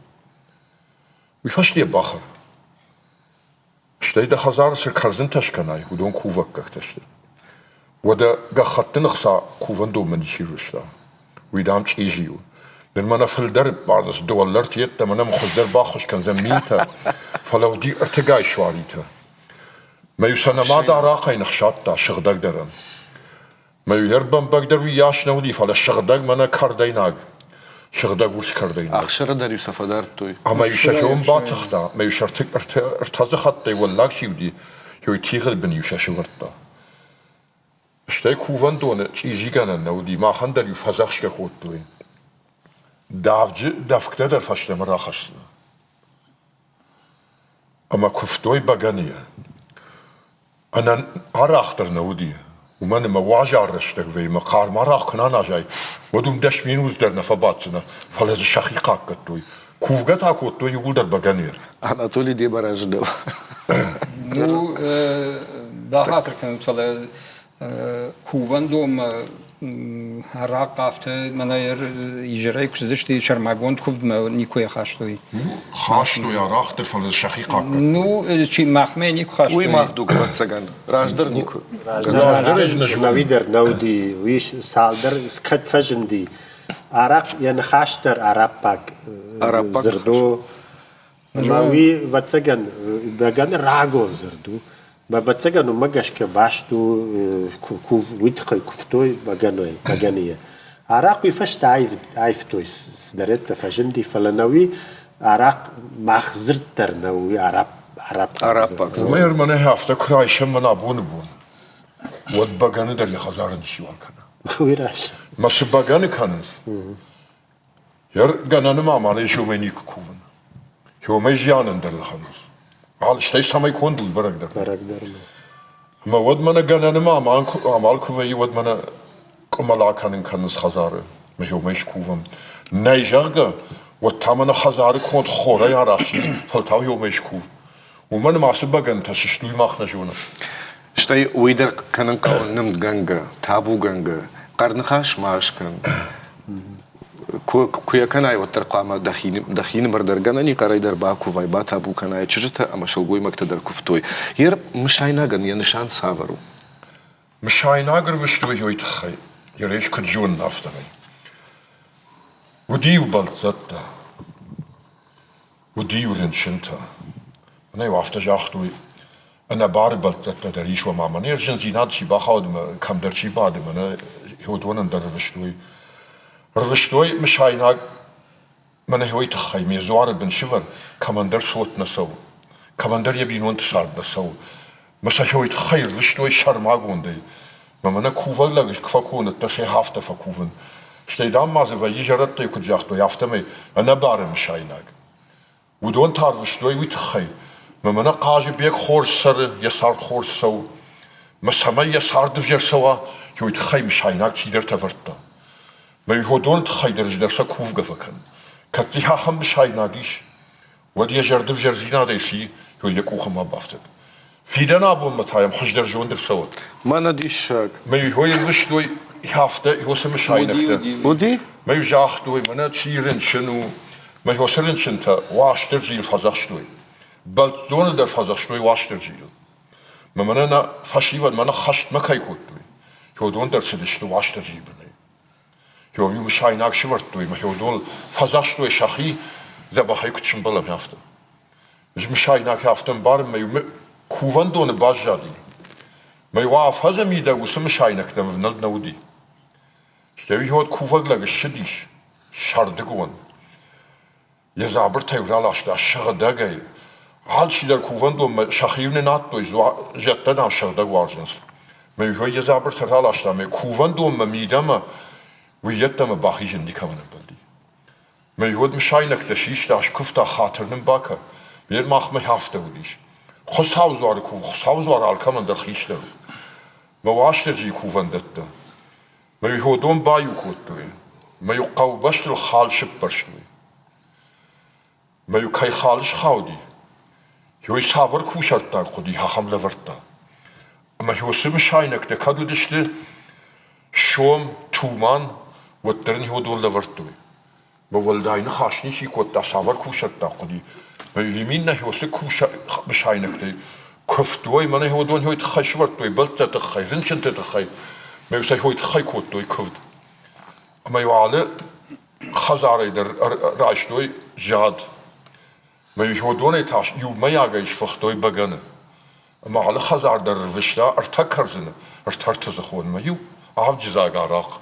Уый фӕсте бахӕр. Стӕй дӕ хӕдзары цы кӕрдзынтӕ скӕнай, уыдон кувӕггӕгтӕ сты. Уӕдӕ гӕххӕтты ӕхца кувӕндонмӕ ничи рвыста. Уый, дам, чъизи у. Ныр мӕнӕ фылдӕр ӕппарынц, долларты йеддӕмӕ нӕм хуыздӕр баххуыс кӕндзӕн минтӕ, фӕлӕ уыди ӕртыгай суаритӕ. Мӕ-иу сӕ нӕ мад арахъӕй ныхсадта сыгъдӕгдӕрӕн. Мӕ-иу йе рбӕмбӕг дӕр уыйас нӕ уыди, фӕлӕ сыгъдӕг мӕнӕ кӕрдӕйнаг, сыгъдӕг урс кӕрдӕйнаг. Ӕхсыры дӕр-иу сӕ фӕдардтой. Ӕмӕ-иу сӕ хион батыхта, мӕ-иу сӕ ӕртӕдзыхаттӕй уӕллаг чи уыди, уый тигъы бын-иу сӕ сывӕрдта. Стӕй кувӕндоны чъизигӕнӕн нӕ уыди, махӕн дӕр-иу фӕдзӕхсгӕ кодтой. Давджы дӕфгтӕ дӕр фӕстӕмӕ рахӕсдзынӕ. Ӕмӕ куывтой бӕгӕныйӕ. Ӕнӕ арӕхдӕр нӕ уыди, уымӕн ӕмӕ уазал рӕстӕг вӕййы ӕмӕ хъарм арӕх куы нӕ аназай, уӕд уым 10 минут дӕр нӕ фӕбаддзынӕ, фӕлӕ дзы сӕхи хъахъхъӕдтой. Кувгӕ та кодтой иууылдӕр бӕгӕныйӕ. Анатолий де бараждал. Ну, бахатыр кӕнут, фӕлӕ кувӕндонмӕ арахъхъ афтӕ мӕнӕ изӕрӕй куы цыдысты сӕрмагонд куывдмӕ никуы хастой. Хастой арахъ дӕр, фӕлӕ сӕхи хъахъхъӕдтой. Ну, чи махмӕ никуы хастой. Уый мах дуг, ӕвӕццӕгӕн. Раздӕр никуы. Раздӕр дӕр нӕ уыди, уый цалдӕр кӕд фӕзынди. Арахъ йӕ ныхас дӕр араббаг дзырд у. Ӕмӕ уый, ӕвӕццӕгӕн, бӕгӕны рагон дзырд у. Мӕ ӕвӕццӕгӕн, уымӕ гӕсгӕ баст у, уый тыххӕй куывтой бӕгӕныйы. Арахъ уый фӕстӕ аивтой, цыдӕриддӕр фӕзынди, фӕлӕ нӕуи арахъ мах дзырд дӕр нӕу, уый араббаг дзырд. Уымӕй мӕнӕ афтӕ куы райсӕм мӕн абоны бон, уӕд бӕгӕны дӕр йӕ хӕдзары ничиуал кӕны. Уый раст. Мӕ цы бӕгӕны кӕнынц, Гӕнӕны ма мӕнӕ сеумӕ никуы кувын. Сеумӕ зианӕн дӕр лхӕнынц. Стӕй цӕмӕй конд у, бӕрӕг дӕр. Бӕрӕг дӕр нӕ. Ӕмӕ уӕд мӕнӕ гӕнӕны ма амал куы вӕййы, уӕд мӕнӕ къуымӕл акӕнын кӕнынц хӕдзары. Мӕ сеумӕ скувӕм. Нӕй, зӕгъгӕ, уӕд та мӕнӕ хӕдзары конд хорӕй арӕхси, фӕлтау еумӕ скув. Уымӕн ӕмӕ ацы бӕгӕнтӕ сысты, уый мах нӕ зонӕм. Стӕй уый дӕр кӕнын хъӕуы нымдгӕнгӕ, табугӕнгӕ, хъӕрныхас ма скӕн. Куы йӕ кӕнай, уӕддӕр хъуамӕ дӕхинымӕр дӕр гӕнӕн и хъӕрӕй дӕр бакувай, батабу кӕнай. Чызджытӕ ӕмӕ сылгоймӕгтӕ дӕр куывтой. Йе мысайнагӕн йӕ нысан цавӕр у? Мысайнаг ӕрвыстой уый тыххӕй, йӕ рейс куыд зонын, афтӕмӕй. Уыди-иу бӕлццӕттӕ, Уыди-иу рынчынтӕ. Мӕнӕ-иу афтӕ загътой, ӕнӕбары бӕлццӕттӕ дӕр ис уӕм ӕмӕ не зындзинад чи бахауд ӕмӕ кӕмдӕр чи бады, мӕнӕ уыдонӕн дӕр ӕрвыстой. Ӕрвыстой мысайнаг мӕнӕ уый тыххӕй, ме дзуары бын сывӕр, кӕмӕндӕр цот нӕ цӕуы, кӕмӕндӕр йӕ бинонты цард нӕ цӕуы. Мӕ сӕ уый тыххӕй ӕрвыстой сӕрмагондӕй. Мӕ мӕнӕ кувӕг лӕг куы фӕкувын, уӕддӕр сӕ афтӕ фӕкувын. Стӕй, дам, ма дзы вӕййы зӕрӕдтӕй куыд загътой, афтӕмӕй ӕнӕбары мысайнаг. Уыдон та ӕрвыстой уый тыххӕй, мӕ мӕнӕ Хъазыбег хорз цӕры, йӕ цард хорз цӕуы. Мӕ цӕмӕй йӕ цард ӕвзӕр цӕуа, уый тыххӕй мысайнаг чидӕртӕ ӕвӕрдта. Мӕ уыдоны тыххӕй дӕр ӕз дӕр сӕ кувгӕ фӕкӕнын. Кӕд дзы ахӕм мысайнаг ис, уӕд йӕ зӕрды взӕрдзинадӕй ци, уый йӕ къухы ма бафтыд. Фидӕн абонмӕ та йӕм хуыздӕр зонд ӕрцӕуӕд. Мӕнӕ диссаг. Мӕ уый ӕрвыстой. афтӕ уыцы мысайнӕгтӕ. Уыди? Мӕ загътой, мӕнӕ чи рынчын у, мӕ уыцы рынчынтӕ Уастырджийыл фӕдзӕхстой. Бӕлццоны дӕр фӕдзӕхстой Уастырджийыл. Мӕ мӕнӕ нӕ фӕсивӕд мӕнӕ хӕстмӕ кӕй кодтой, уыдон дӕр цыдысты Уастырджийы бынӕй. Иу мысайнаг сывӕрдтой мӕ уыдон фӕдзӕхстой сӕхи дзӕбӕхӕй куыд сымбӕлӕм, афтӕ. Ӕз мысайнаг афтӕ ӕмбарын, мӕ иу кувӕндоны баззади. Мӕ иу афӕдзы мидӕг уыцы мысайнӕгтӕм ӕвнӕлд нӕ уыди. Стӕй уӕд кувӕг лӕг ссыдис, сӕрдыгон. Йӕ дзабыртӕ-иу раласта сыгъдӕгӕй. Алчидӕр кувӕндонмӕ сӕхи-иу нынадтой, зӕдтӕ, дам, сыгъдӕг уарзынц. Мӕ-иу йӕ дзабыртӕ раласта ӕмӕ кувӕндонмӕ мидӕмӕ уый йеддӕмӕ бахизын никӕмӕн ӕмбӕлди. Мӕ-иу уӕд мысайнӕгтӕ систа, скуывта, хатыр нын бакӕ. Ме махмӕ афтӕ уыдис. Хуыцауы дзуары кув, Хуыцауы дзуар алкӕмӕн дӕр хистӕр у. Мӕ Уастырджийы кувӕндӕттӕ. Мӕ-иу уыдон баиу кодтой. Мӕ-иу хъӕубӕстыл хал сыппӕрстой. Мӕ-иу кӕй хал схауди, уый цавӕр кусӕрттаг хъуыди, ахӕм лӕвӕрдта. Ӕмӕ уыцы мысайнӕгтӕ кӕд уыдысты сом, туман, уӕддӕр ын уыдон лӕвӕрдтой. Мӕ уӕлдай ныхас ничи кодта, цавӕр кусӕрттаг хъуыди. Мӕ иминнӕ уыцы мысайнӕгтӕй куывтой, мӕнӕ уыдон уый тыххӕй сӕвӕрдтой бӕлццӕтты тыххӕй, рынчынты тыххӕй, мӕ сӕ уый тыххӕй кодтой куывд. Ӕмӕ-иу алы хӕдзарӕй дӕр райстой зад. Мӕ уыдонӕй та иумӕйагӕй сфыхтой бӕгӕны. Ӕмӕ алы хӕдзар дӕр рвыста ӕртӕ кӕрдзыны, ӕртӕ ӕртыдзыхонмӕ иу авджыдзаг арахъ.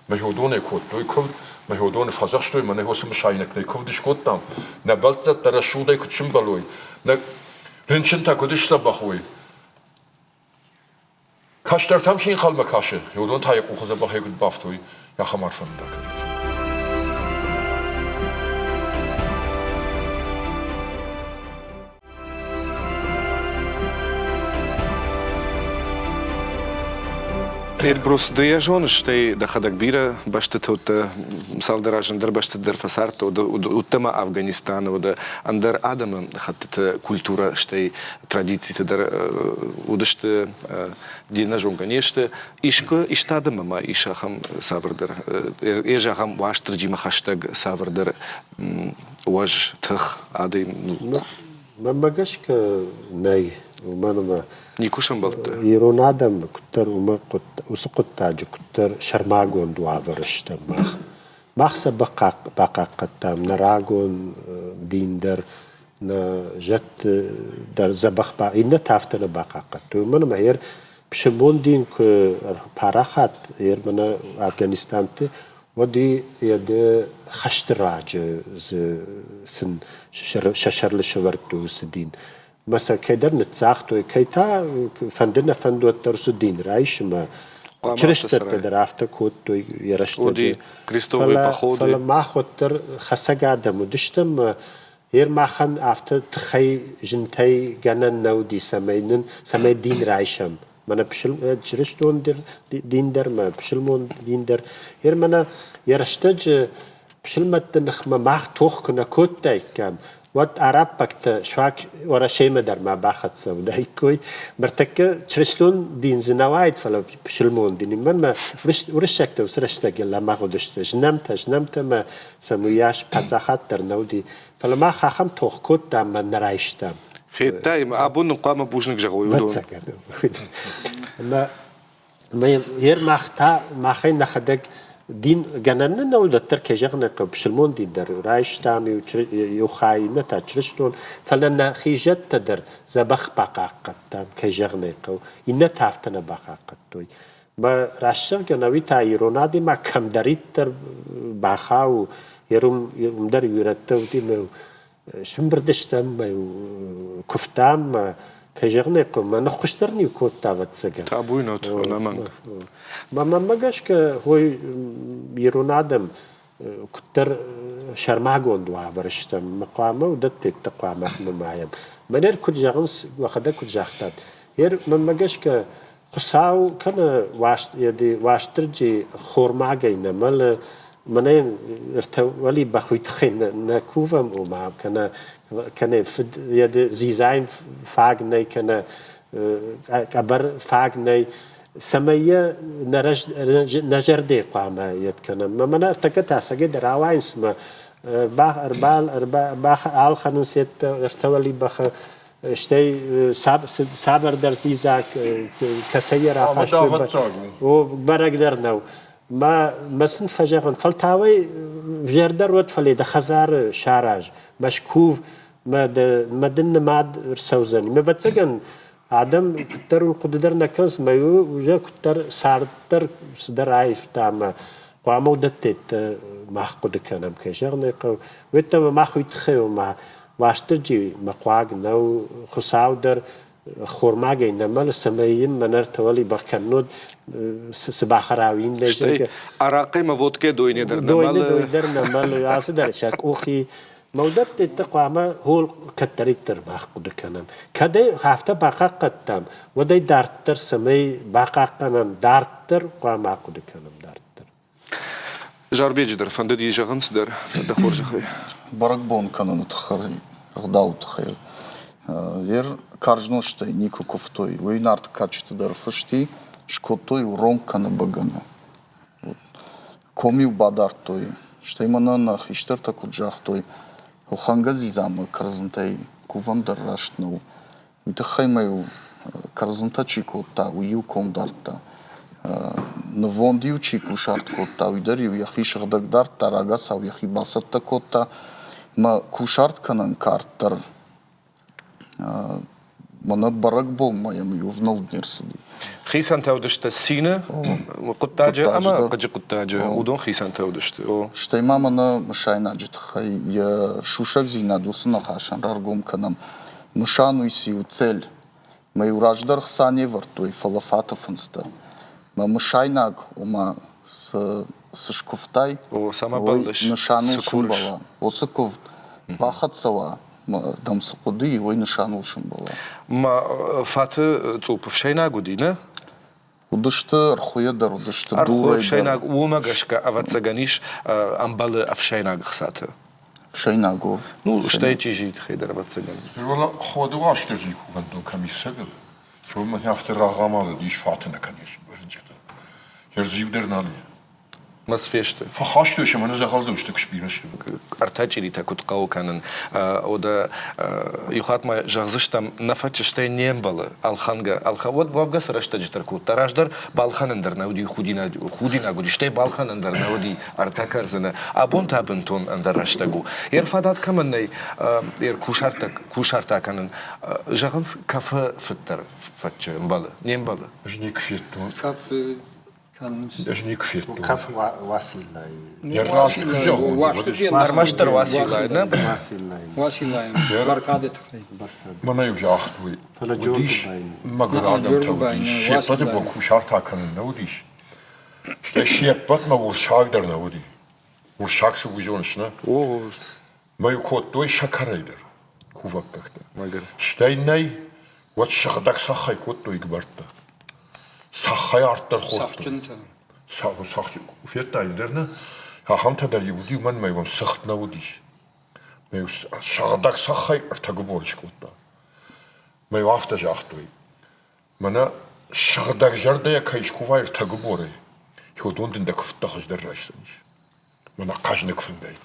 Мӕ уыдонӕй кодтой куывд, мӕ уыдоны фӕдзӕхстой, мӕнӕ уыцы мысайнӕгтӕй куывд скодтам, нӕ бӕлццӕттӕ рӕсугъдӕй куыд сымбӕлой, нӕ рынчынтӕ куыд сдзӕбӕх уой. Кӕстӕртӕм чи ӕнхъӕлмӕ кӕсы, уыдон та йӕ къухы дзӕбӕхӕй куыд бафтой, ахӕм арфӕ бакӕнӕд. Эльбрус, ды йӕ зоныс, стӕй дӕхӕдӕг бирӕ бӕстӕты уыдтӕ, цалдӕр азы ӕндӕр бӕстӕты дӕр фӕцардтӕ, уыдтӕ ма Афганистаны, уыдӕ ӕндӕр адӕмы хӕттыты культурӕ, стӕй традицитӕ дӕр уыдысты де нӕзонгӕ не сты. Искуы исты адӕммӕ ма ис ахӕм цавӕрдӕр, е зӕгъӕм, Уастырджимӕ хӕстӕг цавӕрдӕр уӕз, тых адӕм? Мӕнмӕ гӕсгӕ нӕй, уымӕн ӕмӕ Никуы сӕмбӕлдтӕ? Ирон адӕм куыддӕр уымӕ уыцы хъуыддаджы куыддӕр сӕрмагонд уавӕры стӕм мах. Мах сӕ бахъахъхъӕдтам нӕ рагон дин дӕр, нӕ зӕдты дӕр дзӕбӕх ба иннӕтӕ афтӕ нӕ бахъахъхъӕдтой. Уымӕн ӕмӕ ер пысылмон дин куы парахат ер мӕнӕ Афганистанты, уӕд йӕ хӕсты раджы дзы сын сӕ сӕрлы сӕвӕрдтой уыцы дин. Мӕ сӕ кӕйдӕр ныццагътой, кӕй та фӕнды нӕ фӕнды, уӕддӕр уыцы дин райсынмӕ. Чырыстӕттӕ дӕр афтӕ кодтой йӕ рӕстӕджы. Фӕлӕ мах уӕддӕр хӕцӕг адӕм уыдыстӕм Ер махӕн афтӕ тыхӕй, зынтӕй гӕнӕн нӕ уыди, цӕмӕй нын, цӕмӕй дин райсӕм. Мӕнӕ чырыстон дин дӕр, мӕ пысылмон дин дӕр. Ер мӕнӕ йӕ рӕстӕджы пысылмӕтты ныхмӕ мах тох куы нӕ кодтаиккам, уӕд араббӕгтӕ суанг Уӕрӕсемӕ дӕр ма бахӕццӕ уыдаиккой. Ныртӕккӕ чырыстон дин дзы нӕ уаид, фӕлӕ пысылмон дин. Мӕнмӕ уырыссӕгтӕ уыцы рӕстӕджы лӕмӕгъ уыдысты. Знӕмтӕ, знӕмтӕ мӕ сӕм уыйас паддзахад дӕр нӕ уыди. Фӕлӕ мах ахӕм тох кодтам ӕмӕ нӕ райстам. Федтай, абон нын хъуамӕ бузныг зӕгъой уыдон. Ӕвӕццӕгӕн. Ӕмӕ ер мах та махӕй нӕхӕдӕг дин гӕнӕн нын нӕ уыд, уӕддӕр кӕй зӕгъын ӕй хъӕуы, пысылмон дин дӕр райстам иу хай, иннӕ та чырыстон, фӕлӕ нӕхи зӕдтӕ дӕр дзӕбӕх бахъахъхъӕдтам, кӕй зӕгъын ӕй хъӕуы, иннӕтӕ афтӕ нӕ бахъахъхъӕдтой. Мӕ раст зӕгъгӕ, уый та ирон адӕймаг кӕмдӕриддӕр бахауы, уым дӕр ирӕттӕ уыди мӕ сымбырд стӕм, мӕ куывтам, мӕ кӕй зӕгъын ӕй хъӕуы, мӕ ныххуыс дӕр ниу кодта, ӕвӕццӕгӕн. Табуйнот, ӕнӕмӕнг. Мӕнмӕ гӕсгӕ, хой ирон адӕм куыддӕр сӕрмагонд уавӕры стӕм, хъуамӕ уыдӕттӕ хъуамӕ нымайӕм. Мӕнӕ куыд зӕгъынц, уӕхӕдӕг куыд загътат, ер мӕнмӕ гӕсгӕ Хуыцау кӕнӕ Уастырджи хормагӕй нӕ мӕлы, мӕнӕ ӕртӕ уӕлибӕх уый тыххӕй нӕ кувӕм, ома кӕнӕ кӕнӕ фыд дзидзайын фаг нӕй, кӕнӕ къӕбӕр фаг нӕй. Цӕмӕй йӕ нӕ зӕрдӕйы хъуамӕ йед кӕнӕм. Мӕнӕ ӕртӕккӕ та сӕгӕй дӕр ауайынц мӕ ӕлхӕнынц ӕртӕ уӕлибӕхы, стӕй цавӕрдӕр дзидзаг кӕцӕй йӕ рахастой, бӕрӕг дӕр нӕу. Мӕ сын фӕзӕгъын, фӕлтауӕй зӕрдӕ уӕд, фӕлӕ дӕ хӕдзары сараз, мӕ скув, мӕ дын нымад ӕрцӕудзӕни. Ме вӕццӕгӕн, адӕм куыддӕр хъуыды дӕр нӕ кӕнынц, мӕ уже куыддӕр цард дӕр цыдӕр аивта ӕмӕ хъуамӕ уыдӕттӕ мах хъуыды кӕнӕм, кӕй зӕгъын ӕй хъӕуы. Уӕдта мах уый тыххӕй ома Уастырджи мӕ хъуаг нӕу, Хуыцау дӕр хормагӕй нӕ мӕлы, цӕмӕй йын мӕнӕ ӕртӕуӕлибӕх кӕннод цы бахӕра, уый нӕ Стӕй арахъхъ ӕмӕ водкӕ дойне дӕр нӕ мӕлы. Дойне дой дӕр нӕ мӕлы, ацы дӕр сӕ къухи. Мӕ уыдӕттӕ хъуамӕ хол кӕддӕриддӕр мах хъуыды кӕнӕм. Кӕд ӕй афтӕ бахъахъхъӕдтам, уӕд ӕй дарддӕр цӕмӕй бахъахъхъӕнӕм, дарддӕр хъуамӕ ахъуыды кӕнӕм дарддӕр. Зарбеджы дӕр фӕндыди зӕгъын цыдӕр дӕ хорзӕхӕй. Бӕрӕгбон кӕныны тыххӕй, ӕгъдауы тыххӕй. Ер карз нозтӕй никуы куывтой. Уый нарты кадджыты дӕр фысти, скодтой ронг кӕны бӕгӕны. Ком-иу бадардтой. Стӕй мӕнӕ нӕ хистӕртӕ куыд загътой, ӕлхӕнгӕ дзидзамӕ кӕрдзынтӕй кувӕн дӕр раст нӕу. Уый тыххӕй ма-иу кӕрдзынтӕ чи кодта, уый-иу ком дардта. Нывонд-иу чи кусарт кодта, уый дӕр-иу йӕхи сыгъдӕг дардта, рагацау йӕхи бацӕттӕ кодта. Мӕ кусарт кӕнӕн кард дӕр мӕнӕ бӕрӕгбонмӕ йӕм иу ӕвнӕлд не рцыди. Хицӕнтӕ уыдысты цины хъуыддаджы ӕмӕ хъыджы хъуыддаджы. Уыдон хицӕнтӕ уыдысты. Стӕй ма мӕнӕ мысайнаджы тыххӕй йӕ сусӕгдзинад уыцы ныхасӕн раргом кӕнӕм. Нысан уый циу цель. Мӕ-иу раздӕр хца не вӕрдтой, фӕлӕ фаты фындзтӕ. Мӕ мысайнаг, ома цы, цы скуывтай, уый нысаныл сӕмбӕла. Уыцы куывд бахӕццӕ уа, дӕм цы хъуыды и, уый нысаныл сӕмбӕла. Ма фаты цъупп ӕфсӕйнаг уыди, нӕ? Уыдысты ӕрхуыйӕ дӕр, уыдысты дурӕй дӕр. Ӕфсӕйнаг, уымӕ гӕсгӕ, ӕвӕццӕгӕн, ис ӕмбӕлы ӕфсӕйнаг ӕхцаты. Ӕфсӕйнаг у. Ну, стӕй чъизийы тыххӕй дӕр, ӕвӕццӕгӕн. Ходы Уастырджийы кувӕндон кӕм ис цӕгыл, уымӕн афтӕ рагъамал уыдис фаты наконец бӕрнджытӕ. Хӕрзиу дӕр нал и. Мӕс фесты. Фӕхастой сӕ мӕнӕ дзӕгъӕлдзӕусты куы сбирӕ сты. Ӕртӕ чъиритӕ куыд хъӕуы кӕнын, уӕдӕ иу хатт ма зӕгъдзыстӕм, нӕ фӕччыстӕй не мбӕлы ӕлхӕнгӕ. Уӕд уӕвгӕ цы рӕстӕджытӕ кодта, раздӕр балхӕнын дӕр нӕ уыди худинаг, худинаг уыди, стӕй балхӕнын дӕр нӕ уыди ӕртӕ кӕрдзыны. Абон та бынтон ӕндӕр рӕстӕг у. Йе рфадат кӕмӕн нӕй, йе кусартӕ, кусарт акӕнын, зӕгъынц, кӕфы фыддӕр фӕччы ӕмбӕлы, не мбӕлы. Ӕз никуы федтон. Кӕфы кӕнынц. Ӕз никуы федтон. Кӕф Уациллайы. Йӕ раст куы зӕгъон, Ӕрмӕстдӕр Уациллайы, нӕ? Уациллайы. Уациллайы. Бӕркады тыххӕй. Мӕнӕ-иу загътой, уыдис мӕгуыр адӕмтӕ уыдис, се ппӕты бон кусарт акӕнын нӕ уыдис. Стӕй се ппӕтмӕ урсаг дӕр нӕ уыди. Урсаг цы уый зоныс, нӕ? Мӕ-иу кодтой сӕкӕрӕй дӕр кувӕггӕгтӕ. Стӕй нӕй, уӕд сыгъдӕг цӕххӕй кодтой гуыбӕрттӕ. Цӕххӕй арт дӕр хордтой. Цӕхджын. Федтай дӕр нӕ? Ахӕмтӕ дӕр-иу уыди, уымӕн ӕмӕ-иу цыхт нӕ уыдис. Мӕ-иу сыгъдӕг цӕххӕй ӕртӕ гуыборы скодта. Мӕ-иу афтӕ загътой, мӕнӕ сыгъдӕг зӕрдӕйӕ кӕй скувай ӕртӕ гуыборӕй, уыдон дын дӕ куывдтӕ хуыздӕр райсдзӕнис. Мӕнӕ хъӕзныг фынгӕй.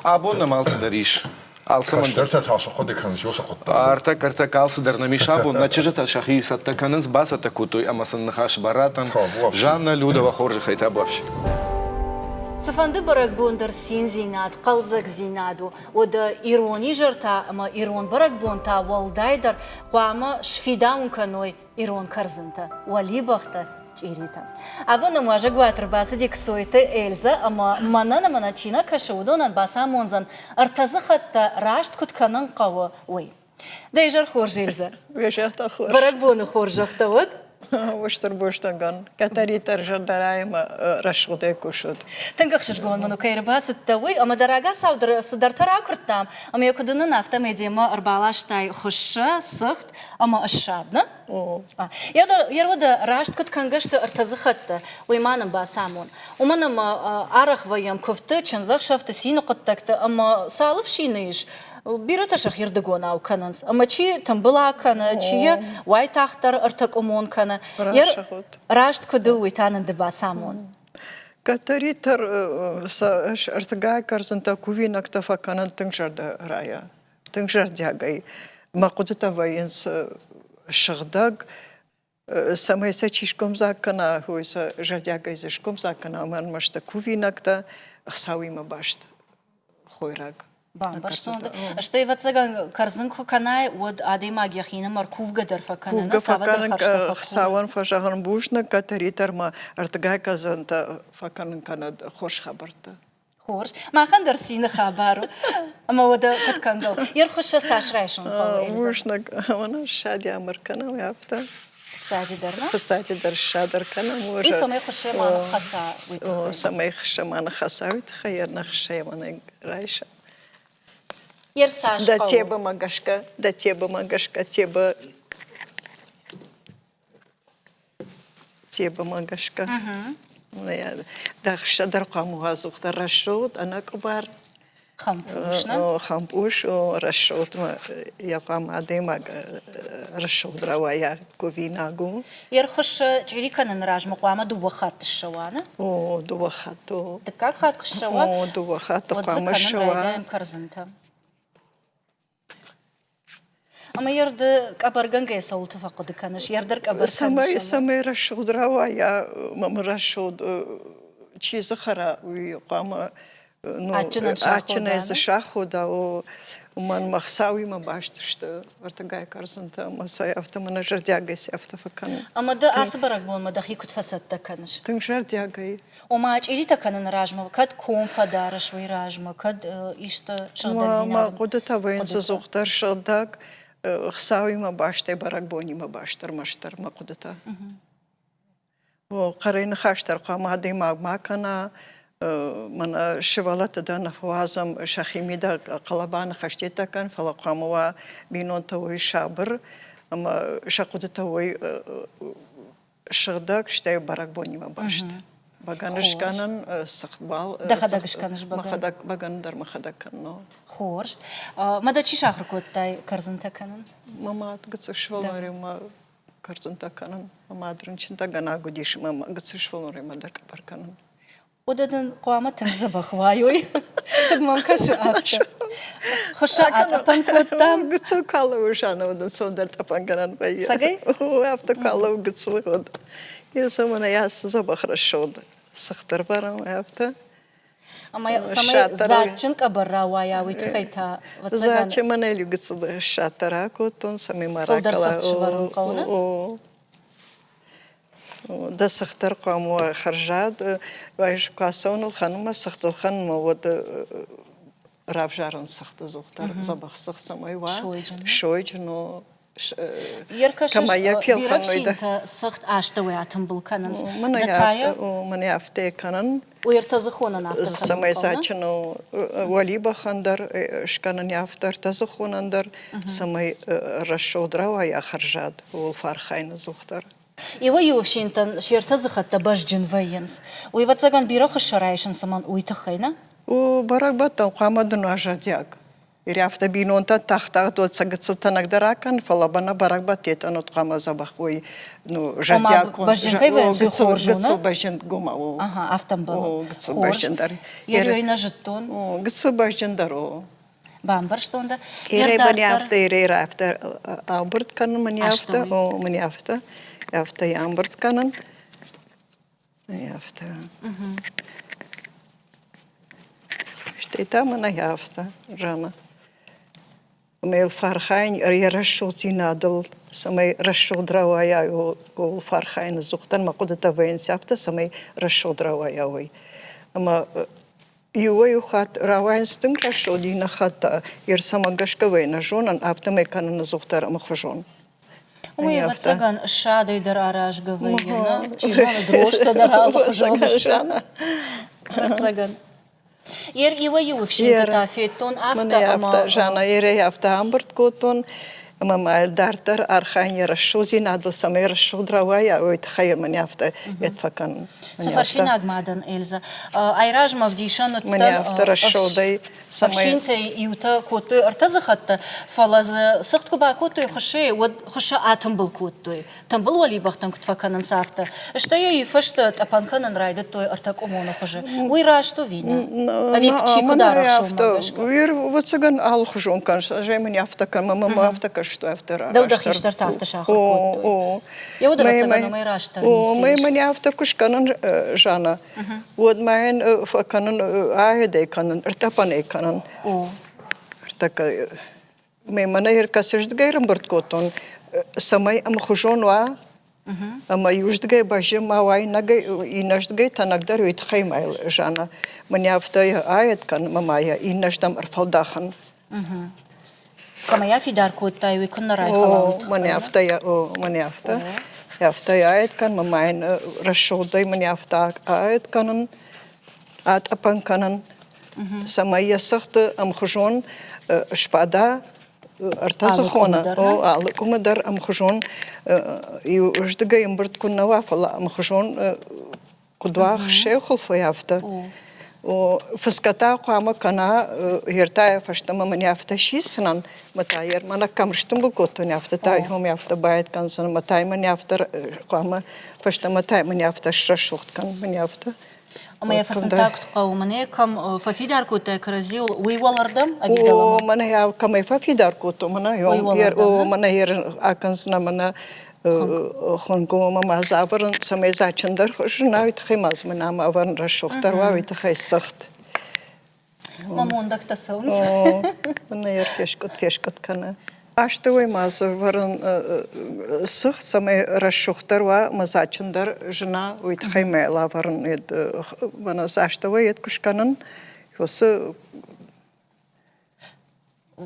Абон нӕм алцыдӕр ис. Алцӕмӕн Кӕстӕртӕ та цы хъуыды кӕнынц, уыцы хъуыддаг. Ӕртӕк-ӕртӕк алцыдӕр нӕм ис абон. Нӕ чызджытӕ сӕхи цӕттӕ кӕнынц, бацӕттӕ кодтой ӕмӕ сын ныхас баратӕм. Жанна Людова хорзӕхӕй табуафси. Цыфӕнды бӕрӕгбон дӕр циндзинад, хъӕлдзӕгдзинад у. Уӕдӕ ирон изӕртӕ ӕмӕ ирон бӕрӕгбонтӕ уӕлдайдӕр хъуамӕ сфидауын кӕной ирон кӕрдзынтӕ, уӕлибӕхтӕ, чъиритӕ. Абон нӕм уазӕгуат ӕрбацыди Ксойты Эльзӕ ӕмӕ мӕнӕн ӕмӕ нӕ чи нӕ кӕсы, уыдонӕн бацамондзӕн, ӕртӕдзыхӕттӕ раст куыд кӕнын хъӕуы, уый. Дӕ изӕр хорз, Эльзӕ! Уе зӕртӕ хорз! Бӕрӕгбоны хорзӕхтӕ уӕд! Устур бустӕгӕн, кӕддӕриддӕр зӕрдӕрайӕмӕ рӕсугъдӕй кусут. Тынг ӕхсызгон мын у, кӕй ӕрбацыдтӕ, уый, ӕмӕ дӕ рагацау дӕр цыдӕртӕ ракуырдтам, ӕмӕ йӕ куыд уынын, афтӕмӕй демӕ ӕрбаластай хуыссӕ, цыхт ӕмӕ ссад, нӕ? Йе руӕдӕ раст куыд кӕнгӕ сты ӕртӕдзыхӕттӕ, уый ма нын бацамон. Уымӕн ӕмӕ арӕх вӕййӕм куывдты, чындзӕхсӕвты, цины хъуыддӕгты ӕмӕ цал ӕфсины ис. Бирӕтӕ сӕхирдыгонау кӕнынц, ӕмӕ чи тымбыла кӕны, чи йӕ уайтагъддӕр ӕртӕкъуымон кӕны. Раст куыд у, уый та нын ды бацамон. Кӕддӕриддӕр сӕ ӕртыгай кӕрдзынтӕ кувинӕгтӕ фӕкӕнын тынг зӕрдӕрайӕ, тынг зӕрдиагӕй. Мӕ хъуыдытӕ вӕййынц сыгъдӕг, цӕмӕй сӕ чи скомдзаг кӕна, уый сӕ зӕрдиагӕй дзы скомдзаг кӕна, ӕмӕ ӕрмӕст кувинӕгтӕ Хуыцауимӕ баст хойраг. Бамбӕрстон. Стӕй, ӕвӕццӕгӕн, кӕрдзын куы кӕнай, уӕд адӕймаг йӕхинымӕр кувгӕ дӕр фӕкӕны, Кувгӕ фӕкӕнын, Хуыцауӕн фӕзӕгъын бузныг, кӕддӕриддӕр ма ӕртыгай кӕрдзынтӕ фӕкӕнын кӕнӕд хорз хабӕрттӕ. Хорз. Махӕн дӕр цины хабар у. Ӕмӕ уӕдӕ куыд кӕнгӕ у? Йе рхуысса цас райсын хъӕуы, Эльза? Бузныг. Ӕмӕ ссад ӕмыр кӕнӕм афтӕ. Фыццаджыдӕр, нӕ? Фыццаджыдӕр ссад ӕркӕнӕм. Уый цӕмӕй хуыссе ма ныххӕца, уый тыххӕй. Цӕмӕй хуыссе ма ныххӕца, уый тыххӕй ӕнӕ хуыссӕй ма нӕ райсӕм. Йе рцас Дӕ тебӕмӕ гӕсгӕ, дӕ тебӕмӕ гӕсгӕ, тебӕ Тебӕмӕ гӕсгӕ. Дӕ хсӕ дӕр хъуамӕ уа ӕдзухдӕр рӕсугъд, ӕнӕкъуыбар. Хӕмпус, нӕ? Хӕмпус, рӕсугъд йӕ хъуамӕ адӕймаг рӕсугъд рауайа, кувинаг у. Йе рхуыссы чъири кӕныны размӕ хъуамӕ дыууӕ хатты ссӕуа, нӕ? О, дыууӕ хатты. Дыккаг хатт куы ссӕуа, О, дыууӕ хатты уӕд дзы хъуамӕ кӕнын ссӕуа. райдайӕм кӕрдзынтӕ. Ӕмӕ йе рды къӕбӕргӕнгӕйӕ цӕуылты фӕхъуыды кӕныс? Йе рдӕр къӕбӕр кӕныс? Цӕмӕй, цӕмӕй рӕсугъд рауайа, мӕм рӕсугъд чи дзы хӕра, уый хъуамӕ ну, адджынӕй дзы сахода. Уымӕн мӕ Хуыцауимӕ баст сты ӕртыгай кӕрдзынтӕ ӕмӕ сӕ афтӕ мӕнӕ зӕрдиагӕй сӕ афтӕ фӕкӕнын. Ӕмӕ ды ацы бӕрӕгбонмӕ дӕхи куыд фӕцӕттӕ кӕныс? Тынг зӕрдиагӕй. Ома чъиритӕ кӕныны размӕ кӕд ком фӕдарыс уый размӕ, кӕд исты сыгъдӕгдзинад? Мӕ хъуыдытӕ вӕййынц ӕдзухдӕр сыгъдӕг, Хуыцауимӕ бастӕй, бӕрӕгбонимӕ баст ӕрмӕстдӕр мӕ хъуыдытӕ. Хъӕрӕй ныхас дӕр хъуамӕ адӕймаг ма кӕна, мӕнӕ сывӕллӕтты дӕр нӕ фӕуадзӕм сӕхимидӕг хъӕлӕба ныхӕстӕ кӕн, фӕлӕ хъуамӕ уа бинонтӕ уой сабыр ӕмӕ сӕ хъуыдытӕ уой сыгъдӕг, стӕй бӕрӕгбонимӕ баст. Бӕгӕны скӕнын, цыхтбал. Дӕхӕдӕг скӕныс бӕгӕны? Мӕхӕдӕг бӕгӕны дӕр мӕхӕдӕг кӕнын. Хорз. Мӕ дӕ чи сахуыр кодтай кӕрдзынтӕ кӕнын? Мӕ мад гыццыл сывӕллонимӕ кӕрдзынтӕ кӕнын. Мӕ мад рынчынтӕгӕнаг уыдис, ӕмӕ гыццыл сывӕллонимӕ дӕр къӕбӕр кӕнын. Уӕдӕ дын хъуамӕ тынг дзӕбӕх уайой, куыд мӕм кӕсы, афтӕ. Хуысса атъӕпӕн кодтам. Гыццыл калауы сана уыд ӕнцондӕр тъӕпӕнгӕнӕн вӕййы. Цӕгӕй? Афтӕ калауы гыццыл уыд. Ирыстонмӕ йӕ цы дзӕбӕх рӕсугъд цыхт ӕрбарӕм, афтӕ. Ӕмӕ цӕмӕй дзаджджын къӕбӕр рауайа, уый тыххӕй та, ӕвӕццӕгӕн... Дзаджджын мӕнӕ гыццыл ссадтӕ ракодтон, цӕмӕй ма ракала. Фылдӕр цыхт сӕвӕрын хъӕуы, нӕ? Дӕ цыхт дӕр хъуамӕ уа хӕрзад. Куы ацӕуын ӕлхӕнынмӕ, цыхт ӕлхӕнынмӕ, уӕд равзарын цыхты ӕдзухдӕр дзӕбӕх цыхт цӕмӕй уа. Сойджын у. Кӕмӕ йӕ фелхӕной дӕ. Цыхт астӕуӕй атымбыл кӕнынц. Мӕнӕ афтӕ кӕнын. Уӕртӕдзыхонӕн афтӕ кӕнын Цӕмӕй дзаджджын у уӕлибӕхӕн дӕр скӕнын афтӕ ӕртӕдзыхонӕн дӕр, цӕмӕй рӕсугъд рауайа хӕрзад, ууыл фӕархайын ӕдзухдӕр. Иуӕй-иу ӕфсинтӕн се ртӕдзыхӕттӕ бӕзджын вӕййынц. Уый, ӕвӕццӕгӕн, бирӕ хуыссы райсынц ӕмӕ уый тыххӕй, нӕ? О, бӕрӕгбӕттӕн хъуамӕ дын уа зӕрдиаг. Ирӕфтӕ бинонтӕ тагъд-тагъд уӕд сӕ гыццыл тӕнӕгдӕр акӕн, фӕлӕ бана бӕрӕгбӕттетӕн уӕд хъуамӕ дзӕбӕх уой, ну, зӕрдиаг бӕзджын кӕй вӕййынц, уый хорз у, Гыццыл бӕзджынгомау у. Ага, афтӕ ӕмбӕлы. О, гыццыл бӕзджындӕр. Ерёй нӕ зыдтон. О, гыццыл бӕзджындӕр у. Бамбӕрстон дӕ. Ерӕй мын афтӕ, ерӕй афтӕ ӕмбырд кӕнын мын афтӕ, о, мын афтӕ, афтӕ ӕмбырд кӕнын. Афтӕ. Стӕй та мӕнӕ афтӕ, Жанна. Ӕмӕ йыл фӕархайын йӕ рӕсугъддзинадыл, цӕмӕй рӕсугъд рауайа, ууыл фӕархайын ӕдзухдӕр мӕ хъуыдытӕ вӕййынц афтӕ, цӕмӕй рӕсугъд рауайа, уый. Ӕмӕ иуӕй-иу хатт рауайынц тынг рӕсугъд, иннӕ хатт та йе рцӕмӕ гӕсгӕ вӕййы нӕ зонын, афтӕмӕй кӕнын ӕдзухдӕр ӕмхуызон. Уый, ӕвӕццӕгӕн, ссадӕй дӕр аразгӕ вӕййы, нӕ? Чи зоны, дрожжтӕ дӕр алыхуызон сты. Ӕвӕццӕгӕн. Ер иуӕй-иу ӕфсинты та федтон афтӕ, ӕмӕ... Жанна, ерӕй афтӕ ӕмбырд кодтон. Ӕмӕ ма дарддӕр архайын йӕ рӕсугъддзинадыл, цӕмӕй рӕсугъд рауайа, уый тыххӕй мӕн афтӕ йед фӕкӕнын. Цы фӕрсинаг ма дӕн, Эльза? Айразмӕ ӕвдисӕн уыдтӕн, афтӕ рӕсугъдӕй ӕфсинтӕй иутӕ кодтой ӕртӕдзыхӕттӕ, фӕлӕ дзы цыхт куы бакодтой хуыссӕйы, уӕд хуыссӕ атымбыл кодтой. Тымбыл уӕлибӕхтӕн куыд фӕкӕнынц, афтӕ. Стӕй йӕ фӕстӕ тъӕпӕн кӕнын райдыдтой ӕртӕкъуымоны хуызы. Уый раст у ӕви нӕ? Ӕви чи куыд арӕхсы, уымӕ гӕсгӕ? Ӕвӕццӕгӕн, алыхуызон кӕныс. Ӕз ӕй мын афтӕ кӕн, мӕ мӕ афтӕ кӕсты, афтӕ раст. Дӕу дӕ хистӕртӕ афтӕ сахуыр кодтой. Йӕ уд ӕвӕццӕгӕн, уымӕй растдӕр ницы ис. Мӕ афтӕ куы скӕнын, Жанна, уӕд ма йын фӕкӕнын, аедӕй кӕнын, ӕртӕпӕнӕй кӕнын. Ӕртӕккӕ Мӕ мӕнӕ ӕркӕсыздгӕй ӕрӕмбырд кодтон, цӕмӕй ӕмхуызон уа ӕмӕ иуыздгӕй бӕззы ма уа, иннӕздгӕй тӕнӕгдӕр уый тыххӕй ма Жанна мӕнӕ афтӕ аед кӕн ӕмӕ ма йӕ иннӕздӕм ӕрфӕлдахын. Кӕмӕ йӕ фидар кодтай, уый куыннӕ райхӕла уый тыххӕй? Мӕнӕ афтӕ, мӕнӕ афтӕ. Афтӕ аед кӕн, мӕ ма йын рӕсугъдӕй мӕнӕ афтӕ аед кӕнын, атъӕпӕн кӕнын. цӕмӕй йӕ цыхты ӕмхуызон сбада ӕртӕдзыхоны, алы къуымы дӕр ӕмхуызон иуыздыгӕй ӕмбырд куы нӕ уа, фӕлӕ ӕмхуызон куыд уа хсӕй хуылфӕй, афтӕ. Фысгӕ та хъуамӕ кӕна ӕртӕйӕ фӕстӕмӕ мӕнӕ афтӕ сисдзынӕн, мӕ та йӕ мӕнӕ кӕм стымбыл кодтон, афтӕ та йӕм афтӕ байд кӕндзӕн, мӕ та мӕнӕ афтӕ хъуамӕ фӕстӕмӕ та мӕнӕ афтӕ срӕсугъд кӕн, мӕнӕ афтӕ. Ӕмӕ йӕ фӕсынтӕ куыд хъӕуы? Мӕнӕ кӕм фӕфидар кодтай кӕрӕдзиуыл, уый уӕлӕрдӕм ӕви дӕлӕмӕ? О, мӕнӕ кӕмӕй фӕфидар кодтон, мӕнӕ мӕнӕ акӕндзынӕ мӕнӕ хуынгомӕ ма дзы ӕвӕрын, цӕмӕй дзаджджындӕр зына, уый тыххӕй ма дзы мӕнӕ ам ӕвӕрын рӕсугъддӕр уа, уый тыххӕй цыхт. Мӕ мондӕгтӕ цӕуынц. Нӕ фескъуыд, фескъуыд кӕны. Астӕуӕй ма дзы вӕрын цыхт, цӕмӕй рӕсугъддӕр уа, ӕмӕ дзаджджындӕр зына, уый тыххӕй мӕ лӕвӕрын мӕнӕ астӕуӕй йед куы скӕнын, уыцы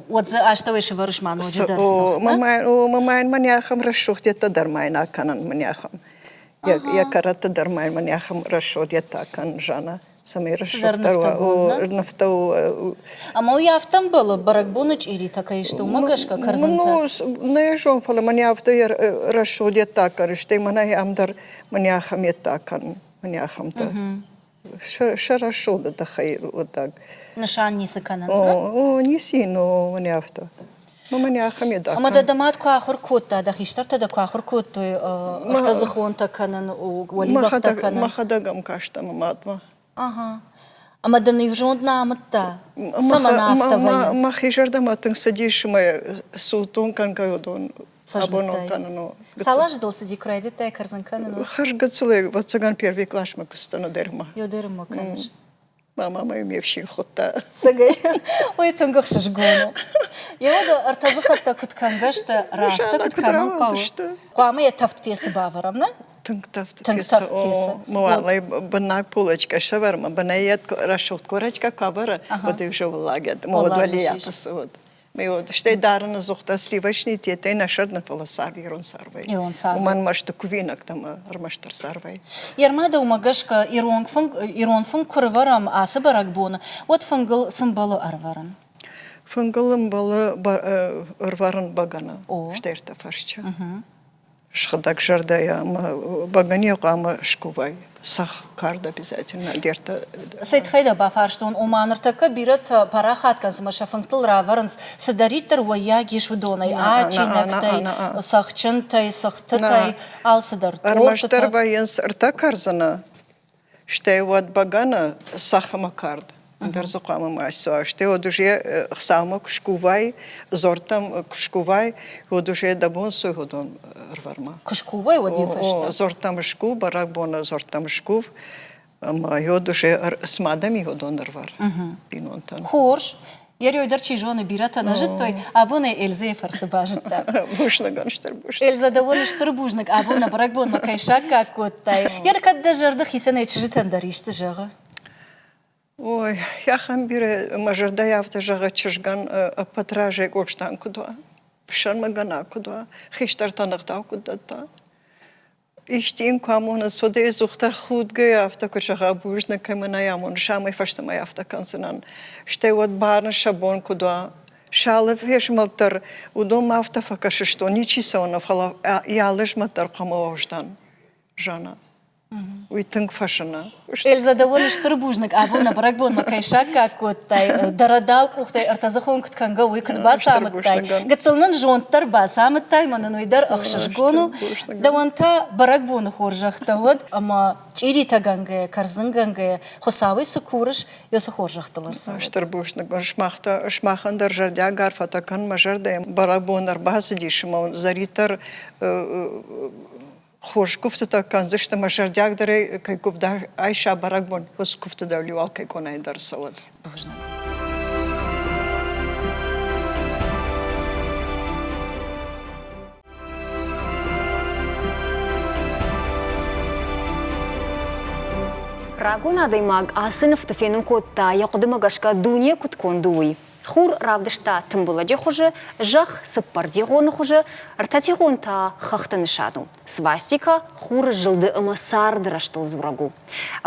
Уӕд дзы астӕуӕй сывӕрыс ма ноджыдӕр цыхт, Мӕ мӕн ахӕм рӕсугъд йедтӕ дӕр ма йын акӕнын, мӕн ахӕм. Йӕ кӕрӕтты дӕр ма мӕн ахӕм рӕсугъд йедтӕ акӕнын, Жанна. Цӕмӕй рӕсугъддӕр уа, нывтӕ у. Ӕмӕ уый афтӕ ӕмбӕлы, бӕрӕгбоны чъиритӕ кӕй сты, уымӕ гӕсгӕ кӕрдзынтӕ? Ну, нӕ зон, фӕлӕ мӕн афтӕ рӕсугъд йедтӕ акӕнын, стӕй мӕнӕй ам дӕр мӕн ахӕм йедтӕ акӕнын, мӕн ахӕмтӕ. Сӕ рӕсугъды тыххӕй хъуыддаг. Нысан ницы кӕнынц, нӕ? О, ницы, но мӕн афтӕ. Мӕн ахӕм йедтӕ Ӕмӕ дӕ дӕ мад куы ахуыр кодта, дӕ хистӕртӕ дӕ куы ахуыр кодтой ӕртӕдзыхонтӕ кӕнын, уӕлибӕхтӕ кӕнын? Мӕхӕдӕг ӕм кастӕн мӕ мадмӕ. Ага. Ӕмӕ дын иу зонд нӕ амыдта? Цӕмӕн афтӕ вӕййынц? Мӕхи зӕрдӕмӕ тынг цыдис ӕмӕ султон кӕнгӕ уыдон абонон кӕнын. Цал азы дыл цыди, куы райдыдтай кӕрдзын кӕнын? Хӕрз гыццылӕй, ӕвӕццӕгӕн, первый классмӕ куы цыдтӕн, уӕдӕй Ёдермӕ кӕныс? Мӕ мамӕ ме фсин хуыдта. Цӕгӕй, уый тынг ӕхсызгон у. Йӕ уӕдӕ ӕртӕдзыхӕттӕ куыд кӕнгӕ сты, раст сӕ куыд кӕнын хъӕуы? Хъуамӕ йӕ тӕвд пецы бавӕрӕм, нӕ? Тынг тӕвд пецы. Муалай бынаг полочкӕ сӕвӕр, мӕ бынӕй йӕ рӕсугъд корочкӕ куы авӕры, уӕд иу зӕвӕлагӕд, мӕ уӕд уӕлейӕ уӕд. Стӕй дарыны дзухтӕ сливочный тетӕй нӕ сӕрдны, фӕлӕ царв ирон царвӕй. Ирон царвӕй. Уымӕн ма сты кувинӕгтӕ ӕмӕ ӕрмӕстдӕр царвӕй. Ерма дӕумӕ гӕсгӕ ирон фынг, ирон фынг куы рывӕрӕм ацы бӕрӕгбоны, уӕд фынгыл цы мбӕлы ӕрывӕрын? Фынгыл ӕмбӕлы ӕрвӕрын бӕгӕны, стӕй ӕртӕ фӕрсчы. Сыгъдӕг зӕрдӕйӕ ӕмӕ бӕгӕныйӕ хъуамӕ скувай. Цӕхх кард обязательно дертӕ. Цӕй тыххӕй дӕ бафарстон, ома ныртӕккӕ бирӕтӕ парахат кӕнынц ӕмӕ сӕ фынгтыл равӕрынц, цыдӕриддӕр уӕййаг ис уыдонӕй, адджинӕгтӕй, цӕхджынтӕй, цыхтытӕй, алцыдӕр. Ӕрмӕстдӕр вӕййынц ӕртӕ кӕрдзыны, Стӕй уӕд бӕгӕны цӕхх ӕмӕ кард. Ӕндӕр дзы хъуамӕ ма ссӕуа. Стӕй уӕд уже Хуыцаумӕ куы скувай, дзуӕрттӕм куы скувай, уӕд уже дӕ бон цы уыдон ӕрвӕрмӕ. Куы скувай, уӕд иу фӕстӕ. Дзуӕрттӕм скув, бӕрӕгбоны дзуӕрттӕм скув, ӕмӕ уӕд уже цыма дӕм уыдон ӕрвӕр бинонтӕн. Хорз. Йӕ дӕр чи зоны, бирӕтӕ нӕ зыдтой, абон ӕй Эльзӕйы фӕрцы базыдта. Бузныг, стыр бузныг. Эльзӕ, дӕуӕн стыр бузныг, абон нӕ бӕрӕгбонмӕ кӕй саккаг кодтай. Йӕ кӕд дӕ зӕрды хицӕнӕй чызджытӕн дӕр исты зӕгъы? Ой, ахӕм бирӕ мӕ зӕрдӕйы афтӕ зӕгъы чызгӕн ӕппӕт разӕй Къостан куыд уа, фсӕрмыгӕнаг куыд уа, хистӕртӕн ӕгъдау куыд дӕтта. Исти йын куы амонынц, уӕд ӕй ӕдзухдӕр худгӕйӕ афтӕ куы зӕгъа, бузныг, кӕй мын ӕй амоныс, амӕй фӕстӕмӕ афтӕ кӕндзынӕн. Стӕй уӕд барын сӕ бон куыд уа. Сӕ алы фезмӕлд дӕр уыдонмӕ афтӕ фӕкӕсыстон, ничи сӕ уыны, фӕлӕ йӕ алы змӕлд дӕр хъуамӕ уӕздан зона. Уый тынг фӕзыны. Эльза, дӕуӕн стыр бузныг, абон нӕ бӕрӕгбонмӕ кӕй саккаг кодтай, дӕ рӕдау къухтӕй ӕртӕдзыхон куыд кӕнгӕ, уый куыд бацамыдтай. Гыццыл нын зонд дӕр бацамыдтай, мӕнӕн уый дӕр ӕхсызгон у. Дӕуӕн та бӕрӕгбоны хорзӕхтӕ уӕд ӕмӕ чъиритӕгӕнгӕйӕ, кӕрдзынгӕнгӕйӕ, Хуыцауӕй цы курыс, йӕ цы хорзӕхтыл ӕрцӕуӕд. Стыр бузныг. Сымахӕн дӕр зӕрдиаг арфӕтӕ кӕн мӕ зӕрдӕйы бӕрӕгбон ӕрбацыдис ӕмӕ Зӕрит дӕр хорз куывтытӕ кӕндзысты ӕмӕ зӕрдиагдӕрӕй кӕй куывд айса бӕрӕгбон, уыцы куывты дӕр-иу алкӕй къонайы дӕр цӕуӕд. Бузныг. Рагон адӕймаг ацы нывты фенын кодта, йӕ хъуыдымӕ гӕсгӕ дуне куыд конд у, уый. Хур равдыста тымбылӕджы хуызы, зӕхх цыппӕрдигъоны хуызы, ӕртӕтигъон та хӕхты нысан у. Свастикӕ хуры зылды ӕмӕ царды рӕзтыл дзурӕг у.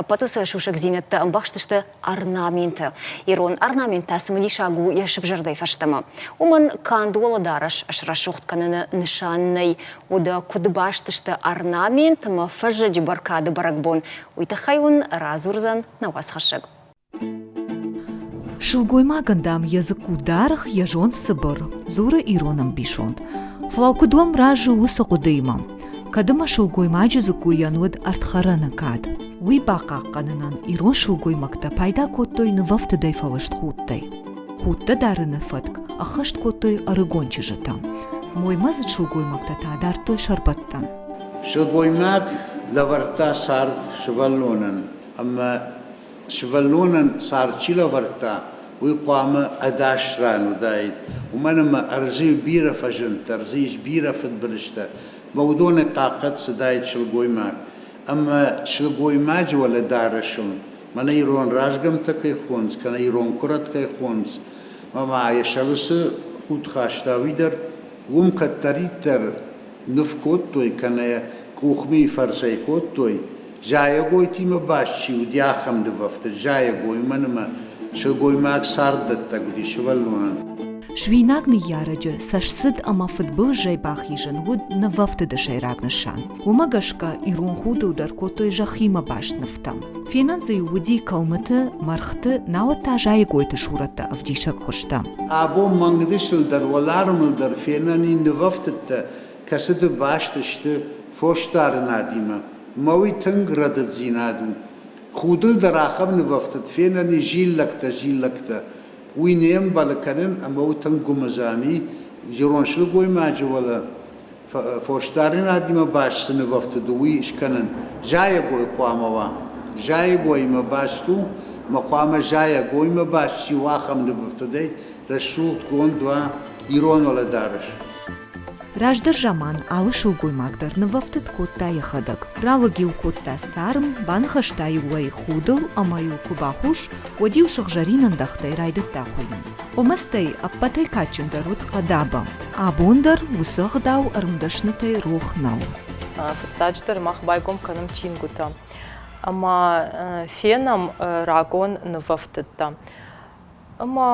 Ӕппӕт уыцы сусӕгдзинӕдтӕ ӕмбӕхстысты орнаменты. Ирон орнамент та цымыдисаг у йӕ сывзӕрдӕй фӕстӕмӕ. Уымӕн канд уӕлӕдарӕс срӕсугъд кӕныны нысан нӕй. Уӕдӕ куыд баст сты орнамент ӕмӕ фӕззӕджы бӕркады бӕрӕгбон, уый тыххӕй уын радзурдзӕн нӕ уацхӕссӕг. Сылгоймагӕн, дам, йӕ дзыкку даргъ, йӕ зонд цыбыр, дзуры ирон ӕмбисонд. Фӕлӕ куыд уӕм разы уыцы хъуыдыимӕ? Кӕд ӕмӕ сылгоймаджы дзыккуйӕн уыд ӕрдхӕрӕны кад, уый бахъахъхъӕнынӕн ирон сылгоймӕгтӕ пайда кодтой нывӕфтыдӕй фӕлыст худтӕй. Худтӕ дарыны фӕтк ӕххӕст кодтой ӕрыгон чызджытӕ. Моймӕдзыд сылгоймӕгтӕ та дардтой сӕрбӕттӕн. Сылгоймаг лӕвӕрдта цард сывӕллонӕн ӕмӕ Сывӕллонӕн цард чи лӕвӕрдта, уый хъуамӕ ӕдас ран уыдаид, уымӕн ӕмӕ ӕрдзы бирӕ фӕзындтӕ, ӕрдзы ис бирӕ фыдбылызтӕ, ӕмӕ уыдонӕй хъахъхъӕд цыдаид сылгоймаг. Ӕмӕ сылгоймаджы уӕлӕдарӕсыл, мӕнӕ ирон разгӕмттӕ кӕй хонынц, кӕнӕ ирон куырӕт кӕй хонынц, ӕмӕ ма йӕ сӕры цы худ хаста, уый дӕр уым кӕддӕриддӕр ныв кодтой кӕнӕ йӕ къухмийы фӕрцӕй кодтой, зайӕгойтимӕ баст чи уыди, ахӕм нывӕфтыд зайӕгой, уымӕн ӕмӕ сылгоймаг царддӕттӕг уыди сывӕллонӕн. Суинаг ныййарӕджы цӕстцыд ӕмӕ фыдбылызӕй бахизын уыд нывӕфтыды сӕйраг нысан. Уымӕ гӕсгӕ ирон худыл дӕр кодтой зӕххимӕ баст нывтӕ. Фенӕн дзы уыди кӕлмыты, мӕргъты, науӕд та зайӕгойты сурӕттӕ ӕвдисӕг хуызтӕ. Абон мӕнгдысыл дӕр, уӕлармыл дӕр фенӕн и нывӕфтыдтӕ, кӕцыты баст сты фосдарынадимӕ. Мӕ уый тынг рӕдыддзинад у. Худыл дӕр ахӕм нывӕфтыд фенӕн и зиллӕгтӕ-зиллӕгтӕ. Уый не мбӕлы кӕнын ӕмӕ у тынг гуымыдза ми. Ирон сылгоймаджы уӕлӕ фосдарынадимӕ баст цы нывӕфтыд у, уый скӕнын. Зайӕгой хъуамӕ уа. Зайӕгоимӕ баст у, ӕмӕ хъуамӕ зайӕгоимӕ баст чи у, ахӕм нывӕфтыдӕй рӕсугъдгонд уа ирон уӕлӕдарӕс. Раздӕр заман алы сылгоймаг дӕр нывӕфтыд кодта йӕхӕдӕг. Ралыг-иу кодта царм, баныхӕста-иу ӕй худыл ӕмӕ-иу куы бахус, уӕд-иу сыгъзӕрин ӕндӕхтӕй райдыдта хуыйын. Хъуымӕцтӕй ӕппӕтӕй кадджындӕр уыд хъӕдабӕ. Абон дӕр уыцы ӕгъдау ӕрмдӕснытӕй рох нӕу. Фыццаджыдӕр мах байгом кӕнӕм чингуытӕ ӕмӕ фенӕм рагон нывӕфтыдтӕ. Ӕмӕ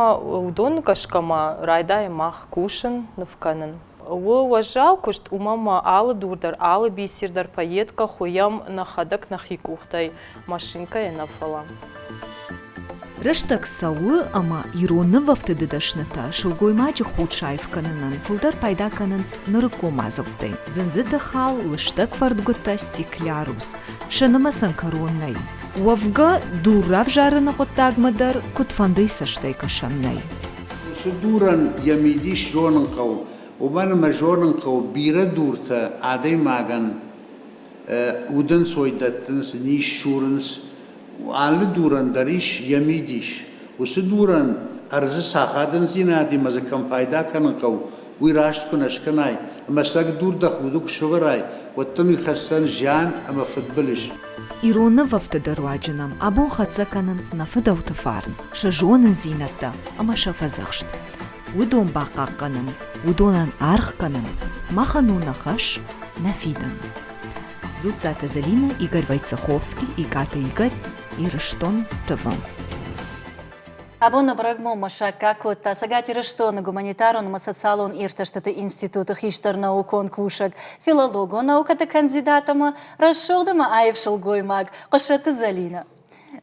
уыдон гӕсгӕ ма райдайӕм мах кусын, ныв кӕнын. У уӕззау куыст, уымӕ ма алы дур дӕр, алы бисер дӕр поеткӕ хуыйӕм нӕхӕдӕг нӕхи къухтӕй, машинкӕйӕ нӕ фӕлӕ. Рӕстӕг цӕуы, ӕмӕ ирон нывӕфтыды дӕснытӕ сылгоймаджы худ саив кӕнынӕн фылдӕр пайда кӕнынц нырыккон мадзӕлттӕй. Дзындзыты хал, лыстӕг фӕрдгуытӕ, стеклярус. Сӕ нымӕцӕн кӕрон нӕй. Уӕвгӕ, дур равзарыны хъуыддагмӕ дӕр куыдфӕндыйы цӕстӕй кӕсӕн нӕй. Уыцы дурӕн йӕ мидис зонын хъӕуы, уымӕн ӕмӕ зонын хъӕуы бирӕ дуртӕ адӕймагӕн удӕнцой дӕттынц, низ сурынц. Алы дурӕн дӕр ис йӕ мидис. Уыцы дурӕн ӕрдзы цы ахадындзинадимӕ дзы кӕм пайда кӕнын хъӕуы, уый раст куы нӕ скӕнай ӕмӕ сӕг дур дӕ худы куы сӕвӕрай, уӕд дын уый хӕсдзӕн зиан ӕмӕ фыдбылыз. Ирон нывӕфтыды руаджы нӕм абон хӕццӕ кӕнынц нӕ фыдӕлты фарн, сӕ зонындзинӕдтӕ ӕмӕ сӕ фӕдзӕхст. Уыдон бахъахъхъӕнын, уыдонӕн аргъ кӕнын махӕн у нӕ хӕс, нӕ фидӕн. Дзуццаты Зӕлинӕ, Игорь Войцеховский, Икъаты Игорь, Ирыстон ТВ. Абон нӕ бӕрӕгбонмӕ саккаг кодта Цӕгат Ирыстоны гуманитарон ӕмӕ социалон иртӕстыты институты хистӕр наукон кусӕг, филологон наукӕты кандидат ӕмӕ рӕсугъд ӕмӕ аив сылгоймаг Хъуыссӕты Зӕлинӕ.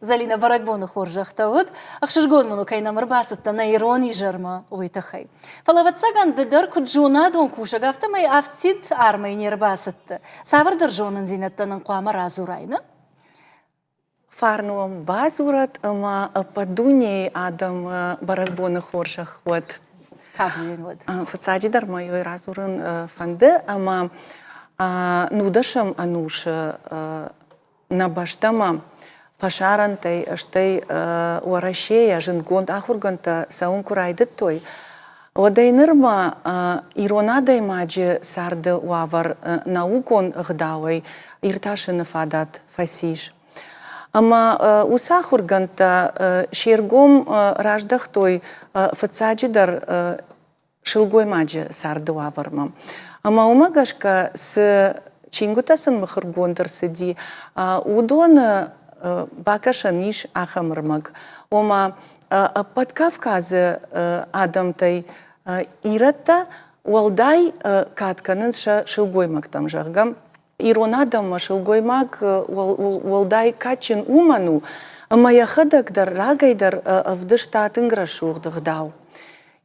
Зӕлинӕ бӕрӕгбоны хорзӕхтӕ уыд. Ӕхсызгон мын у, кӕй нӕм ӕрбацыдтӕ нӕ ирон изӕрмӕ, уый тыххӕй. Фӕлӕ, ӕвӕццӕгӕн, ды дӕр куыд зонадон кусӕг, афтӕмӕй афтид армӕй не рбацыдтӕ. Цавӕрдӕр зонындзинӕдтӕ нын хъуамӕ радзурай, нӕ? Фарн уӕм бадзурӕд ӕмӕ ӕппӕт дунейы адӕмы бӕрӕгбоны хорзӕх уӕд. Табуйӕн уӕд. Фыццаджыдӕр мӕ йой радзурын фӕнды ӕмӕ нудӕсӕм ӕнусы нӕ бӕстӕмӕ фӕсарӕнтӕй, стӕй Уӕрӕсейӕ зындгонд ахуыргӕндтӕ цӕуын куы райдыдтой, уӕдӕй нырмӕ ирон адӕймаджы царды уавӕр наукон ӕгъдауӕй иртасыны фадат фӕцис. Ӕмӕ уыцы ахуыргӕндтӕ се ргом раздӕхтой фыццаджыдӕр сылгоймаджы царды уавӕрмӕ. Ӕмӕ уымӕ гӕсгӕ цы чингуытӕ сын мыхуыргонд ӕрцыди, уыдоны бакӕсӕн ис ахӕм ӕрмӕг, ома ӕппӕт Кавказы адӕмтӕй ирӕттӕ уӕлдай кад кӕнынц сӕ сылгоймӕгтӕм, зӕгъгӕ. Ирон адӕммӕ сылгоймаг уӕлдай кадджын уымӕн у, ӕмӕ йӕхӕдӕг дӕр рагӕй дӕр ӕвдыста тынг рӕсугъд ӕгъдау.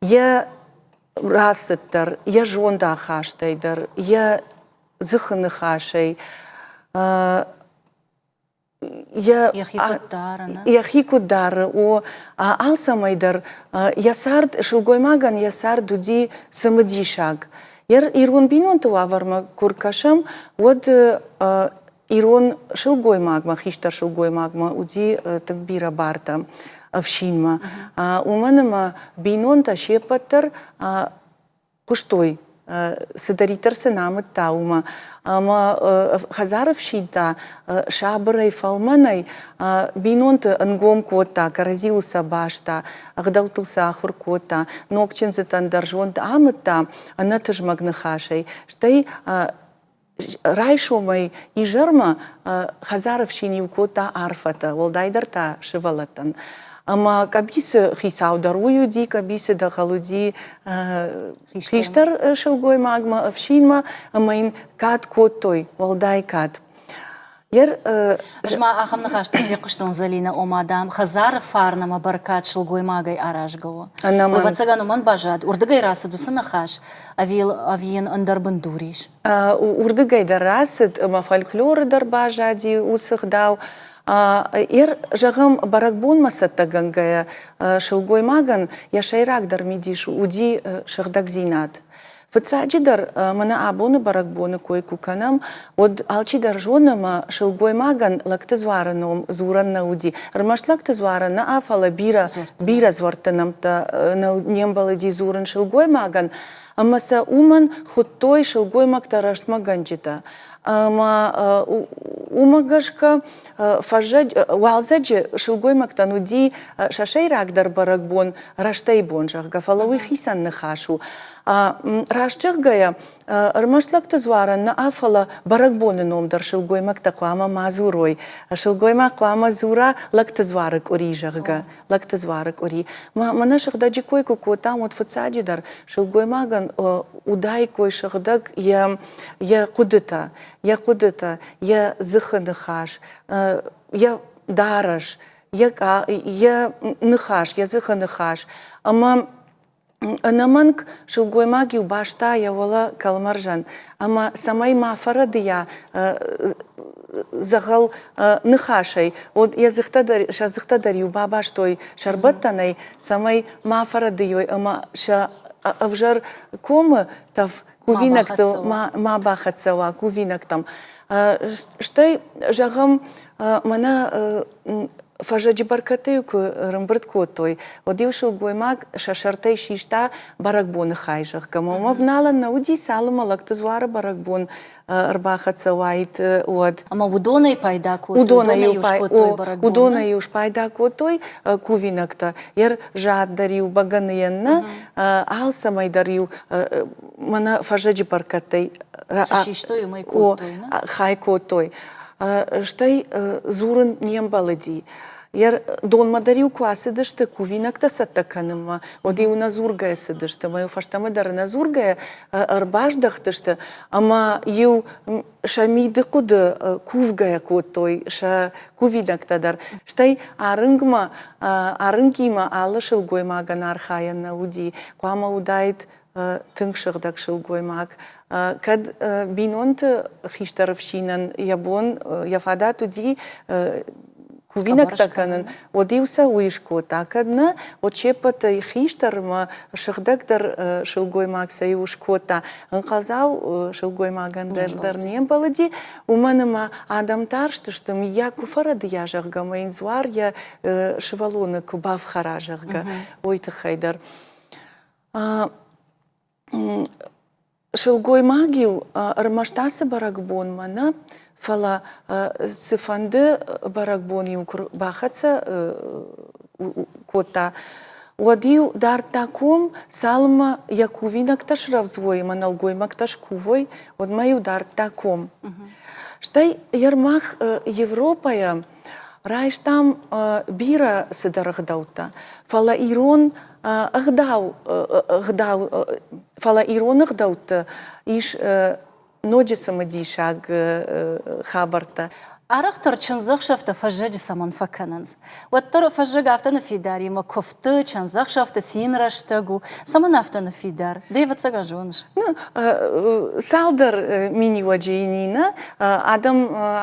Йӕ рацыд дӕр, йӕ зондахастӕй дӕр, йӕ дзыхы ныхасӕй, йӕхи куыд дары, йӕхи куыд дары, о, алцӕмӕй дӕр йӕ цард, сылгоймагӕн йӕ цард уыди цымыдисаг. Ирон бинонты уавӕрмӕ куы ркӕсӕм, уӕд ирон сылгоймагмӕ, хистӕр сылгоймагмӕ уыди тынг бирӕ бартӕ ӕфсинмӕ. Уымӕн ӕмӕ бинонтӕ се ппӕт дӕр хъуыстой, цыдӕриддӕр сын амыдта, уымӕ. Ӕмӕ хӕдзары фсин та сабырӕй, фӕлмӕнӕй бинонты ӕнгом кодта, кӕрӕдзиуыл сӕ баста, ӕгъдӕуттыл сӕ ахуыр кодта, ног чындзытӕн дӕр зонд амыдта ӕнӕтызмӕг ныхасӕй, стӕй райсомӕй изӕрмӕ хӕдзары фсин-иу кодта арфӕтӕ, уӕлдайдӕр та сывӕллӕттӕн. Ӕмӕ къӕбицы хицау дӕр уый уыди, къӕбицы дӕгъӕл уыди хистӕр сылгоймагмӕ, ӕфсинмӕ, ӕмӕ йын кад кодтой, уӕлдай кад. Ӕз ма ахӕм ныхӕстӕ фехъуыстон, Зӕлинӕ, ома, дам, хӕдзары фарн ӕмӕ бӕркад сылгоймагӕй аразгӕ у. Ӕвӕццӕгӕн, уымӕн баззад, уырдыгӕй рацыд уыцы ныхас, ӕви, ӕви йын ӕндӕр бындур ис? Уырдыгӕй дӕр рацыд ӕмӕ фольклоры дӕр баззади уыцы гъдау. Ер, зӕгъӕм, бӕрӕгбонмӕ цӕттӕгӕнгӕйӕ сылгоймагӕн йӕ сӕйрагдӕр мидис уыди сыгъдӕгдзинад. Фыццаджыдӕр, мӕнӕ абоны бӕрӕгбоны кой куы кӕнӕм, уӕд алчидӕр зоны, ӕмӕ сылгоймагӕн лӕгты дзуары ном дзурӕн нӕ уыди. Ӕрмӕст лӕгты дзуары нӕ, фӕлӕ бирӕ, бирӕ дзуӕртты нӕмттӕ не мбӕлыди дзурын сылгоймагӕн, ӕмӕ сӕ уымӕн хуыдтой сылгоймӕгтӕ рӕстмӕгӕнджытӕ. Ӕмӕ уымӕ гӕсгӕ фӕззӕджы, уалдзӕджы сылгоймӕгтӕн уыди сӕ сӕйрагдӕр бӕрӕгбон рӕстӕй бон, зӕгъгӕ, фӕлӕ уый хицӕн ныхас у. Раст зӕгъгӕйӕ, ӕрмӕст лӕгты дзуарӕн нӕ, фӕлӕ бӕрӕгбоны ном дӕр сылгоймӕгтӕ хъуамӕ ма дзурой. Сылгоймаг хъуамӕ дзура лӕгты дзуары къуыри, зӕгъгӕ, лӕгты дзуары къуыри. Мӕнӕ сыгъдӕджы кой куы кодтам, уӕд фыццаджыдӕр сылгоймагӕн уыдаиккой сыгъдӕг йӕ йӕ хъуыдытӕ, йӕ хъуыдытӕ, йӕ дзыхы ныхас, йӕ дарӕс, йӕ, йӕ ныхас, йӕ дзыхы ныхас. Ӕмӕ ӕнӕмӕнг сылгоймаг-иу баста йӕ уӕлӕ кӕлмӕрзӕн, ӕмӕ цӕмӕй ма фӕрӕдыйа дзӕгъӕл ныхасӕй, уӕд йӕ дзыхтӕ дӕр, сӕ дзыхтӕ дӕр-иу бабастой сӕрбӕттӕнӕй, цӕмӕй ма фӕрӕдыйой ӕмӕ сӕ ӕвзӕр комы тӕф кувинӕгтыл ма бахӕццӕ уа кувинӕгтӕм. Стӕй, зӕгъӕм, мӕнӕ фӕззӕджы бӕркӕдтӕ-иу куы ӕрӕмбырд кодтой, уӕд-иу сылгоймаг сӕ сӕртӕй систа бӕрӕгбоны хай, зӕгъгӕ. Уымӕ ӕвналӕн нӕ уыди, цалынмӕ лӕгты дзуары бӕрӕгбон ӕрбахӕццӕ уаид, уӕд. Ӕмӕ уыдонӕй пайда кодтой, уыдонӕй-иу скодтой бӕрӕгбон? Уыдонӕй-иу спайда кодтой кувинӕгтӕ. Йӕ зад дӕр-иу бӕгӕныйӕн нӕ, алцӕмӕй дӕр-иу мӕнӕ фӕззӕджы бӕркӕдтӕй цы систой, уымӕй кодтой, хай кодтой. Стӕй дзурын не мбӕлыди. Йӕ донмӕ дӕр-иу куы ацыдысты кувинӕгтӕ цӕттӕ кӕнынмӕ, уӕд-иу ӕнӕдзургӕйӕ цыдысты ӕмӕ-иу фӕстӕмӕ дӕр ӕнӕдзургӕйӕ ӕрбаздӕхтысты ӕмӕ-иу сӕ мидхъуыды кувгӕйӕ кодтой сӕ кувинӕгтӕ дӕр. Стӕй арынгмӕ, арынгимӕ алы сылгоймагӕн архайӕн нӕ уыди. Хъуамӕ уыдаид тынг сыгъдӕг сылгоймаг. Кӕд бинонты хистӕр ӕфсинӕн йӕ бон, йӕ фадат уыди кувинӕгтӕ кӕнын, уӕд-иу сӕ уый скодта. Кӕд нӕ, уӕд се ппӕтӕй хистӕрмӕ сыгъдӕгдӕр сылгоймаг сӕ иу скодта. Ӕнхъӕлдзау сылгоймагӕн дӕр дӕр не мбӕлыди, уымӕн ӕмӕ адӕм тарстысты, мыййаг куы фӕрӕдыйа, зӕгъгӕ, ӕмӕ йын дзуар йӕ сывӕллоны куы бафхӕра, зӕгъгӕ, уый тыххӕй дӕр. Сылгоймаг-иу ӕрмӕст ацы бӕрӕгбонмӕ нӕ, фӕлӕ цыфӕнды бӕрӕгбон-иу куы бахӕццӕ кодта, уӕд-иу дардта ком, цалынмӕ йӕ кувинӕгтӕ срӕвдз уой ӕмӕ нӕлгоймӕгтӕ скувой, уӕдмӕ-иу дардта ком. Стӕй Ермах Европӕйӕ райстам бирӕ цыдӕр ӕгъдӕуттӕ, фӕлӕ ирон ӕгъдау, ӕгъдау, фӕлӕ ирон ӕгъдӕутты ис ноджы цымыдисаг хабӕрттӕ. Арӕхдӕр чындзӕхсӕвтӕ фӕззӕджы цӕмӕн фӕкӕнынц? Уӕддӕр фӕззӕг афтӕ ныффидар и, мӕ куывдты, чындзӕхсӕвты цин рӕстӕг у. Цӕмӕн афтӕ ныффидар? Ды, ӕвӕццӕгӕн, зоныс. Ну, цалдӕр миниуӕджы йын и, нӕ? Адӕм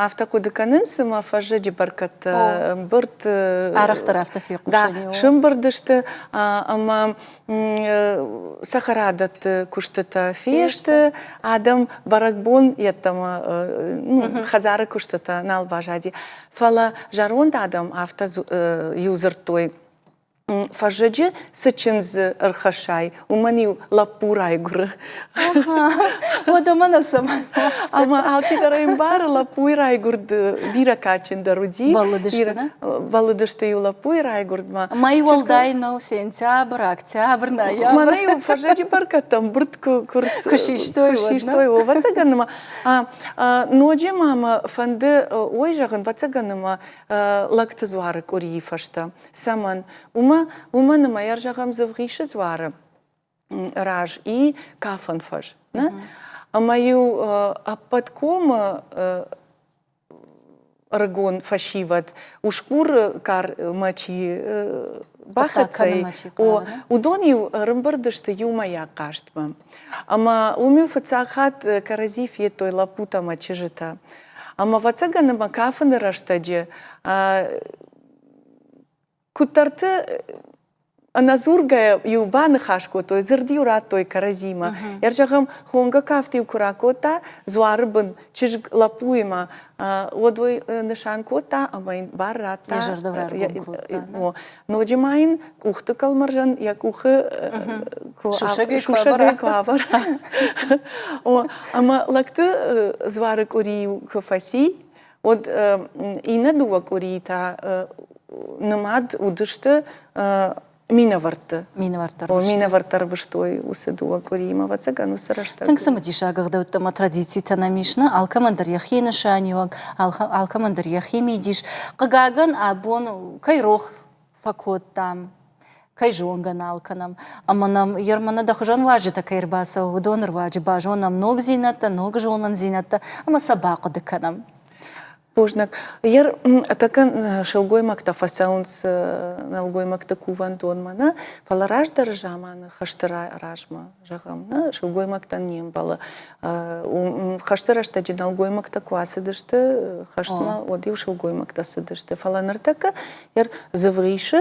афтӕ хъуыды кӕнынц, ӕмӕ фӕззӕджы бӕркӕдтӕ ӕмбырд... Арӕхдӕр афтӕ фехъусӕн Да, сӕмбырд сты ӕмӕ цӕхӕрадӕтты куыстытӕ фесты, адӕм бӕрӕгбон йеддӕмӕ хӕдзары куыстытӕ нал баззади. Фӕлӕ зӕронд адӕм афтӕ иу дзырдтой, фӕззӕджы цы чындз ӕрхӕссай, уымӕн-иу лӕппу райгуыры. Уӕдӕ мӕнӕ цӕмӕн? Ӕмӕ алчидӕр ӕмбары, лӕппуйы райгуырд бирӕ кадджындӕр уыди. Бӕллыдысты, нӕ? Бӕллыдысты-иу лӕппуйы райгуырдмӕ. Мӕй уӕлдай нӕу сентябрь, октябрь, ноябрь. Мӕнӕ-иу фӕззӕджы бӕркӕдтӕ ӕмбырд куы систой, куы систой, ӕвӕццӕгӕн ӕмӕ ноджы ма мӕ фӕнды уый зӕгъын, ӕвӕццӕгӕн ӕмӕ лӕгты дзуары къуырийы фӕстӕ Цӕмӕн? Уымӕ, уымӕн ӕмӕ йӕ зӕгъӕм Дзывгъисы дзуары раз и кафӕн фӕз. Нӕ? Ӕмӕ-иу ӕппӕт комы ӕрыгон фӕсивӕд усгур кармӕ чи бахӕццӕ, уыдон-иу ӕрӕмбырд сты иумӕйаг хъазтмӕ. Ӕмӕ уым-иу фыццаг хатт кӕрӕдзи федтой лӕппутӕ ӕмӕ чызджытӕ. Ӕмӕ, ӕвӕццӕгӕн, ӕмӕ кафыны рӕстӕджы Куыддӕрты ӕнӕдзургӕйӕ-иу баныхас кодтой, дзырд-иу радтой кӕрӕдзимӕ. Йӕ зӕгъӕм, хонгӕ кафт-иу куы ракодта дзуары бын чызг лӕппуимӕ, уӕд уый нысан кодта ӕмӕ йын бар радта. Йӕ зӕрдӕ раргом кодта. Ноджы ма йын къухты кӕлмӕрзӕн йӕ къухы сусӕгӕй куы авӕра. Ӕмӕ лӕгты дзуары къуыри-иу куы фӕци, Уӕд иннӕ дыууӕ къуырийы та нымад уыдысты минӕвӕртты. Минӕвӕрттӕ Минӕвӕрттӕ ӕрвыстой уыцы дыууӕ къуыримӕ, ӕвӕццӕгӕн, уыцы рӕстӕг. Тынг цымыдисаг ӕгъдӕуттӕ ӕмӕ традицитӕ нӕм ис, нӕ? Алкӕмӕн дӕр йӕхи нысаниуӕг, алкӕмӕн дӕр йӕхи мидис. Хъыгагӕн, абон кӕй рох фӕкодтам, кӕй зонгӕ нал кӕнӕм. Ӕмӕ нӕм Ерманы дӕ хуызӕн уазджытӕ кӕй ӕрбацӕуы, уыдоны руаджы базонӕм ногдзинӕдтӕ, ног зонындзинӕдтӕ ӕмӕ сӕ бахъуыды кӕнӕм. Бузныг. Ер тӕккӕ сылгоймӕгтӕ фӕцӕуынц нӕлгоймӕгты кувӕндонмӕ, нӕ, фӕлӕ раздӕры заманы хӕсты размӕ, зӕгъӕм, нӕ, сылгоймӕгтӕн не мбӕлы. Хӕсты рӕстӕджы нӕлгоймӕгтӕ куы ацыдысты хӕстмӕ, уӕд-иу сылгоймӕгтӕ цыдысты. Фӕлӕ ныртӕккӕ Ер Дзывгъисы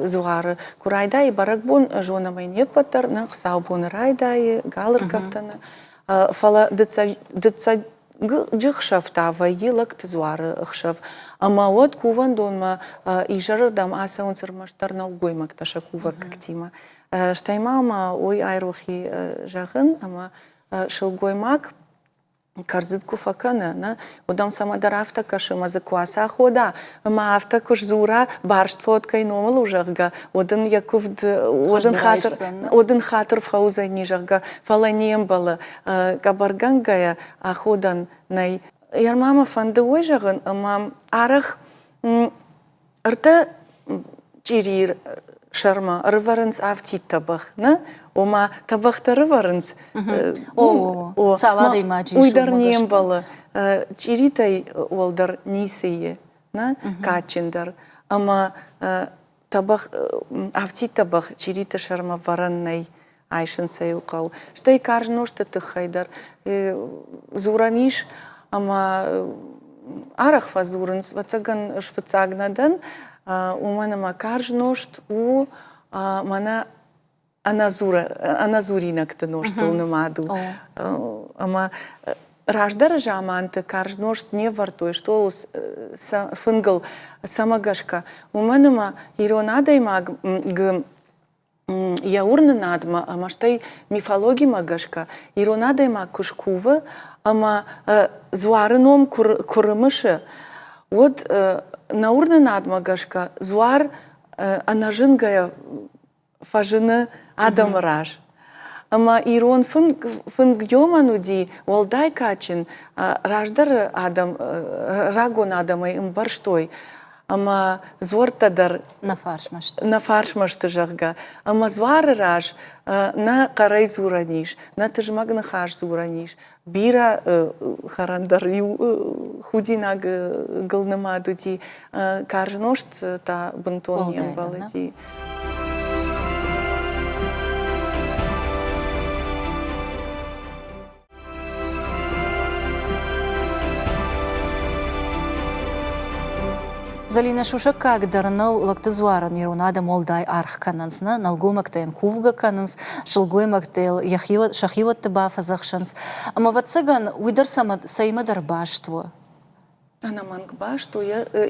дзуары куы райдайы бӕрӕгбон, зонӕм ӕй не ппӕт дӕр, нӕ хуыцаубоны райдайы, галыргӕвдӕны. Фӕлӕ дыццӕджы хсӕв та вӕййы лӕгты дзуары хсӕв. Ӕмӕ уӕд кувӕндонмӕ изӕрырдӕм ацӕуынц ӕрмӕстдӕр нӕлгоймӕгтӕ сӕ кувӕггӕгтимӕ. Стӕй ма мӕ уый айрохи зӕгъын, ӕмӕ сылгоймаг кӕрдзыд куы фӕкӕны, нӕ, уӕд ӕм цӕмӕдӕр афтӕ кӕсы, ӕмӕ дзы куы ацахода, ӕмӕ афтӕ куы сдзура, барст фод кӕй номыл у, зӕгъгӕ, уӕд ын йӕ куывд, уӕд ын хатыр, уӕд ын хатыр фӕуыдзӕни, зӕгъгӕ, фӕлӕ не мбӕлы. Къӕбӕргӕнгӕйӕ аходӕн нӕй. Йӕ ма мӕ фӕнды уый зӕгъын, ӕмӕ арӕх. Ӕртӕ чъирийы сӕрмӕ ӕрывӕрынц афтид тӕбӕгъ, нӕ? Ома тӕбӕгътӕ ӕрывӕрынц. О, цал адӕймаджы ис, Уый дӕр не мбӕлы. Чъиритӕй уӕлдӕр ницы и, нӕ? Кадджындӕр. Ӕмӕ тӕбӕгъ, афтид тӕбӕгъ чъириты сӕрмӕ вӕрӕн нӕй. Айсын сӕ иу хъӕуы. Стӕй карз нозты тыххӕй дӕр дзурӕн ис, ӕмӕ арӕх фӕдзурынц, ӕвӕццӕгӕн, ӕз фыццаг нӕ дӕн, уымӕн ӕмӕ карз нозт у мӕнӕ ӕнӕдзуринӕгты нозтыл нымад у. Ӕмӕ раздӕры заманты карз нозт не вӕрдтой стъолыл фынгыл цӕмӕ гӕсгӕ, уымӕн ӕмӕ ирон адӕймаг йӕ уырнынадмӕ ӕмӕ стӕй мифологимӕ гӕсгӕ ирон адӕймаг куы скувы ӕмӕ дзуары ном куы рымысы, уӕд нӕ уырнынадмӕ гӕсгӕ дзуар ӕнӕзынгӕйӕ фӕзыны адӕмы раз. Ӕмӕ ирон фынг, фынг ёмӕн уыди уӕлдай кадджын, раздӕры адӕм, рагон адӕмӕй ӕмбӕрстой, ӕмӕ дзуӕрттӕ дӕр нӕ фарсмӕ сты. Нӕ фарсмӕ сты, зӕгъгӕ. Ӕмӕ дзуары раз нӕ хъӕрӕй дзурӕн ис, нӕ тызмӕг ныхас дзурӕн ис. Бирӕ хӕрӕн дӕр иу худинагыл нымад уыди, карз нозт та бынтон не мбӕлыди. Зӕлинӕ сусӕггаг дӕр нӕу лӕгты дзуарӕн ирон адӕм уӕлдай аргъ кӕнынц, нӕ нӕлгоймӕгтӕ йӕм кувгӕ кӕнынц, сылгоймӕгтӕ йыл сӕхиуӕтты бафӕдзӕхсынц. Ӕмӕ, ӕвӕццӕгӕн, уый дӕр цӕимӕдӕр баст у. Ӕнӕмӕнг баст у,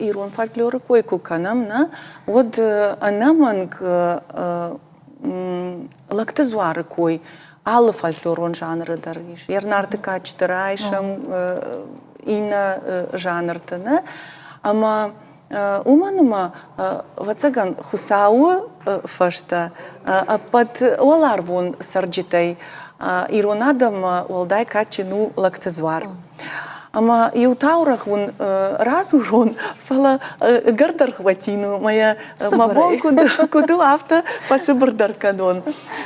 ирон фольклоры кой куы кӕнӕм, нӕ, уӕд ӕнӕмӕнг лӕгты дзуары кой алы фольклорон жанры дӕр ис. Ернарты кадджыты райсӕм, иннӕ жанрты, нӕ? Ӕмӕ уымӕн ӕмӕ, ӕвӕццӕгӕн, Хуыцауы фӕстӕ ӕппӕт уӕларвон цӕрджытӕй ирон адӕммӕ уӕлдай кадджын у лӕгты дзуар. Ӕмӕ иу таурӕгъ уын радзурон, фӕлӕ ӕгӕр дӕргъвӕтин у, мӕ йӕ мӕ бон куыд у, афтӕ фӕцыбырдӕр кӕнон.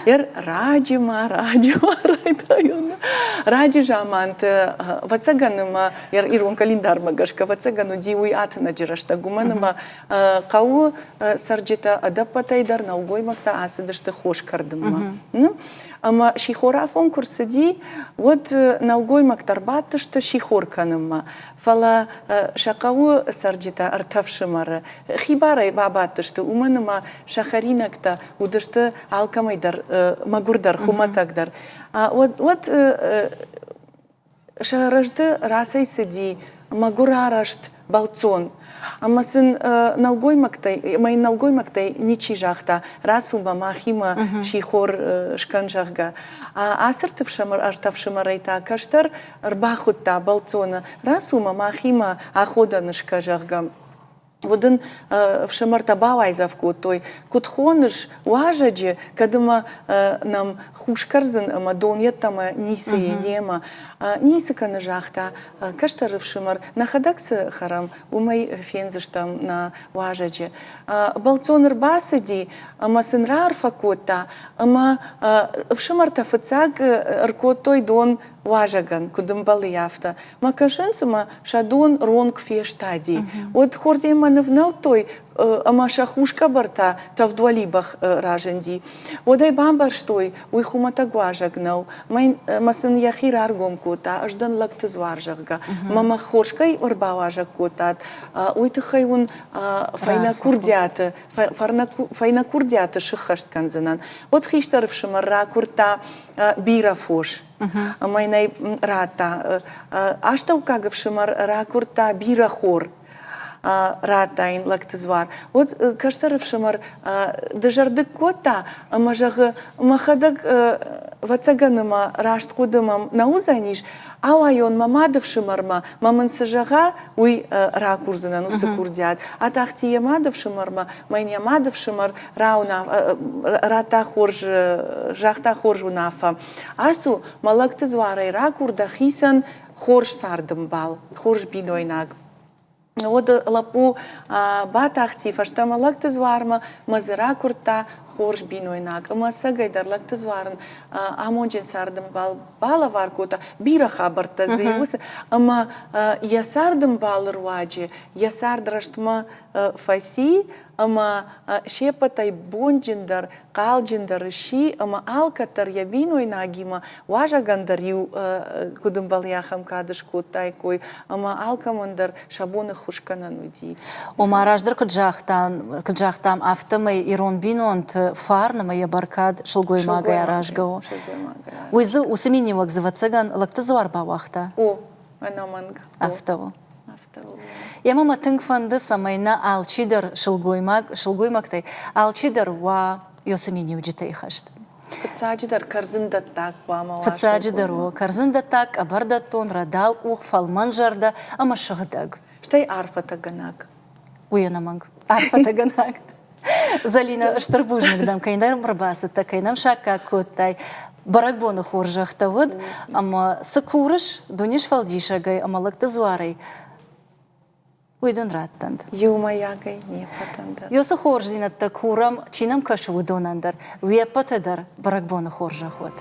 Ер раджы ма, раджы ма райдайон. Раджы заманты, ӕвӕццӕгӕн ӕмӕ ирон календармӕ гӕсгӕ, ӕвӕццӕгӕн уыди уый атынӕджы рӕстӕг, уымӕн ӕмӕ хъӕуы цӕрджытӕ ӕдӕппӕтӕй дӕр нӕлгоймӕгтӕ ацыдысты хос кӕрдынмӕ. Ӕмӕ сихорафон куы рцыди, уӕд нӕлгоймӕгтӕ ӕрбадтысты сихор кӕнынмӕ. Фӕлӕ сӕ хъӕуы цӕрджытӕ ӕртӕ фсымӕры хибарӕй бабадтысты, уымӕн ӕмӕ сӕ хӕринӕгтӕ уыдысты алкӕмӕй дӕр мӕгуырдӕр, хуымӕтӕгдӕр. Уӕд Сӕ рӕзты рацӕйцыди мӕгуырарӕзт бӕлццон. Ӕмӕ сын нӕлгоймӕгтӕй, ӕмӕ йын нӕлгоймӕгтӕй ничи загъта, рацу мӕ махимӕ сихор скӕн, зӕгъгӕ. Ацы ӕртӕ фсымӕрӕй та кӕстӕр ӕрбахуыдта бӕлццоны, рацу мӕ махимӕ аходӕн скӕ, зӕгъгӕ. Уӕд ын ӕфсымӕртӕ бауайдзӕф кодтой, куыд хоныс уазӕджы, кӕд ӕмӕ нӕм хус кӕрдзын ӕмӕ дон йеддӕмӕ ницы и немӕ. Ницы кӕны, загъта кӕстӕр ӕфсымӕр, нӕхӕдӕг цы хӕрӕм, уымӕй фендзыстӕм нӕ уазӕджы. Бӕлццон ӕрбацыди ӕмӕ сын раарфӕ кодта, ӕмӕ ӕфсымӕртӕ фыццаг ӕркодтой дон уазӕгӕн, куыд ӕмбӕлы, афтӕ. Мӕ кӕсын, цыма сӕ дон ронг фестади. Уӕд хордзенмӕ нывнӕлдтой ӕмӕ сӕ хус къӕбӕртӕ тӕвд уӕлибӕх разынди. Уӕд ӕй бамбӕрстой, уый хуымӕтӕг уазӕг нӕу. Мӕ сын йӕхи раргом кодта, ӕз дӕн лӕгты дзуар, зӕгъгӕ. Мӕ мӕ хорз кӕй ӕрбауазӕг кодтат, уый тыххӕй уын фӕйнӕ курдиаты фӕйнӕ курдиаты сыххӕст кӕндзынӕн. Уӕд хистӕр ӕфсымӕр ракуырдта бирӕ фос. Ӕмӕ йын ӕй радта. Астӕуккаг ӕфсымӕр ракуырдта бирӕ хор, радта йын лӕгты дзуар. Уӕд кӕстӕр ӕфсымӕр дызӕрдыг кодта ӕмӕ зӕгъы, мӕхӕдӕг ӕвӕццӕгӕн ӕмӕ раст хъуыды мӕм нӕ уыдзӕнис, ауайон мӕ мады фсымӕрмӕ, мӕ мын цы зӕгъа, уый ракурдзынӕн уыцы курдиат. Атахти йӕ мады фсымӕрмӕ, мӕ йын йӕ мады фсымӕр радта хорз, загъта хорз уынаффӕ. Ацу, мӕ лӕгты дзуарӕй ракур дӕхицӕн хорз цардӕмбал, хорз бинойнаг. Уӕд лӕппу батахти фӕстӕмӕ лӕгты дзуармӕ мӕ дзы ракуырдта хорз бинойнаг. Ӕмӕ ӕцӕгӕйдӕр лӕгты дзуар ын амонджын цардӕмбал балӕвар кодта. Бирӕ хабӕрттӕ дзы уыцы. Ӕмӕ йӕ цардӕмбалы руаджы йӕ цард рӕстмӕ фӕци ӕмӕ се ппӕтӕй бонджындӕр, хъалджындӕр сси ӕмӕ алкӕддӕр йӕ бинойнагимӕ уазӕгӕн дӕр-иу куыд ӕмбӕлы, ахӕм кад скодтаиккой ӕмӕ алкӕмӕн дӕр сӕ бон ӕххуыс кӕнӕн уыди. Ома раздӕр куыд загътам, куыд загътам, афтӕмӕй ирон бинонты фарн ӕмӕ йӕ бӕркад сылгоймагӕй аразгӕ у. Уый дзы уыцы миниуӕг дзы, ӕвӕццӕгӕн, лӕгты дзуар бауагъта? О, ӕнӕмӕнг. Афтӕ у. Емӕ мӕ тынг фӕнды, цӕмӕй нӕ алчидӕр сылгоймаг, сылгоймӕгтӕй алчидӕр уа ёсы миниуджытӕй хӕст. Фыццаджыдӕр кӕрдзындӕттӕг хъуамӕ уа. Фыццаджыдӕр у кӕрдзындӕттӕг, къӕбӕрдӕттон, рӕдаукъух, фӕлмӕнзӕрдӕ ӕмӕ сыгъдӕг. Стӕй арфӕтӕгӕнӕг. Уый ӕнӕмӕнг арфӕтӕгӕнӕг. Залина, стыр бузныг дӕм, кӕй нӕм ӕрбацыдтӕ, кӕй нӕм саккаг кодтай. Бӕрӕгбоны хорзӕхтӕ уыд, ӕмӕ цы курыс дунесфӕлдисӕгӕй ӕмӕ лӕгты дзуарӕй, уый дын раттӕнт. Иумӕйагӕй не ппӕтӕн дӕр. Ёсы хорздзинӕдтӕ курӕм, чи нӕм кӕсы, уыдонӕн дӕр. Уе ппӕты дӕр бӕрӕгбоны хорзӕх уӕд.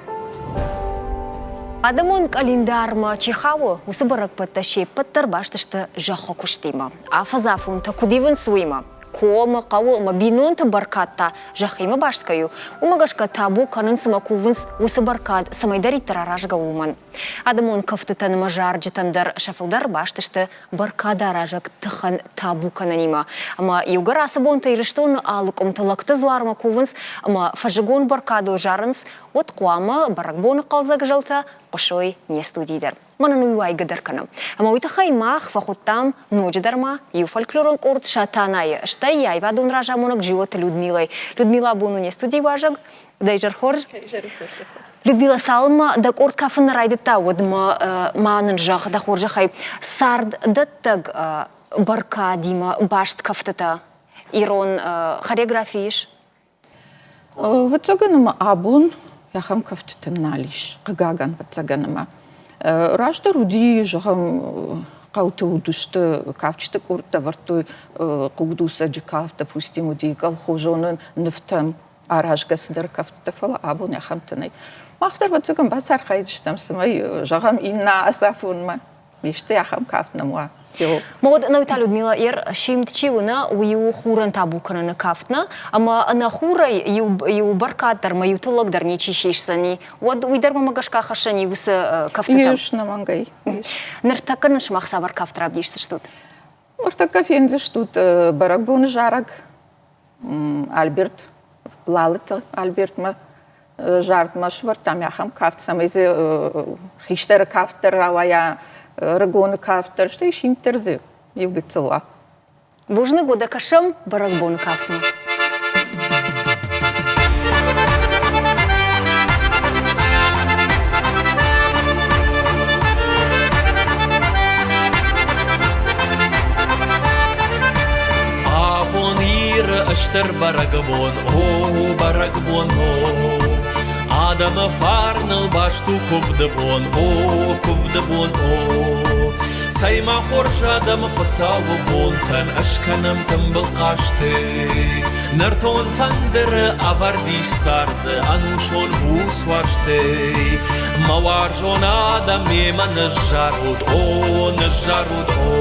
Адӕмон къӕлиндармӕ чи хауы, уыцы бӕрӕгбӕттӕ се ппӕт дӕр баст сты зӕххы куыстимӕ. Афӕдзы афонтӕ куыд ивынц, уыимӕ. Комы, хъӕуы ӕмӕ бинонты бӕркад та зӕххимӕ баст кӕй у, уымӕ гӕсгӕ табу кӕнынц ӕмӕ кувынц уыцы бӕркад цӕмӕйдӕриддӕр аразгӕ уымӕн. Адӕмон кӕфтытӕн ӕмӕ зарджытӕн дӕр сӕ фылдӕр баст сты бӕркадаразӕг тыхӕн табу кӕнынимӕ. Ӕмӕ иугӕр ацы бонты Ирыстоны алы къуымты лӕгты дзуармӕ кувынц ӕмӕ фӕззыгон бӕркадыл зарынц, уӕд хъуамӕ бӕрӕгбоны хъӕлдзӕг зӕлтӕ хъуысой не студийы дӕр. Мӕнӕн уый уайгӕ дӕр кӕны. Ӕмӕ уый тыххӕй мах фӕхуыдтам ноджыдӕр ма иу фольклорон къорд Сатанайы, стӕй йӕ аивадон разамонӕг Джиоты Людмилӕй. Людмила абон у не студийы уазӕг. Дӕ изӕр хорз. Людмила, цалынмӕ дӕ къорд кафын нӕ райдыдта, уӕдмӕ ма нын зӕгъ, дӕ хорзӕхӕй, царддӕттӕг бӕркадимӕ баст кӕфтытӕ ирон хореографи ис? Ӕвӕццӕгӕн ӕмӕ абон ахӕм кӕфтытӕ нал ис, хъыгагӕн, ӕвӕццӕгӕн ӕмӕ. Раздӕр уыди, зӕгъӕм, хъӕуты уыдысты кафджыты къордтӕ ӕвӕрдтой хъугдуцӕджы кафт, допустим, уыди колхозоны нывтӕм аразгӕ цыдӕр кӕфтытӕ, фӕлӕ абон ахӕмтӕ нӕй. Мах дӕр, ӕвӕццӕгӕн, бацархайдзыстӕм, цӕмӕй, зӕгъӕм, иннӕ ацафонмӕ исты ахӕм кафт нӕм уа. Мод Наута Людмила ер симд чи уына, уый у хурӕн табу кӕныны кафт нӕ, ӕмӕ ӕнӕ хурӕй иу бӕркад дӕр мӕ иу тыллӕг дӕр ничи сисдзӕни. Уӕд уый дӕр мӕ гӕсгӕ хӕссӕни уыцы кӕфтытӕм. Ис, нӕмӕнгӕй. Ныртӕккӕ нын сымах цавӕр кафт равдисдзыстут? Ныртӕккӕ фендзыстут бӕрӕгбоны зарӕг Альберт Лалыты Альбертмӕ зардмӕ сӕвӕрдтам ахӕм кафт, цӕмӕй дзы хистӕры кафт дӕр рауайа, рыгоны кафт дӕр, стӕй симд дӕр дзы иу гыццыл уа. Бузныг уӕдӕ кӕсӕм бӕрӕгбоны кафтмӕ. Абон Иры стыр бӕрӕгбон, о, бӕрӕгбон, о. Адӕмы фарныл баст у куывды бон, о, куывды бон, о. Цӕй ма хорз адӕм Хуыцауы бонтӕн ӕскӕнӕм тымбыл хъазты. Нӕртон фӕндыры ӕвӕрд ис царды ӕнусон буц уарзтӕй. Мӕ уарзон адӕм мемӕ ныззарут, о, ныззарут, о.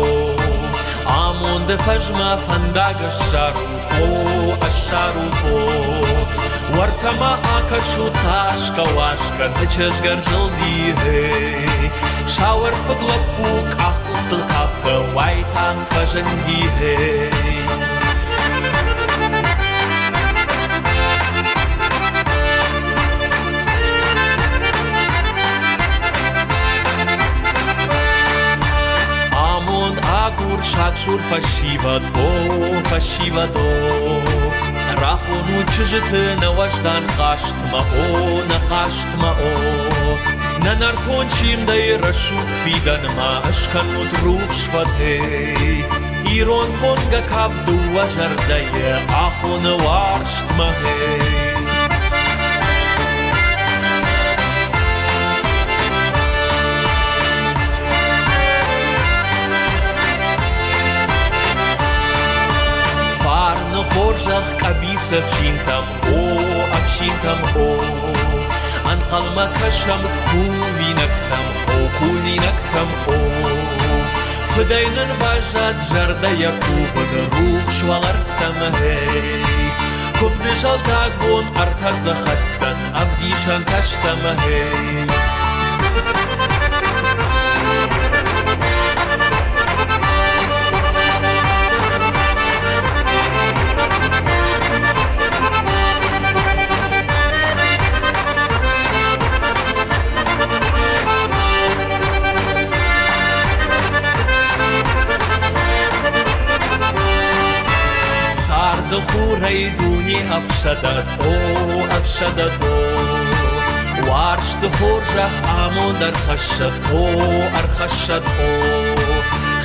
Амонды фӕзмӕ фӕндаг ссарут, о, ссарут, о. Уӕртӕ ма акӕсут тасгӕ-уасгӕ, цы чызг ӕрзылди, гъей. Сауӕрфыг лӕппу къахкъухтыл кафгӕ уайтагъд фӕзынди, гъей. Амонд агур сагсур фӕсивӕд, о, фӕсивӕд, о. Рахонут чызджыты нӕ уӕздан хъазтмӕ, о, нӕ хъазтмӕ, о. Нӕ нӕртон симдӕй рӕсугъд фидӕнмӕ ӕскӕнут рухс фӕдӕй. Ирон хонгӕ кафт дыууӕ зӕрдӕйы ахоны уарзтмӕ, гъей. ӕфсинтӕм, о. Ӕнхъӕлмӕ кӕсӕм кувинӕгтӕм, о, кувинӕгтӕм, о. Фыдӕй нын баззад зӕрдӕйӕ кувын рухс уӕлӕрвтӕм, гъей. Куывды зӕлдаг бон ӕртӕ дзыхӕттӕн ӕвдисӕнтӕ стӕм, гъей. Царды хурӕй дуне ӕфсӕдӕт, о, ӕфсӕдӕт, о. Уарзты хорзӕх амонд ӕрхӕссӕд, о, ӕрхӕссӕд, о.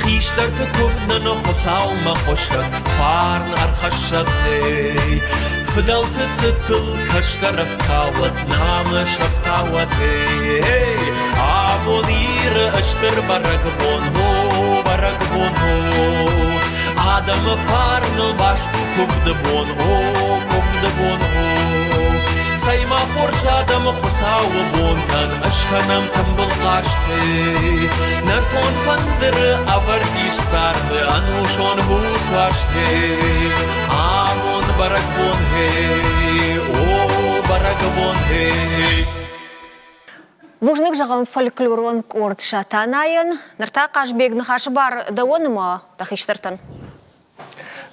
Хистӕрты куывд нын Хуыцаумӕ хъуысӕд, фарн ӕрхӕссӕд, эй. Фыдӕлты цытыл кӕстӕр ӕфтауӕд, намыс ӕфтауӕд, эй. Абон Иры стыр бӕрӕгбон, о, бӕрӕгбон, о. Адӕмы фарныл баст у куывды бон, о, куывды бон, о. Цӕй ма хорз адӕмы Хуыцауы бонтӕн ӕскӕнӕм тымбыл хъазтӕй. Нӕртон фӕндыры ӕвӕрд ис царды ӕнусон буц уарзтӕй. Амон бӕрӕгбон, гъей, о, бӕрӕгбон, гъей. Бузныг зӕгъӕм фольклорон къорд Сатанайӕн. Ныр та Хъазбег ныхасы бар дӕуӕн ӕмӕ дӕ хистӕртӕн.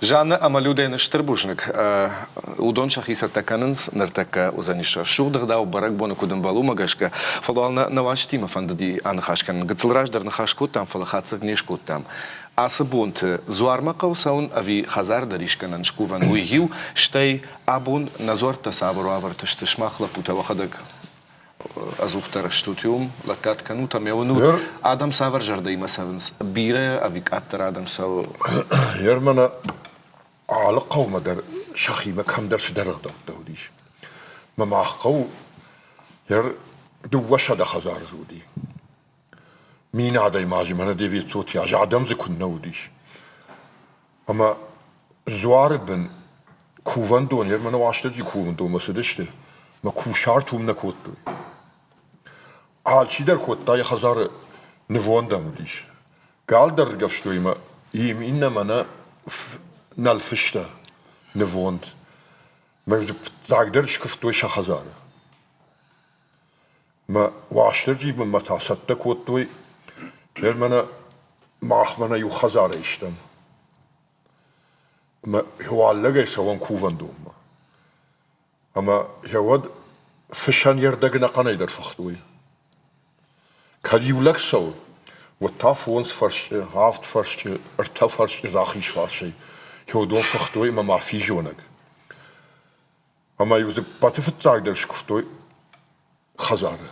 Жанна ӕмӕ Людӕйӕн стыр бузныг. Уыдон сӕхи цӕттӕ кӕнынц, ныртӕккӕ уыдзӕнис рӕсугъд ӕгъдау, бӕрӕгбоны куыд ӕмбӕлы, уымӕ гӕсгӕ. Фӕлӕ уал нӕ уазджытимӕ фӕндыди аныхас кӕнын. Гыццыл раздӕр ныхас кодтам, фӕлӕ хатдзӕг не скодтам. Ацы бонты дзуармӕ хъӕуы цӕуын ӕви хӕдзар дӕр искӕнӕн скувӕн, уый иу, стӕй абон нӕ дзуӕрттӕ цавӕр уавӕрты сты, сымах лӕппутӕ уӕхӕдӕг ӕдзухдӕр стут уым, лӕггад кӕнут ӕмӕ уынут, адӕм цавӕр зӕрдӕимӕ цӕуынц? Бирӕ ӕви къаддӕр адӕм цӕуы? Ермана алы хъӕумӕ дӕр сӕхимӕ кӕмдӕр цыдӕр ӕгъдӕуттӕ уыдис. Мӕ мах хъӕу ер 200 хӕдзары дзы уыди. 1000 адӕймаджы мӕнӕ 900 азы адӕм дзы куыннӕ уыдис. Ӕмӕ дзуары бын кувӕндон, Ерманы Уастырджи кувӕндонмӕ цыдысты, мӕ кусарт уым нӕ кодтой. Алчидӕр кодта йӕ хӕдзары нывондӕн уыдис. Гал дӕр ргӕвстой ӕмӕ им иннӕ мӕнӕ нӕлфыстӕ нывонд. Мӕ фыццагдӕр скуывтой сӕ хӕдзары. Мӕ Уастырджи бынмӕ та цӕттӕ кодтой, ныр мӕнӕ мах мӕнӕ иу хӕдзарӕй стӕм. Ӕмӕ уӕллӕгӕй цӕуӕм кувӕндонмӕ. Ӕмӕ йӕ уӕд фысӕн йе рдӕг ӕнӕхъӕнӕй дӕр фыхтой. Кӕд иу лӕг цӕуы, уӕд та фондз фӕрсчы, авд фӕрсчы, ӕртӕ фӕрсчы рахиз фарсӕй уыдон фыхтой ӕмӕ ма физонӕг. Ӕмӕ-иу дзы ппӕты фыццагдӕр скуывтой хӕдзары.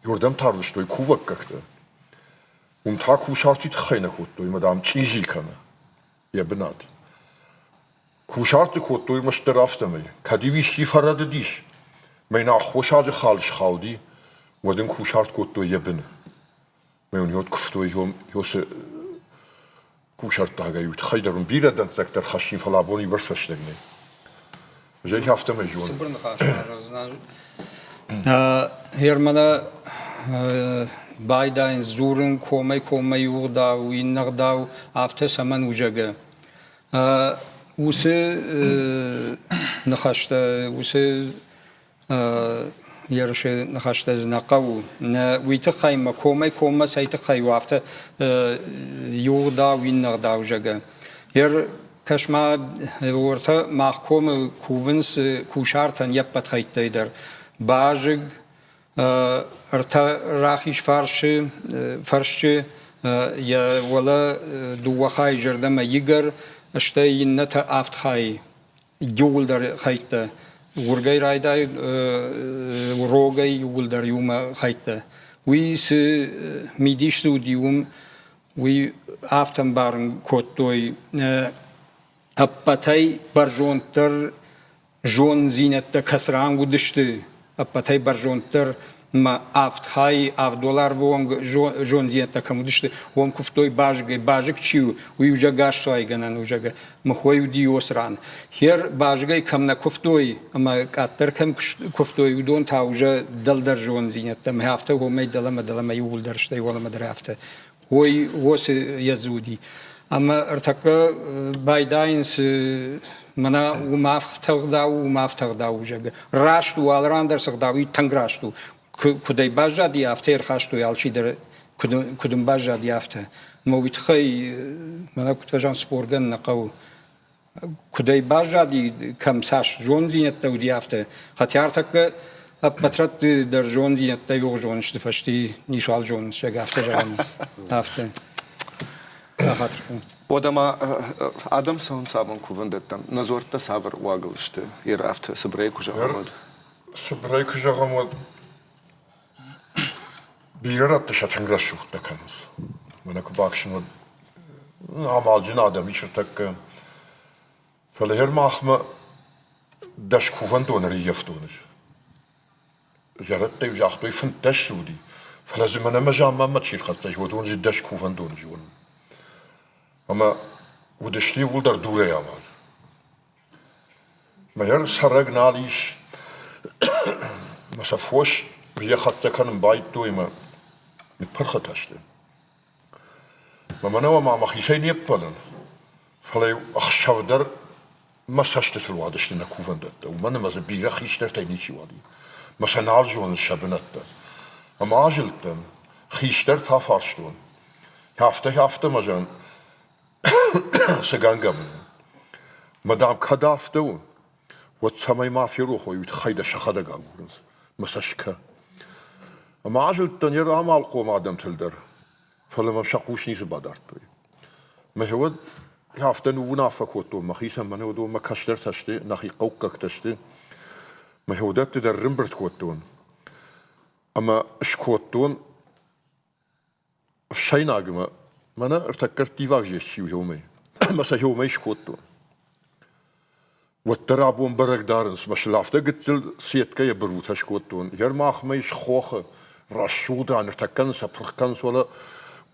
Иуырдӕм та рвыстой кувӕггӕгтӕ. Уым та кусарты тыххӕй нӕ кодтой, ӕмӕ, дам, чъизи кӕны йӕ бынат. Кусарты кодтой ӕрмӕстдӕр афтӕмӕй. Кӕд-иу исчи фӕрӕдыдис, мӕ йын аххосаджы хал схауди, уӕд ын кусарт кодтой йӕ быны. Мӕ уын йод куывтой йосы кусӕрттагӕй уый тыххӕй дӕр уын бирӕ дӕнцӕгтӕ ӕрхӕссин, фӕлӕ абон уыйбӕрц рӕстӕг нӕй. Ӕз афтӕмӕй зонын. Цыбыр ныхас араздзынӕн. Германы байдайынц дзурын комӕй-коммӕ иу ӕгъдау, иннӕ ӕгъдау, афтӕ цӕмӕн у, зӕгъгӕ. Уыцы ныхӕстӕ, уыцы ерысы ныхӕстӕ дзы нӕ хъӕуы. Нӕ, уый тыххӕй мӕ комӕй-коммӕ цӕй тыххӕй у, афтӕ иу ӕгъдау, иннӕ ӕгъдау, зӕгъгӕ. Ер кӕс-ма, уӕртӕ мах комы кувынц кусартӕн йе ппӕт хӕйттӕй дӕр. Базыг, ӕртӕ рахиз фарсы, фӕрсчы, йӕ уӕлӕ дыууӕ хайы зӕрдӕмӕ игӕр, стӕй иннӕтӕ авд хайы. Иууылдӕр хӕйттӕ. Уыргӕй райдай рогӕй иууылдӕр иумӕ хӕйттӕ. Уый цы мидис дзы уыди, уым уый афтӕ ӕмбарын кодтой ӕппӕтӕй бӕрзонддӕр зонддзинӕдтӕ кӕцыран уыдысты, ӕппӕтӕй бӕрзонддӕр. Мӕ авд хайы, авд уӕларвы онг зондзинӕдтӕ кӕм уыдысты, уым куывтой базыгӕй. Базыг чи у, уый у зӕгӕс суайгӕнӕн у, зӕгӕ. Мыхой уыди уыцы ран. Хер базыгӕй кӕм нӕ куывтой ӕмӕ къаддӕр кӕм куывтой, уыдон та уже дӕлдӕр зондзинӕдтӕ. Мӕ афтӕ уымӕй дӕлӕмӕ дӕлӕмӕ иууылдӕр стӕй уӕлӕмӕ дӕр афтӕ. Ой, уоцы едзуди. Ӕмӕ ӕртӕккӕ байдайынц мӕнӕ уым афтӕ ӕгъдау, уым афтӕ ӕгъдау, зӕгъгӕ. Раст у, алы ран дӕр цы ӕгъдау и, тынг раст у. Куыдӕй баззади, афтӕ ӕрхастой алчидӕр, куыд ын баззади, афтӕ. Ӕмӕ уый тыххӕй мӕнӕ куыд фӕзӕгъынц, споргӕн нӕ хъӕуы. Куыдӕй баззади, кӕм цас зондзинӕдтӕ уыди, афтӕ. Хотя ӕртӕккӕ ӕппӕт рӕтты дӕр зондзинӕдтӕ иугъуызон сты, фӕсте ницуал зонынц, зӕгъгӕ, афтӕ зӕгъӕн. Афтӕ. Бахатыр кӕнут. Уӕдӕ ма адӕм цӕуынц абон кувӕндӕттӕм. Нӕ дзуӕрттӕ цавӕр уагыл сты? Йе афтӕ цыбырӕй куы зӕгъӕм, уӕд. Цыбырӕй куы зӕгъӕм, уӕд бирӕ рӕтты сӕ тынг рӕсугъдтӕ кӕнынц. Мӕнӕ куы бакӕсын, уӕд амалджын адӕм ис ӕртӕккӕ. Фӕлӕ гъер махмӕ дӕс кувӕндоны ӕрыййӕфтон ӕз. Зӕрӕдтӕ-иу загътой, 15 цы уыди, фӕлӕ дзы мӕнӕ мӕ заманмӕ чи рхӕццӕ ис, уыдон дзы дӕс кувӕндоны зонын. Ӕмӕ уыдысты иууылдӕр дурӕй амад. Мӕ цӕрӕг нал ис, мӕ сӕ фос йӕ хӕццӕ кӕнын байдыдтой ӕмӕ ныппырхытӕ сты. Мӕ мӕнӕ ма мӕхицӕй не ппӕлын, фӕлӕ-иу ӕхсӕв дӕр мӕ цӕстытыл уадысты нӕ кувӕндӕттӕ, уымӕн ӕмӕ дзы бирӕ хистӕртӕй ничи уади. Мӕ сӕ нал зонын сӕ бынӕттӕ. Ӕмӕ азылдтӕн, хистӕртӕ афарстон. Афтӕ, афтӕ мӕ зӕгъын, цы гӕнгӕ мын у. Мӕ дам, кӕд афтӕ у, уӕд цӕмӕй ма ферох уой, уый тыххӕй дӕ сӕхӕдӕг агурынц, мӕ сӕ скӕ. Ӕмӕ азылдтӕн йӕ амалхъом адӕмтыл дӕр, фӕлӕ мӕм сӕ хъус ницы бадардтой. Мӕ уӕд афтӕ ныууынаффӕ кодтон мӕхицӕн, мӕнӕ уыдон мӕ кӕстӕртӕ сты, нӕхи хъӕуккӕгтӕ сты. Мӕ уыдӕтты дӕр ӕрымбырд кодтон ӕмӕ скодтон ӕфсӕйнагмӕ мӕнӕ ӕртӕккӕ ӕрттиваг зест чи у, уымӕй. Ӕмӕ сӕ уымӕй скодтон. Уӕддӕр абон бӕрӕг дарынц, мӕ сыл афтӕ гыццыл сеткӕйӕ бырутӕ скодтон. Йӕ махмӕ ис хохы рӕсугъд ран, ныртӕккӕ нын сӕ пырх кӕнынц, уӕлӕ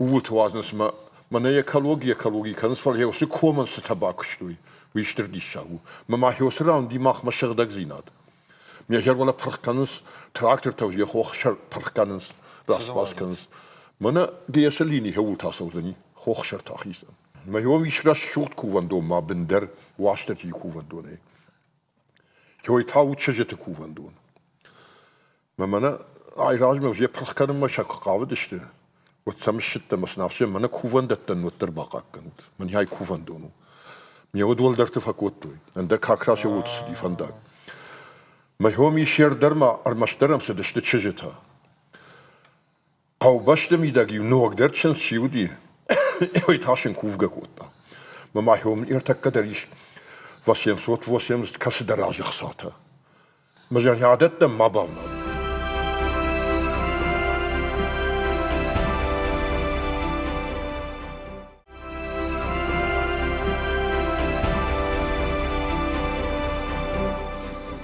ууылты уадзынц мӕ мӕнӕ экологи экологи кӕнынц, фӕлӕ уыцы комӕн цытӕ бакуыстой, уый стыр диссаг у. Мӕ ма уыцы ран уыди махмӕ сыгъдӕгдзинад. Ме уӕлӕ пырх кӕнынц, трактортӕ йӕ хох сӕр пырх кӕнынц, распас кӕнынц. Мӕнӕ ГЭС-ы лини хӕуылты ацӕудзӕни, хох сӕрты ахиздзӕн. Мӕ уым ис рӕсугъд кувӕндон ма бындӕр Уастырджийы кувӕндонӕй. Той та у чызджыты кувӕндон. Мӕ мӕнӕ айразмӕ йӕ пырх кӕнынмӕ сӕ куы хъавыдысты, уӕд сӕм ссыдтӕн ӕмӕ сын афтӕ мӕнӕ кувӕндӕттӕн уӕддӕр бахъахъхъӕнут. Мӕн ай кувӕндон у. Ме уӕд уӕлдӕрты фӕкодтой. Ӕндӕр как раз уылты цыди фӕндаг. Мӕ хом ис дӕр ма ӕрмӕстдӕр ӕм цыдысты чызджытӕ. Хъӕубӕсты мидӕг-иу ногдӕр чындз чи уыди, уый та сын кувгӕ кодта. Мӕ ма хом ӕртӕккӕ дӕр ис 880 кӕцыдӕр азы хцатӕ. Мӕ зӕрдӕдӕттӕм ма бавнал.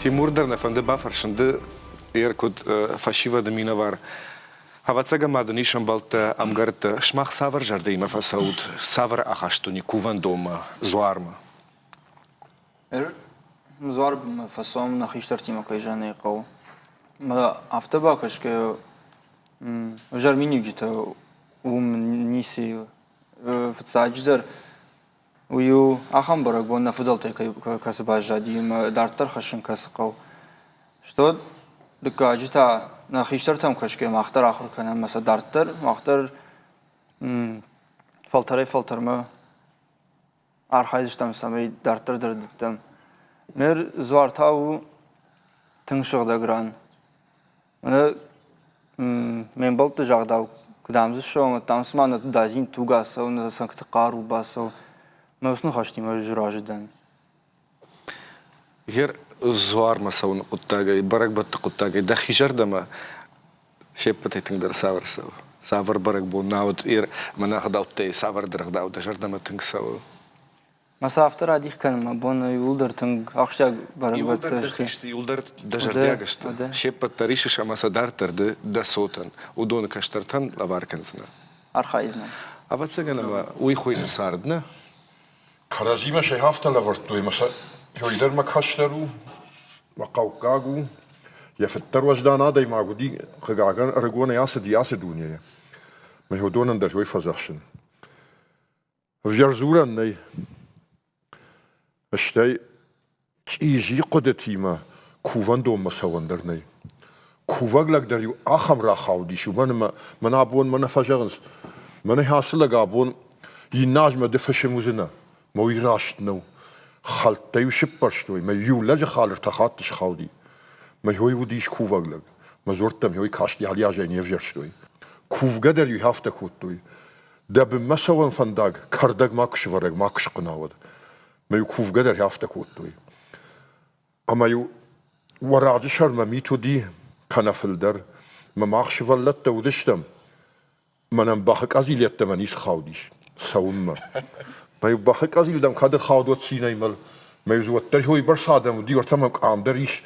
Тимур дӕр нӕ фӕнды бафӕрсын, ды ер куыд фӕсивӕды минӕвар, ӕвӕццӕгӕн ма дын ис ӕмбӕлттӕ, ӕмгӕрттӕ. Сымах цавӕр зӕрдӕимӕ фӕцӕут, цавӕр ахаст уын и кувӕндонмӕ, дзуармӕ? Дзуармӕ фӕцӕуӕм нӕ хистӕртимӕ кӕй зӕгъын ӕй хъӕуы. Афтӕ бакӕсгӕйӕ ӕвзӕр миниуджытӕ уым ницы и. Фыццаджыдӕр, уый у ахӕм бӕрӕгбон нӕ фыдӕлтӕй кӕцы баззади ӕмӕ дарддӕр хӕссын кӕцы хъӕуы. Стӕй дыккаджы та нӕ хистӕртӕм кӕсгӕйӕ мах дӕр ахуыр кӕнӕм ӕмӕ сӕ дарддӕр мах дӕр фӕлтӕрӕй-фӕлтӕрмӕ архайдзыстӕм, цӕмӕй дарддӕр дӕр дӕттӕм. Ныр дзуар та у тынг сыгъдӕг ран. Ме мбӕлтты загъдау, куыд ам дзы ссӕуӕм, уӕд дам цыма нӕ дадзин туг ацӕуы, нӕ цӕнгты хъару бацӕуы. Мӕ уыцы ныхӕстимӕ ӕз разы дӕн. Гъер дзуармӕ цӕуыны хъуыддагӕй, бӕрӕгбӕтты хъуыддагӕй дӕхи зӕрдӕмӕ се ппӕтӕй тынгдӕр цавӕр цӕуы? Цавӕр бӕрӕгбон науӕд мӕнӕ ӕгъдӕуттӕй цавӕрдӕр ӕгъдау дӕ зӕрдӕмӕ тынг цӕуы? Мӕ сӕ афтӕ радих кӕнын мӕ бон иууылдӕр тынг ахсджиаг бӕрӕгбӕттӕ сты. Иууылдӕр дӕ зӕрдиаг сты. Се ппӕт дӕр исыс ӕмӕ сӕ дарддӕр ды дӕ цотӕн, уыдоны кӕстӕртӕн лӕвар кӕндзынӕ. Архайдзынӕн. Ӕвӕццӕгӕн ӕмӕ уый хуыйны цард, нӕ? Кӕрӕдзимӕ сӕ афтӕ лӕвӕрдтой, ӕмӕ сӕ иу дӕр мӕ кӕстӕр у, мӕ хъӕуккаг у. Йӕ фыд дӕр уӕздан адӕймаг уыди, хъыгагӕн, ӕрыгонӕй ацыди ацы дунейӕ. Мӕ уыдонӕн дӕр уый фӕдзӕхсын. Ӕвзӕр дзурӕн нӕй. Стӕй чъизи хъуыдытимӕ кувӕндонмӕ цӕуӕн дӕр нӕй. Кувӕг лӕг дӕр-иу ахӕм рахаудис, уымӕн ӕмӕ мӕн абон мӕнӕ фӕзӕгъынц, мӕнӕ ацы лӕг абон иннӕ азмӕ ды фысым уыдзынӕ, мӕ уый раст нӕу. Хӕлттӕ-иу сыппӕрстой, мӕ иу лӕджы хал ӕртӕ хатты схауди. Мӕ хой уыдис кувӕг лӕг, мӕ дзуӕрттӕм хой касти алиазӕй не взӕрстой. Кувгӕ дӕр-иу афтӕ кодтой. Дӕ бынмӕ цӕуӕн фӕндаг кӕрдӕг макуы сывӕрӕг, макуы схъуынауӕд. Мӕ-иу кувгӕ дӕр афтӕ кодтой. Ӕмӕ-иу уӕраджы сӕрмӕ мит уыди, кӕнӕ фылдӕр. Мӕ мах сывӕллӕттӕ уыдыстӕм. Мӕнӕн бӕхы къӕдзил йеддӕмӕ ницы хаудис цӕуынмӕ. Мӕ-иу бӕхы къӕдзил дӕм кӕд ӕрхауд, уӕд цинӕй мӕл. Мӕ-иу дзы уӕддӕр уыйбӕрц адӕм уыди, уӕртӕ мӕм къам дӕр ис.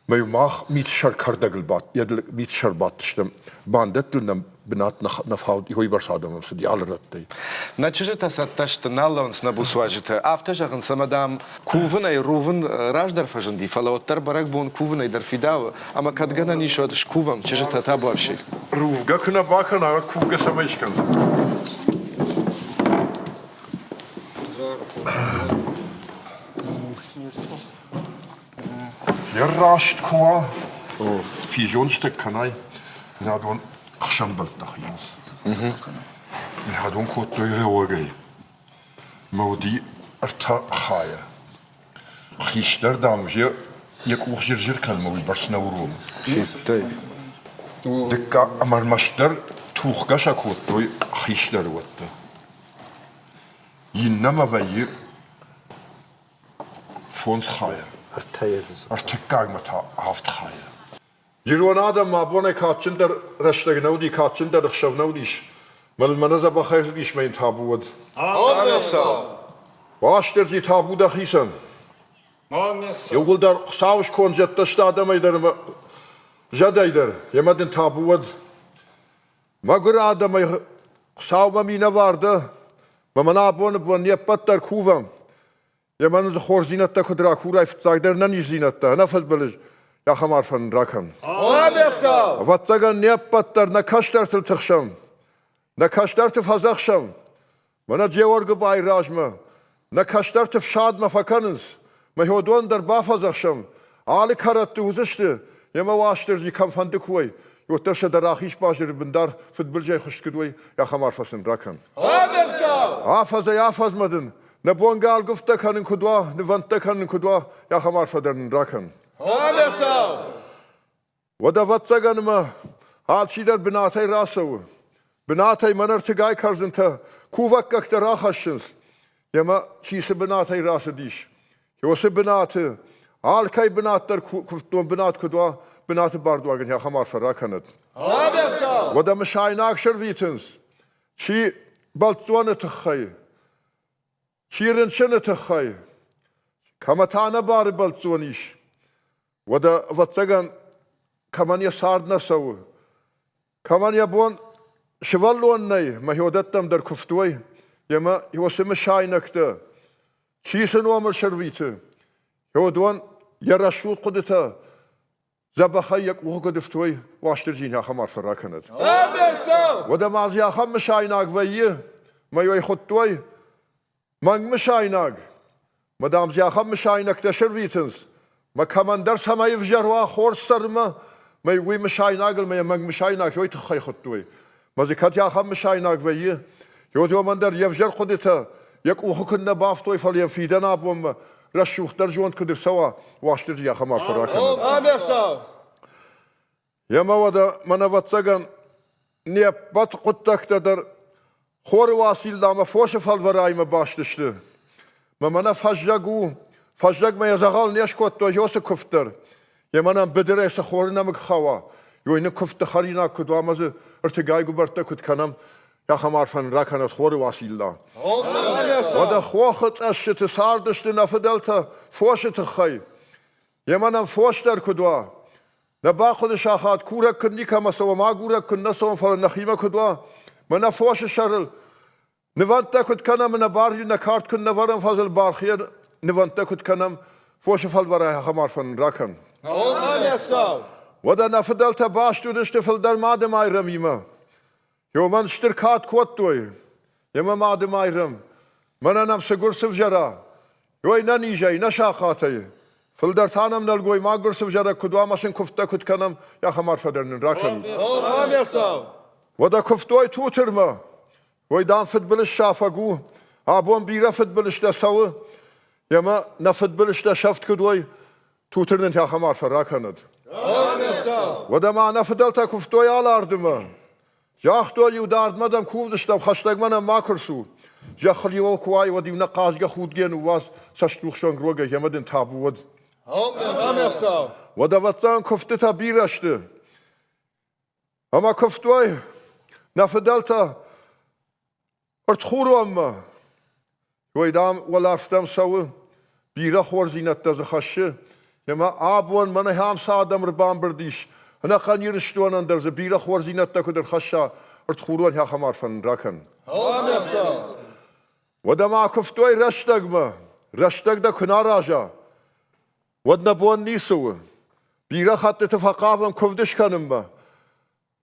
Мӕ-иу мах митсӕр кӕрдӕгыл бадт, йӕ митсӕр бадтыстӕм. Бандӕттыл нӕм бынат нӕ фауд, уыйбӕрц адӕм ӕм цыди алы рӕттӕй. Нӕ чызджытӕ цӕттӕ сты, нал лӕууынц нӕ буц уазджытӕ. Афтӕ зӕгъынц, ӕмӕ, дам, кувынӕй рувын раздӕр фӕзынди, фӕлӕ уӕддӕр бӕрӕгбон кувынӕй дӕр фидауы, ӕмӕ кӕд гӕнӕн ис, уӕд скувӕм, чызджытӕ табуафси. Рувгӕ куы нӕ бакӕна, уӕд кувгӕ цӕмӕй скӕндзӕн? Йе раст куы уа, физонджытӕ кӕнай, адон ӕхсӕнбӕлттӕ хуыйынц. Адон кодтой рӕуӕгӕй. Мӕ уыди ӕртӕ хайӕ. Хистӕр, дам, йӕ къух зыр-зыр кӕнынмӕ уыйбӕрц нӕ уромы. Дыккаг ӕмӕ ӕрмӕстдӕр тухгӕ сӕ кодтой хистӕры уӕттӕ. Иннӕмӕ вӕййы фондз хайӕ. Ӕртыккагмӕ та авд хайӕ. Ирон адӕм абонӕй кадджындӕр рӕстӕг нӕ уыди, кадджындӕр ӕхсӕв нӕ уыдис. Мӕн мӕнӕ дзӕбӕхӕй цыдис мӕ йын табу уӕд. Уастырджи табу дӕхицӕн. Иууылдӕр Хуыцауы сконд зӕдтӕ сты адӕмӕй дӕр ӕмӕ зӕдӕй дӕр. Емӕ дын табу уӕд. Мӕгуыр адӕмӕй Хуыцаумӕ минӕвар дӕ, мӕ мӕнӕ абоны бон не ппӕт дӕр кувӕм. Емӕ нын дзы хорздзинӕдтӕ куыд ракурай, фыццагдӕр нӕниздзинӕдтӕ, ӕнӕфыдбылыз, ахӕм арфӕ нын ракӕн. Ӕвӕццӕгӕн, не ппӕт дӕр нӕ кӕстӕртыл тыхсӕм, нӕ кӕстӕрты фӕдзӕхсӕм, Мӕнӕ Джеоргуыбайы размӕ нӕ кӕстӕрты фсадмӕ фӕкӕнынц, мӕ уыдон дӕр бафӕдзӕхсӕм, алы кӕрӕтты уыдзысты, ӕмӕ Уастырджи кӕмфӕнды куы уой, уӕддӕр сӕ дӕ рахиз базыры бын дӕр фыдбылызӕй хуыст куыд уой, ахӕм арфӕ сын ракӕн. Афӕдзӕй-афӕдзмӕ дын нӕ бон галгуывдтӕ кӕнын куыд уа, нывӕндтӕ кӕнын куыд уа, ахӕм арфӕ дӕр нын ракӕн. Уӕд, ӕвӕццӕгӕн, мӕ алчидӕр бынатӕй рацӕуы. Бынатӕй мӕн ӕртыгай кӕрдзынтӕ кувӕггӕгтӕ рахӕссынц, ӕмӕ чи цы бынатӕй рацыдис, уыцы бынаты алкӕй бынат дӕр куывддон бынат куыд уа, бынаты бардуаг ын ахӕм арфӕ ракӕнӕд. Уӕдӕ мысайнаг сӕрвитынц, чи бӕлццоны тыххӕй, чи рынчыны тыххӕй, кӕмӕ та ӕнӕбары бӕлццон ис, Уӕдӕ, ӕвӕццӕгӕн, кӕмӕн йӕ цард нӕ цӕуы, кӕмӕн йӕ бон сывӕллон нӕй, мӕ хиодӕттӕм дӕр куывтой, ӕмӕ уыцы мысайнӕгтӕ, чи цы номыл сӕрвиты, уыдон йӕ рӕсугъд хъуыдытӕ дзӕбӕхӕй йӕ къухы куыд ӕфтой, Уастырджи ахӕм арфӕ ракӕнӕд. Уӕдӕ ма дзы ахӕм мысайнаг вӕййы, мӕ йӕ хуыдтой Мӕнг мысайнаг! Мӕ дам дзы ахӕм мысайнӕгтӕ сӕрвитынц, мӕ кӕмӕндӕр цӕмӕй ӕвзӕр уа хорз цӕрынмӕ, мӕ уый мысайнагыл мӕ йӕ мӕнг мысайнаг уый тыххӕй хуыдтой. Мӕ дзы кӕд ахӕм мысайнаг вӕййы, уӕд уымӕн дӕр йе взӕр хъуыдытӕ йӕ къухы куыд нӕ бафтой, фӕлӕ йӕм фидӕн абонмӕ рӕсугъддӕр зонд куыд ӕрцӕуа, Уастырджи ахӕм арфӕ ракӕнӕд. Ӕмӕ уӕдӕ мӕн ӕвӕццӕгӕн не ппӕт хъуыддӕгтӕ дӕр хоры Уасил ӕмӕ фосы фӕлвӕраимӕ баст сты. Мӕ мӕнӕ фӕззӕг у, фӕззӕгмӕ йӕ дзӕгъӕл не скодтой уыцы куывд дӕр. Йӕ мӕнӕн быдырӕй цы хоры нӕмыг хауа, уый нын куывдты хӕринаг куыд уа ӕмӕ дзы ӕртыгай гуыбӕрттӕ куыд кӕнӕм, ахӕм арфӕ нын ракӕнӕд хоры Уасилла. Уӕдӕ хохы цъӕссыты цардысты нӕ фыдӕлтӕ фосы тыххӕй. Емӕ нӕм фос дӕр куыд уа, нӕ бахъуыды сахат курӕг куыд никӕмӕ цӕуӕм, агурӕг куыд нӕ цӕуӕм, фӕлӕ нӕхимӕ куыд уа, мӕнӕ фосы сӕрыл Нывӕндтӕ куыд кӕнӕм, нӕ барджын нӕ кард куыд нӕ вӕрӕм, фӕзыл бархийӕ нывӕндтӕ куыд кӕнӕм, фосы фӕлвӕрайы ахӕм арфӕ нын ракӕн. Уӕдӕ нӕ фыдӕлтӕ баст уыдысты фылдӕр Мады Майрӕмимӕ. Уымӕн стыр кад кодтой. Ӕмӕ Мады Майрӕм, мӕнӕ нӕм цы гуыр сывзӕра, Ой, нӕ низӕй, нӕ сахъатӕй. Фылдӕр та нӕм нӕлгоймаг гуыр сывзӕрӕг куыд уа ӕмӕ сын куывдтӕ куыд кӕнӕм, ахӕм арфӕ дӕр нын ракӕнут. Уӕдӕ куывтой Тутырмӕ. Ой, дам, фыдбылыз сафӕг у. Абон бирӕ фыдбылызтӕ цӕуы. Ӕмӕ нӕ фыдбылызтӕ сӕфт куыд уой, Тутыр нын ахӕм арфӕ ракӕнӕд. Уӕдӕ ма нӕ фыдӕлтӕ куывтой Алардымӕ. Загътой-иу, дардмӕ дӕм кувдзыстӕм, хӕстӕгмӕ нӕм макуы рцу. Зӕххыл-иу куы уай, уӕд-иу нӕ хъазгӕ-худгӕ ныууадз цӕструхсонг рогӕй ӕмӕ дын табу уӕд. Уӕд, ӕвӕццӕгӕн, куывдтытӕ бирӕ сты. Ӕмӕ куывтой нӕ фыдӕлтӕ Ӕртхуронмӕ. Уый, дам, уӕлӕрвтӕм цӕуы, бирӕ хорздзинӕдтӕ дзы хӕссы. Ӕмӕ абон мӕнӕ ахӕм цы адӕм ӕрбамбырд ис, ӕнӕхъӕн Ирыстонӕн дӕр дзы бирӕ хорздзинӕдтӕ куыд ӕрхӕсса, ӕртхурон ахӕм арфӕ нын ракӕн. Уӕдӕ ма куывтой рӕстӕгмӕ, рӕстӕг дӕ куы нӕ араза, уӕд нӕ бон ницы у. Бирӕ хӕттыты фӕхъавӕм куывд скӕнынмӕ,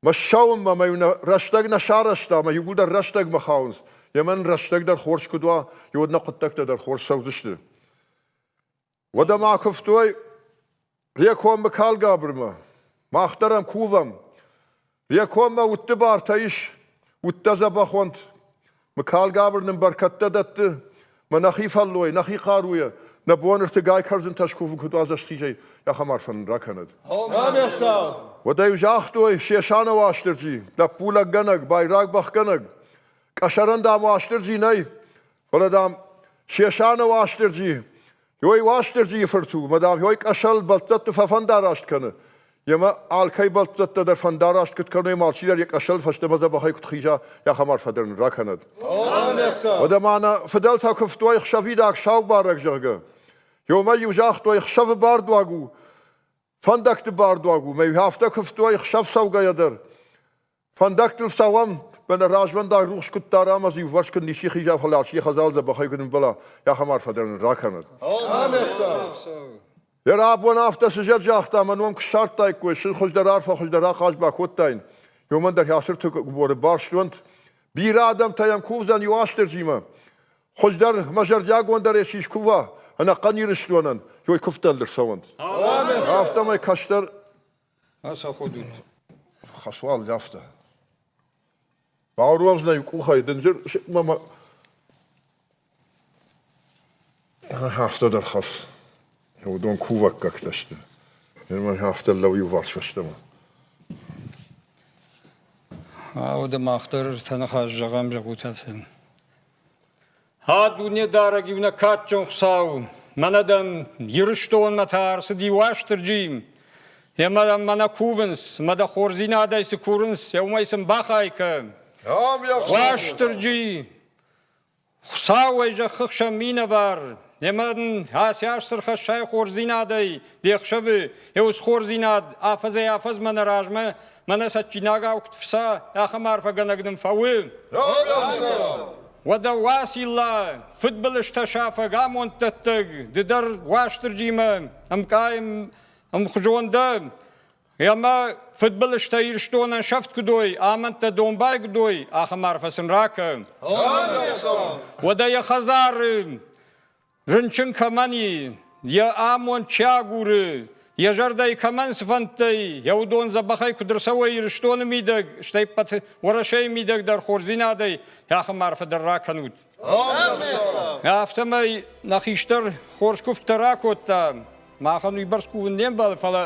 Мӕ ссӕуынмӕ мӕ рӕстӕг нӕ сарӕзта, мӕ иууылдӕр рӕстӕгмӕ хауынц. Емӕ нын рӕстӕг дӕр хорз куыд уа, уӕд нӕ хъуыддӕгтӕ дӕр хорз цӕудзысты. Уӕдӕ ма куывтой Рекоммы Калгабырмӕ. Мах дӕр ӕм кувӕм. Рекоммӕ удты бартӕ ис, удтӕ дзӕбӕх уӕнт. Мыкалгабыр нын бӕркӕдтӕ дӕтты, мӕ нӕхи фӕллой, нӕхи хъаруйӕ, нӕ бон ӕртыгай кӕрдзынтӕ скувын куыд уа зӕстхизӕй, ахӕм арфӕ нын ракӕнӕд. Уӕд-ӕй загътой Сесаны Уастырджи, лӕппу лӕггӕнӕг, байраг бӕхгӕнӕг. Къӕсӕрӕн, дам, Уастырджи нӕй, фӕлӕ, дам, Сесаны Уастырджи Ёй Уастырджийы фырт у, мӕ дам, ёй къӕсӕл бӕлццӕтты фӕфӕндараст кӕны. Емӕ алкӕй бӕлццӕттӕ дӕр фӕндараст куыд кӕной, ӕмӕ алчидӕр йӕ къӕсӕл фӕстӕмӕ дзӕбӕхӕй куыд хиза, ахӕм арфӕ дӕр ын ракӕнӕд. Уӕдӕ ма нӕ фыдӕлтӕ куывтой хсӕвидаг сау барӕг, зӕгъгӕ. Ёмӕ-иу загътой, хсӕвы бардуаг у, фӕндӕгты бардуаг у, мӕ афтӕ куывтой хсӕв цӕугӕйӕ дӕр. Фӕндӕгтыл цӕуӕм, мӕнӕ развӕндаг рухс куыд дара ӕмӕ дзы иуварс куыд ничи хиза, фӕлӕ алчи йӕ хӕдзары дзӕбӕхӕй куыд ӕмбӕла, ахӕм арфӕ дӕр нын ракӕнӕд. Йӕ рабон афтӕ цы зӕд загъта, мӕ ном куы ссардтаиккой, сын хуыздӕр арфӕ, хуыздӕр ахъаз бакодтаин. Уымӕн дӕр Хасырты губоры барст уӕнт. Бирӕ адӕмтӕ йӕм кувдзӕн Уастырджимӕ. Хуыздӕр мӕ зӕрдиагондӕр ӕй чи скува, ӕнӕхъӕн Ирыстонӕн, уый куывдтӕн ӕрцӕуӕнт. Афтӕмӕй кӕстӕр Ацаходут. Хӕсуал афтӕ. Бауромдзынӕ иу къухӕй дынджыр мӕ афтӕ дӕр хӕс. Уыдон кувӕггӕгтӕ сты. Афтӕ лӕу иуварс фӕстӕмӕ. Уӕдӕ мах дӕр ӕртӕ ныхас зӕгъӕм, зӕгъут афтӕ. А Дунедарӕг иунӕг кадджын Хуыцау, мӕнӕ дӕм Ирыстонмӕ та ӕрцыди Уастырджи, ӕмӕ мӕнӕ кувынц, мӕ дӕ хорздзинадӕй цы курынц, уымӕй сын бахай кӕ. Уастырджи, Хуыцауӕй зӕххы хсӕн минӕвар, ӕмӕ дын ацы аз цы рхӕссай хорздзинадӕй де хсӕвы, еус хорздзинад афӕдзӕй-афӕдзмӕ нӕ размӕ мӕнӕ цӕджджинагау куыд фыца, ахӕм арфӕгӕнӕг нын фӕуы. Уӕдӕ Уацилла, фыдбылызтӕ сафӕг, амонддӕттӕг, ды дӕр Уастырджимӕ ӕмкъай ӕмхуызон дӕ, ӕмӕ фыдбылызтӕ Ирыстонӕн сӕфт куыд уой, амӕндтӕ домбай куыд уой, ахӕм арфӕ сын ракӕ. Уӕдӕ йӕ хӕдзары Рынчын кӕмӕн и, йӕ амонд чи агуры, йӕ зӕрдӕйы кӕмӕн цы фӕндтӕ и, йӕ уыдон дзӕбӕхӕй куыд ӕрцӕуой Ирыстоны мидӕг, стӕй ӕппӕт Уӕрӕсейы мидӕг дӕр хорздзинадӕй ахӕм арфӕ дӕр ракӕнут. Афтӕмӕй нӕ хистӕр хорз куывдтӕ ракодта, Махӕн уыйбӕрц кувын не мбӕлы, фӕлӕ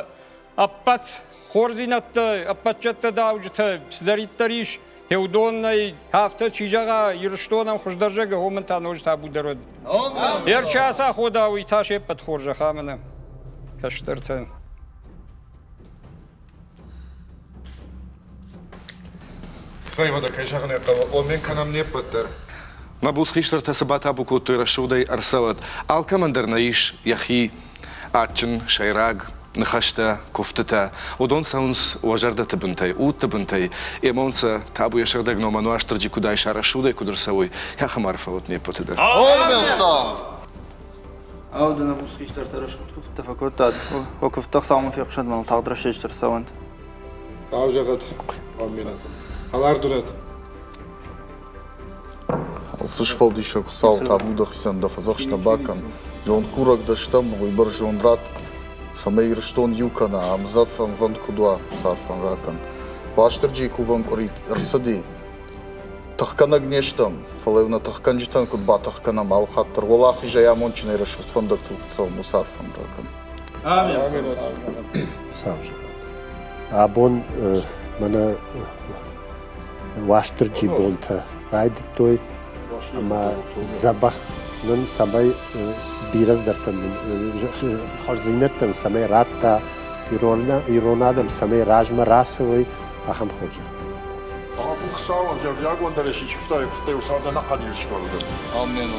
ӕппӕт хорздзинӕдтӕ, ӕппӕт зӕдтӕ дауджытӕ цыдӕриддӕр ис, уыдонӕй афтӕ чи зӕгъа, Ирыстонӕн хуыздӕр зӕгъы, уымӕн та ноджы табу дӕр уӕд. Ӕрчаца хода, уый та се ппӕт хорзӕх ӕмӕ нӕ кӕстӕртӕ. Цӕй уӕдӕ, кӕй зӕгъын ӕй хъӕуы, оммен кӕнӕм не ппӕт дӕр. Мӕ буц хистӕртӕ цы батабу кодтой рӕсугъдӕй ӕрцӕуӕд. Алкӕмӕн дӕр нӕ ис йӕхи адджын сӕйраг ныхӕстӕ, куывтытӕ. Уыдон цӕуынц уӕ зӕрдӕты бынтӕй, удты бынтӕй. Эмон сӕ табу йӕ сыгъдӕг номӕн Уастырджи куыд айса рӕсугъдӕй куыд ӕрцӕуой, ахӕм арфӕ уӕд не ппӕты дӕр. Ау, ды нӕ буц хистӕртӕ рӕсугъд куывдтӕ фӕкодтат. Уӕ куывдтӕ Хуыцаумӕ фехъусӕд, мӕныл тагъд рӕстӕджы ӕрцӕуӕнт. Хуыцау зӕгъӕд, аминӕт. Хӕлар дунӕт. Цы сфӕлдисӕг Хуыцау, табу дӕхицӕн, дӕ фӕдзӕхст нӕ бакӕн. Зонд курӕг дӕ стӕм, уый бӕрзонд ратт, цӕмӕй Ирыстон иу кӕна, ӕмдзӕф, ӕмвӕнд куыд уа, царфӕн ракӕн. Уастырджийы кувӕн къуыри ӕрцыди. Тыхгӕнӕг не стӕм, фӕлӕ-иу нӕ тыхгӕнджытӕн куыд батых кӕнӕм, алы хатт дӕр уӕлахизӕй амондджынӕй рӕсугъд фӕндӕгтыл куыд цӕуӕм, уыцы арфӕн ракӕн. Хуыцау зӕгъӕд. Абон мӕнӕ Уастырджи бонтӕ райдыдтой ӕмӕ дзӕбӕх нын цӕмӕй бирӕ цыдӕртӕ нын хорздзинӕдтӕн цӕмӕй радта, ирон адӕм цӕмӕй размӕ рацӕуой, ахӕм хорзӕх. Хуыцауӕн зӕрдиагондӕрӕй чи куывта, куывта-иу цалдӕр ӕнӕхъӕн Ирыстоны дӕр. Амен.